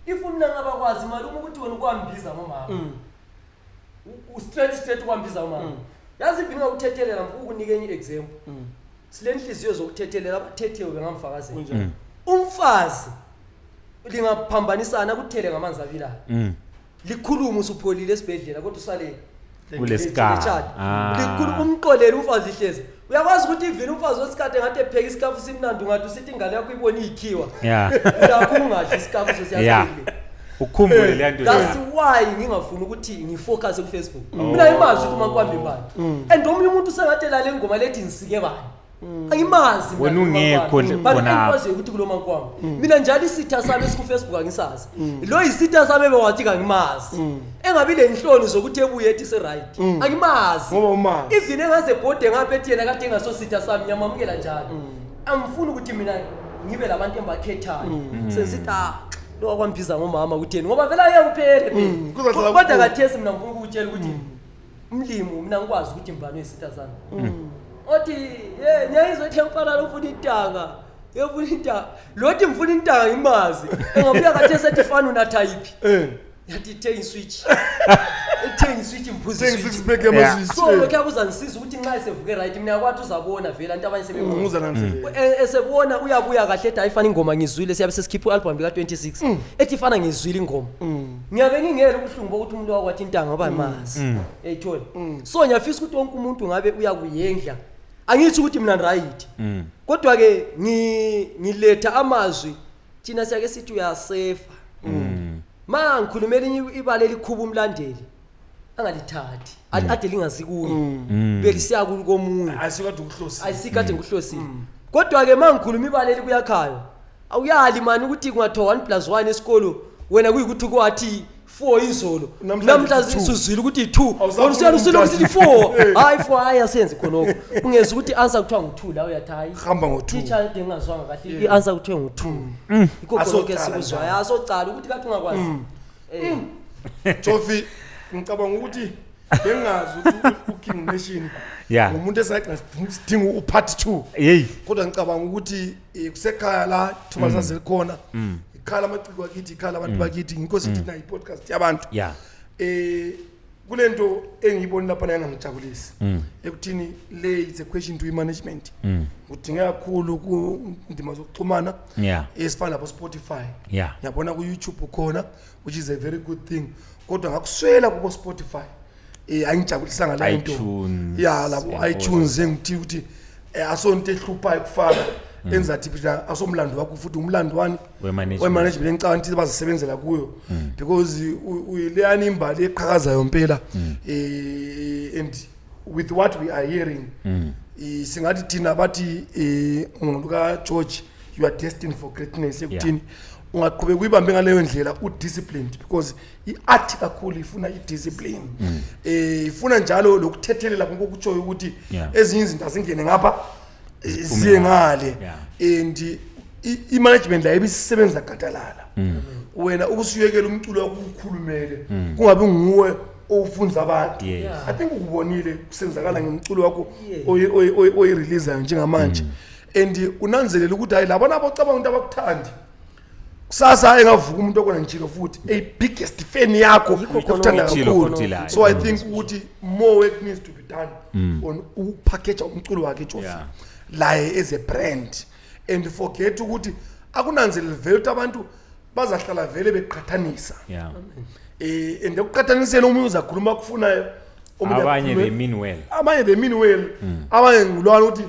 C: If mina ngabakwazi malume ukuthi wena ukwambiza ngomama, straight straight ukwambiza umama, yazi even ngakuthethelela, ngifuna ukunika enye i-example. Sile nhliziyo zokuthethelela, abathetheyo bengamfakazela.
B: Kunjalo.
C: Umfazi lingaphambanisana kuthele ngamanzi abilayo, likhulume usupholile esibhedlela, kodwa usale
A: Kulescar.
C: lechadi.
A: Ah.
C: Umxolele umfazi ihlezi, uyakwazi ukuthi even umfazi wesikhathi engathi epheka isikafu simnandi, ungathi usithi ingane yakho ibone iyikhiwa, ulakho ungadli isikafu sesiyasile.
A: Ukhumbule leya nto.
C: That's why ngingafuni ukuthi ngifocus ku-Facebook. Mina ngimazi ukuthi uMakwambi bani, and omunye umuntu usengathi elale ingoma lethi ngisike bani, angimazi mina
A: Wena ungekho
C: uMakwambi.
A: nje
C: But
A: khonapho.
C: engikwaziyo ukuthi kulo Makwambi mina njalo isitha sami esiku-Facebook angisazi. Lo yisitha sami ebewathi kangimazi, engabi le nhloni zokuthi ebuye ethi se-right, angimazi.
B: Ngoba umazi.
C: Even engaze ebhode ngapha ethi yena kade engasositha sami, ngiyamamukela njalo. Angifuni ukuthi mina ngibe labantu engibakhethayo sensithi, ah, lo wakwambiza ngomama kutheni, ngoba vele ayeke kuphele phela.
B: Kuzohlala
C: Kodwa
B: kukhulu.
C: kathesi mina ngifuna ukukutshela ukuthi umlimi mina ngikwazi ukuthi ngibani uyisitha sami, othi ye ngiyayizwa ethi mfana lo ufuna intanga, yefuna intanga, lothi ngifuna intanga, ngimazi engabuya kathesi ethi fana unatha yiphi, yathi thenga iswitch, ethenga iswitch, ngiphuza
B: Thenga
C: iswitch.
B: six pack yamaswitch.
C: So lokhu yakuzangisiza ukuthi nxa esevuke right, mina kwathi uzabona vele anti abanye sebebona.
B: Uzananzelela.
C: Esebona uyabuya kahle ethi ayifana ingoma ngizwile, siyabe sesikhipha i-album lika-26, ethi ifana ngizwile ingoma, ngiyabe ngingele ubuhlungu bokuthi umuntu wakwathi intanga ngoba mazi eyithola. So ngiyafisa ukuthi wonke umuntu ngabe uyakuyendla. Angitsho ukuthi mina right, kodwa-ke ngiletha amazwi. Thina siyake sithi uyasefa ma ngikhulumela elinye ibala elikhuba umlandeli angalithathi, ade lingazi kuye, belisiya komunye.
B: Asikade ukuhlosile.
C: Ayisikade ngikuhlosile, kodwa-ke ma ngikhuluma ibala elikuyakhayo awuyali mani ukuthi kungathiwa 1 plus 1 esikolo, wena kuyikuthi kwathi 4 izolo,
B: Namhlanje
C: namhla
B: two.
C: suzwile ukuthi i-2,
B: Awusafuni
C: wena usuyala usile
B: umntwana.
C: ukuthi i-4, hayi 4, hayi asenzi khonokho. Ungeza ukuthi i-answer kuthiwa ngu-2 la, uyathi hayi,
B: Hamba ngo-2.
C: Teacher, ade ngingazwanga kahle, i-answer kuthiwe ngu-2, yikho khonokho
B: Asocala
C: esikuzwayo.
B: njalo.
C: Asocala ukuthi kade ungakwazi.
B: Jofi, ngicabanga ukuthi bengazi ukuthi uKing Nation ngumuntu esagcina sidinga upart 2.
A: Yeyi.
B: Kodwa ngicabanga ukuthi kusekhaya la thuba lisazelikhona, ikhaya lamaciko akithi, ikhaya labantu bakithi, ngikho sithi nayo i-podcast yabantu. Kulento engiyiboni lapha engangijabulisi ekuthini le it's a question to i-management, kudingeka kakhulu kundima zokuxhumana esifana nabo Spotify. Ngiyabona ku-YouTube ukhona, which is a very good thing, kodwa ngakuswela kubo Spotify, angijabulisanga la into.
A: iTunes
B: Ya, labo
A: and all.
B: iTunes engithi ukuthi asonto ehluphayo kufaka enzathi phela asomlando wakho futhi umlando wani
A: We-management.
B: We-management engicabanga ukuthi bazisebenzela kuyo, because leyani imbali eqhakazayo impela, and with what we are hearing, singathi thina bathi ngoluka George, you are destined for greatness, ekuthini ungaqhubeka uyibambe ngaleyo ndlela, udisciplined, because i-art kakhulu ifuna i-discipline, ifuna njalo lokuthethelela konke okutshoyo ukuthi ezinye izinto azingene ngapha,
A: Ziphume
B: ziye
A: ngapha.
B: ngale, and i-management la ibisisebenza gadalala, wena ukusuyekela umculo wakho ukhulumele, kungabi nguwe owufunza abantu. I think ukubonile kusenzakala ngemculo wakho oyireleasayo njengamanje, and unanzelela ukuthi hayi, labana abacabanga ukuthi abakuthandi. Kusasa engavuka umuntu okona ngitshilo futhi a biggest fan yakho
C: Yikho khona
B: ekuthanda
A: Ngitshilo
B: kakhulu.
A: futhi la.
B: So I think ukuthi more work needs to be done on ukupackage umculo wakhe Jofi laye as a brand, and forget ukuthi akunanzelele vele ukuthi abantu bazahlala vele beqhathanisa. And ekuqhathaniseni omunye uzakhuluma akufunayo, omunye
A: Abanye
B: akhulume-
A: they mean well.
B: Abanye they mean well, abanye ngulwana ukuthi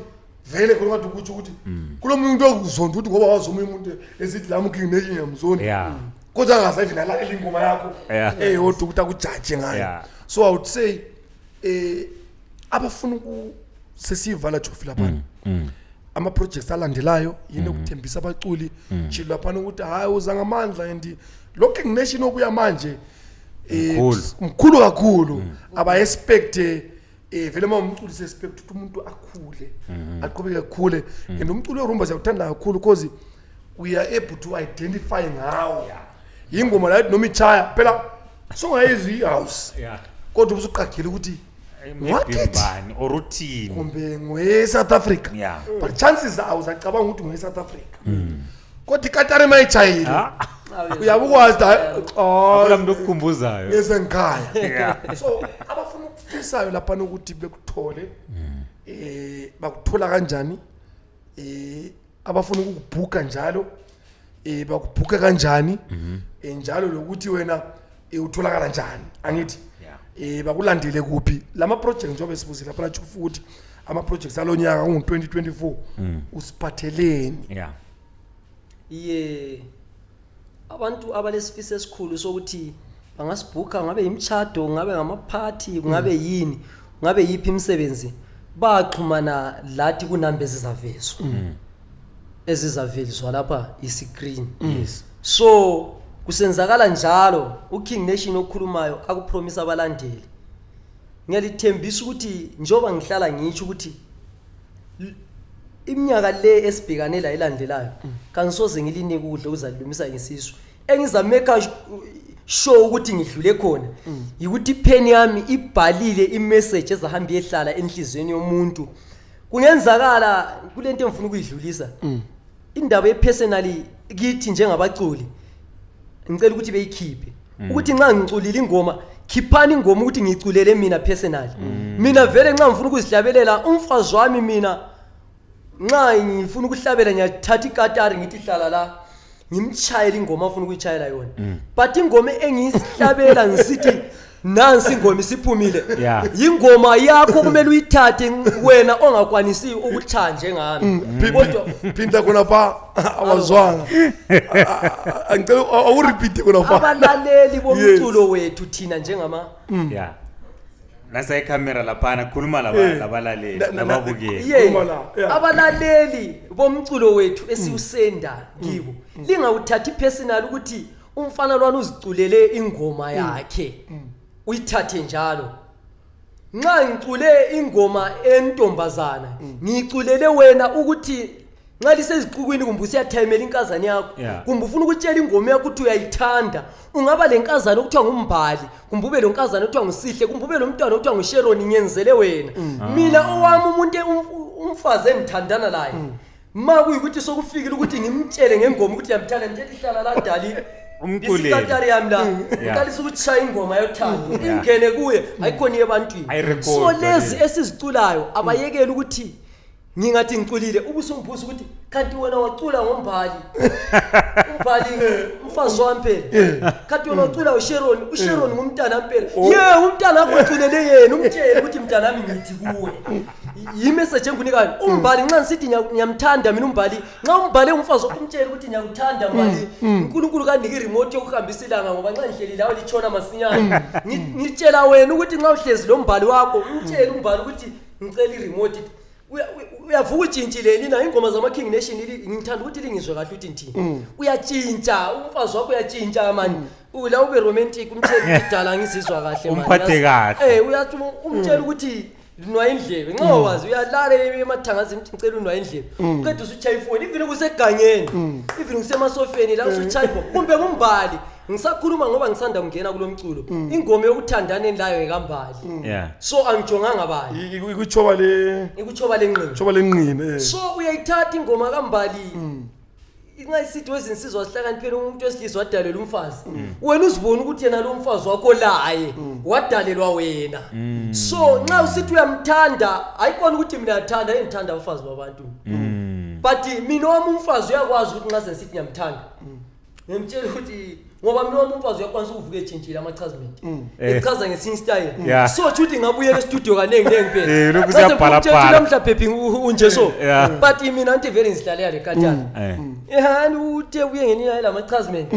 B: vele khona ngathi ukutsho ukuthi kulo munye umuntu okuzonda ukuthi ngoba wazi omunye umuntu esithi lami uKing Nation ngiyamzonda, kodwa angasayivi nalalela ingoma yakho eyodwa ukuthi akujaje ngayo. So I would say abafuna uku sesiyivala Jofi laphana, ama-projects alandelayo yini ukuthembisa abaculi shilo laphana ukuthi hhayi uza ngamandla, and lo King Nation obuya manje
A: Mkhulu.
B: Mkhulu kakhulu. Aba-expect vele uma umculi se-expect ukuthi umuntu akhule, aqhubeke akhule, and umculo werumba siyawuthanda kakhulu because we are able to identify ngawo. Yingoma la noma ichaya phela songayizwa i-house, kodwa ubusuqagile ukuthi what
A: Maybe
B: it
A: ngubani or uthini.
B: Kumbe ngowe-South Africa, but chances are uzacabanga ukuthi ngowe-South Africa, kodwa ikatari uma ijayile uyabe ukwazi ukuthi
A: Akula muntu okukhumbuzayo.
B: Ngesengikhaya. So abafuna ukufisayo laphana ukuthi bekuthole, bakuthola kanjani? Abafuna ukukubhuka njalo, bakubhuka kanjani? Njalo lokuthi wena utholakala njani, angithi? Bakulandele kuphi lama project, njengoba sibuzile lapha lathi futhi ama projects alonyaka kungu 2024 usiphatheleni?
C: Iye, abantu abalesifiso esikhulu sokuthi bangasibhukha, ngabe imishado, ngabe ngamaphathi, kungabe yini, ngabe yiphi imisebenzi, baxhumana lathi kunamba ezizavezwa lapha iscreen. So kusenzakala njalo, uKing Nation okhulumayo akupromisa abalandeli, ngiyalithembisa ukuthi njengoba ngihlala ngitsho ukuthi iminyaka le esibhekane la elandelayo, kangisoze ngilinike ukudla okuzalilumisa ngesisu. Engizameka sure ukuthi ngidlule khona yikuthi ipheni yami ibhalile imessage ezahamba iyehlala enhliziyweni yomuntu. Kungenzakala kulento engifuna ukuyidlulisa, indaba yepersonally kithi njengabaculi, ngicela ukuthi beyikhiphe ukuthi nxa ngiculile ingoma, khiphani ingoma ukuthi ngiyiculele mina personally. Mina vele nxa ngifuna ukuzihlabelela umfazi wami, mina nxa ngifuna ukuhlabela ngiyathatha ikatari, ngithi hlala la, ngimtshayele ingoma afuna ukuyitshayela yona. But ingoma engiyihlabela ngisithi nansi ingoma isiphumile, yingoma yakho, kumele uyithathe wena ongakwanisi ukuthaya njengami, kodwa
B: Phinda khona pha, awazwanga. Angicela awurepeat khona pha.
C: Abalaleli bomculo wethu thina njengama
A: Yeah, nasa ikhamera laphana, khuluma labalaleli, lababukeli.
C: Ye,
B: Khuluma la, yeah.
C: abalaleli bomculo wethu esiwusenda kibo, lingawuthathi personal ukuthi umfana lwana uziculele ingoma yakhe, uyithathe njalo. Nxa ngicule ingoma entombazana, ngiyiculele wena ukuthi nxa lisezixukwini kumbe usiyathayimela inkazana yakho, kumbe ufuna ukutshela ingoma yakho ukuthi uyayithanda, ungaba le nkazana okuthiwa ngumbali, kumbe ube lo nkazana okuthiwa ngusihle, kumbe ube lo mntwana okuthiwa ngusheroni, ngiyenzele wena. Mina owami umuntu umfazi engithandana laye, ma kuyikuthi sokufikile ukuthi ngimtshele ngengoma ukuthi yamthanda, ngitshela ihlala la dali,
A: Umculele.
C: isikatari yami la, ngiqalisa ukutshaya ingoma yothando, ingene kuye, ayikhona iye ebantwini.
A: Ayirekhodi
C: So lezi
A: le.
C: esiziculayo abayekele ukuthi ngingathi ngiculile ubusungiphusa ukuthi kanti wena wacula ngombali, umbali umfazi wami phela, kanti wena wacula uSharon, uSharon ngumntana phela. Ye, umntana wakho uculele yena, umtshele ukuthi mntanami ngithi kuwe yimessage engunikayo umbali. Nxa ngisithi ngiyamthanda mina umbali, nxa umbali engumfazi wakho, umtshele ukuthi ngiyakuthanda mbali, uNkulunkulu kanike iremote yokuhambisa ilanga, ngoba nxa ngihleli lawe litshona masinyane. Ngitshela wena ukuthi nxa uhlezi lo mbali wakho, umtshele umbali ukuthi ngicela iremote. Uyavuka utshintshile lina ingoma zama-King Nation, ngithanda ukuthi lingizwe kahle ukuthi ngithini. Uyatshintsha umfazi wakho, uyatshintsha mani, la ube romantic, umtshele ukuthi dala ngizizwa kahle man.
A: Umphathe kahle.
C: Uyathi umtshele ukuthi nwa indlebe, nxa wazi uyalala emathangazini ukuthi ngicela unwa indlebe, uqeda usutshaya ifoni, even kusegangeni, even kusemasofeni la usutshaya ingoma, kumbe ngumbali. Ngisakhuluma ngoba ngisanda kungena kulo mculo, ingoma yokuthandaneni layo ngekambali, so angijonganga bani.
B: Ikuchoba le
C: Ikuchoba lenqina.
B: Choba lenqina.
C: So uyayithatha ingoma kambali. Inxa isithi wezinsizwa zihlakaniphele, umuntu wesilisa wadalelwa umfazi. Wena uzibona ukuthi yena lo mfazi wakho laye wadalelwa wena. So nxa usithi uyamthanda, ayikona ukuthi mina yathanda, engithanda abafazi babantu, but mina wami umfazi uyakwazi ukuthi nxa sengisithi ngiyamthanda, ngimtshela ukuthi, ngoba mina wami umfazi uyakwanisa ukuvuka etshintshile ama-chasment, echaza ngesinye istyle. So tsho ukuthi ngabuyela estudio kaningi nengi phela.
A: Lokhu
C: Xa sengimtshela
A: siyabhalabhala.
C: namhla phephi unje so. But mina nti vele ngizihlalela le katana. Yani uthe ubuye ngenina lama-chasment,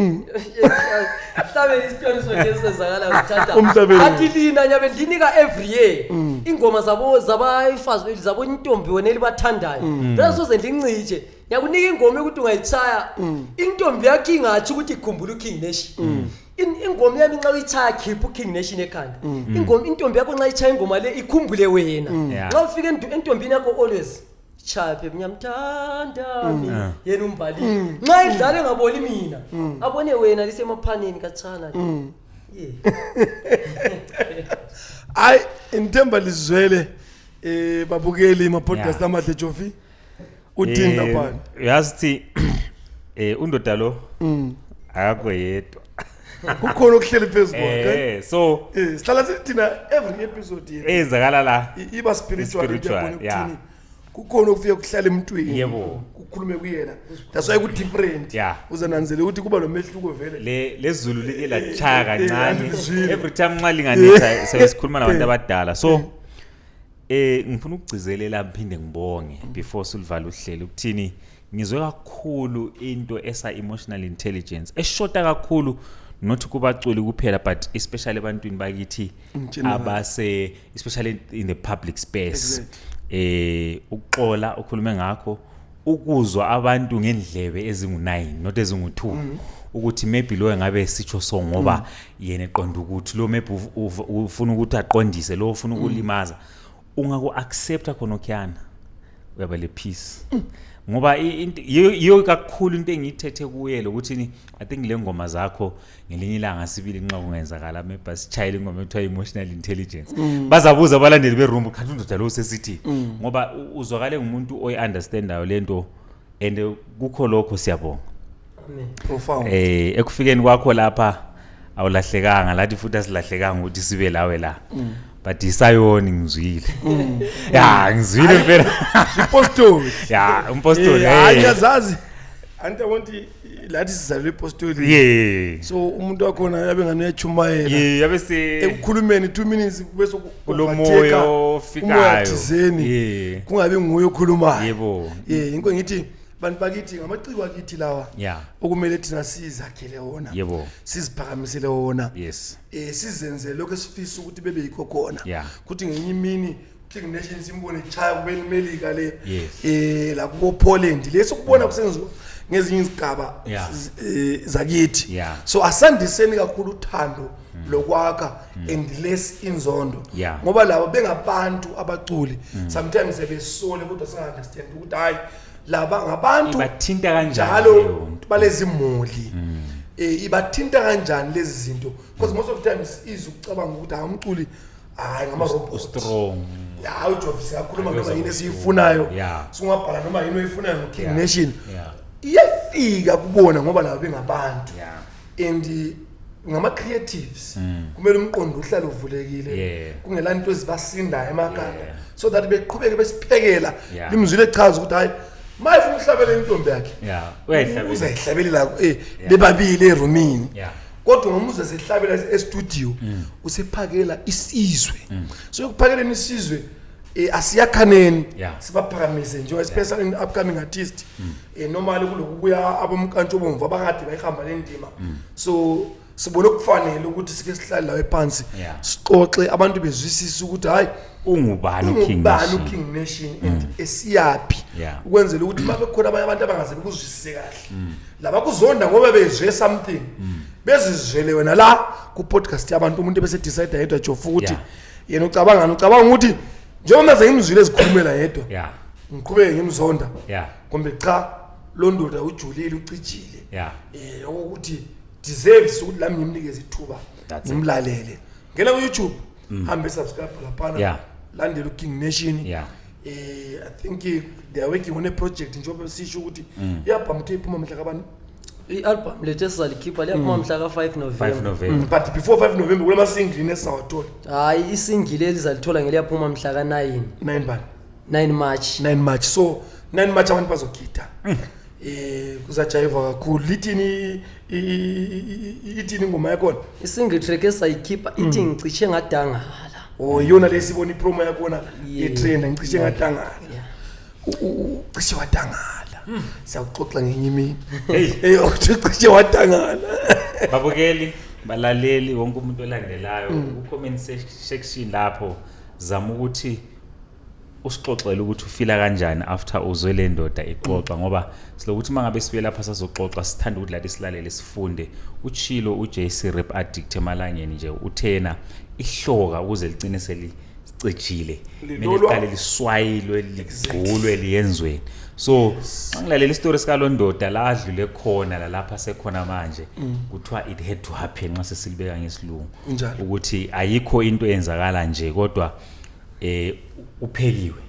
C: hlabele isitori sonke esenzakala kuthatha.
B: Umhlabeni.
C: Athi lina nyabe ndinika every year ingoma zabo zabafazi zabo intombi wena elibathandayo, phela soze ndincitshe, ngiyakunika ingoma yokuthi ungayitshaya intombi yakho ingatsho ukuthi ikhumbula uKing Nation. Ingoma yami nxa uyitshaya, khipha uKing Nation ekhanda. Ingoma intombi yakho nxa itshaya ingoma le, ikhumbule wena. Nxa ufika entombini yakho, always chaya phela, ngiyamthanda mina yena umbali, nxa idlala engaboni mina, abone wena lisemaphaneni katshana, yeah.
B: Hayi, inthemba lizwele, babukeli ma podcast amahle. Jofi, uthini lapha?
A: Uyazi ukuthi undoda lo akakho yedwa.
B: Kukhona okuhleli phezu kwakhe.
A: So
B: Sihlala sithi thina every episode yethu
A: eyenzakala la
B: iba spiritual.
A: Spiritual,
B: Uyabona
A: yeah.
B: ukuthini, kukhona okufika kuhlala emntwini, kukhulume kuyena. That's why ku-different. Uzananzela ukuthi kuba nomehluko vele.
A: Le lezulu like lachaya kancane.
B: Angizwile.
A: Every time nxa linganetha sesikhuluma nabantu abadala. So ngifuna ukugcizelela ngiphinde ngibonge before sulivala uhlelo ukuthini, ngizwe kakhulu into esa emotional intelligence eshota kakhulu, not kubaculi kuphela but especially ebantwini bakithi
B: In general.
A: Abase especially in the public space. Ukuxola ukhulume ngakho, ukuzwa abantu ngendlebe ezingu9 not ezingu2, ukuthi maybe lo engabe sitsho so ngoba yena eqonda ukuthi lo maybe ufuna ukuthi aqondise lo, ufuna ukulimaza. Ungaku accepta khona okhuyana, uyaba le peace, ngoba yiyo kakhulu into engiyithethe kuye lokuthi ni, I think le ngoma zakho ngelinye ilanga sibili nxa kungenzakala maybe sitshayele ingoma ekuthiwa emotional intelligence, bazabuza abalandeli berumba, khathi undoda lo sesithi, ngoba uzwakale ngumuntu oyi-understandayo lento and kukho lokho, siyabonga.
C: Amen.
B: Profound.
A: Ekufikeni kwakho lapha awulahlekanga, lathi futhi asilahlekanga ukuthi sibe lawe la, but isayoni ngizwile, ya, ngizwile impela.
B: Ipostoli.
A: Ya, umpostoli.
B: Hayi, ngiyazazi anti yabona lathi sizalwe epostoli. So umuntu wakhona yabe ngani uyachumayela.
A: Yeah, yabe se
B: Ekukhulumeni 2 minutes bese
A: kulomoya ofikayo.
B: Umoya thizeni. Kungabi nguye okhulumayo. Inko ngithi bantu bakithi, ngamaciko akithi lawa okumele thina sizakhele wona, siziphakamisele wona, sizenze lokho esifisa ukuthi bebe yikho khona, kuthi ngenye imini King Nation simbone chaya kube Melika le, la kubo Poland lesikubona kusenziwa ngezinye izigaba zakithi. So asandiseni kakhulu uthando lokwakha and less inzondo, ngoba labo bengabantu abaculi sometimes sebesole, kodwa singa-understand ukuthi hayi, laba ngabantu
A: Ibathinta kanjani
B: njalo
A: leyo nto?
B: Balezimuli, ibathinta kanjani lezi zinto? Because most of the times ize ukucabanga ukuthi hayi, umculi, hayi, ngama-robot.
A: Strong.
B: Hayi, uJovi, siyakhuluma noma
A: Akuyeza
B: yini esiyifunayo. Singabhala noma yini oyifunayo ngo-King Nation. Iyafika kubona ngoba labo bengabantu and ngama-creatives, kumele umqondo uhlale uvulekile, kungela nto ezibasindayo emakhanda, so that beqhubeke besiphekela. Limzwile echaza ukuthi hayi, ma efuna ukuhlabela intombi yakhe,
A: Uyayihlabela.
B: uzayihlabelela bebabili erumini, kodwa ngomuze sehlabela e-studio usephakela isizwe. So ekuphakeleni isizwe, asiyakhaneni, sibaphakamise nje, especially in upcoming artist. Normally kulokubuya abomkantsho bomvu abakade bayihamba le ndima, so sibone kufanele ukuthi sike sihlale lawe phansi, sixoxe, abantu bezwisise ukuthi hayi,
A: Ungubani uKing
B: ungubani
A: Nation?
B: uKing Nation and esiyaphi, ukwenzela ukuthi uma bekhona abanye abantu abangaze bekuzwisise kahle labakuzonda ngoba bezwe something, bezizwele wena la ku-podcast yabantu, umuntu bese decide yedwa, Jofu, ukuthi yena ucabangani, ucabanga ukuthi njengoba mase ngimzwile ezikhulumela yedwa, ngiqhubeke ngimzonda, kumbe cha, lo ndoda ujulile, ucijile, okuthi deserves ukuthi lami ngimnikeze ithuba,
A: That's it.
B: ngimlalele. Ngena ku-YouTube, hambe subscribe laphana, landela uKing Nation. I think they are working on a project, njengoba sisho ukuthi i-album uthe iphuma mhla kabani?
C: I-album lethu esizalikhipha liyaphuma mhla ka-5
A: 5
C: November.
A: November.
B: But before 5 November kulama-single esizawathola?
C: Hhayi, i-single elizalithola ngeliyaphuma mhla ka-9.
B: 9 bani?
C: 9 March.
B: 9 March. So 9 March abantu bazogida, kuzajayiva kakhulu. Lithini ithini ingoma yakhona?
C: I-single track esizayikhipha ithi "Ngicishe Ngadangala".
B: Oh, iyona le sibona i-promo yakhona ye-trenda, "Ngicishe Ngadangala". Ucishe wadangala, siyakuxoxa ngenye imini.
A: Hey.
B: Uthi ucishe wadangala.
A: Babukeli, balaleli, wonke umuntu olandelayo ku-comment section lapho, zama ukuthi usixoxele ukuthi ufila kanjani after uzwe le ndoda ixoxa, ngoba silokuthi uma ngabe sibuye lapha sazoxoxa, sithanda ukuthi lathi silalele, sifunde. Uchilo uJC Rap Addict emalangeni nje, uthena ihloka ukuze ligcine selicijile kumele liqale liswayilwe, ligqulwe, liyenzweni. So xa ngilalela isitori sikalondoda la adlule khona lalapha sekhona manje, kuthiwa it had to happen, nxa sesilibeka ngesilungu, ukuthi ayikho into eyenzakala nje, kodwa uphekiwe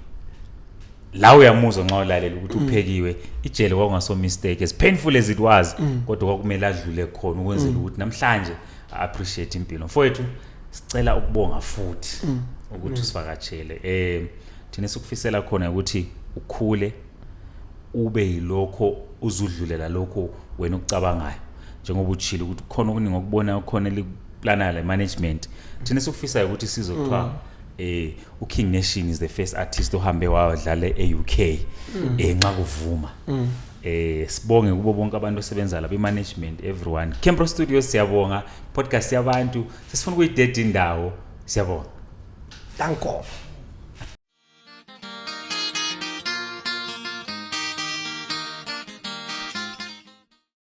A: la. Uyamuzwa nxa ulalela ukuthi uphekiwe. Ijele kwakungaso mistake, as painful as it was, kodwa kwakumele adlule khona ukwenzela ukuthi namhlanje appreciate impilo. Mfowethu, sicela ukubonga futhi ukuthi usivakatshele. Thina sikufisela khona ukuthi ukhule, ube yilokho, uzudlulela lokho wena ukucabangayo, njengoba utshilo ukuthi khona okuningi okubona khona eliplana le management. Thina sikufisayo ukuthi sizokuthiwa uKing Nation is the first artist ohambe wayodlala e-UK, nxa kuvuma. Sibonge kubo bonke abantu osebenza lapha, i-management, everyone, Campro Studios, siyabonga. Podcast yabantu, sesifuna ukuyideda indawo. Siyabonga.
B: Danko.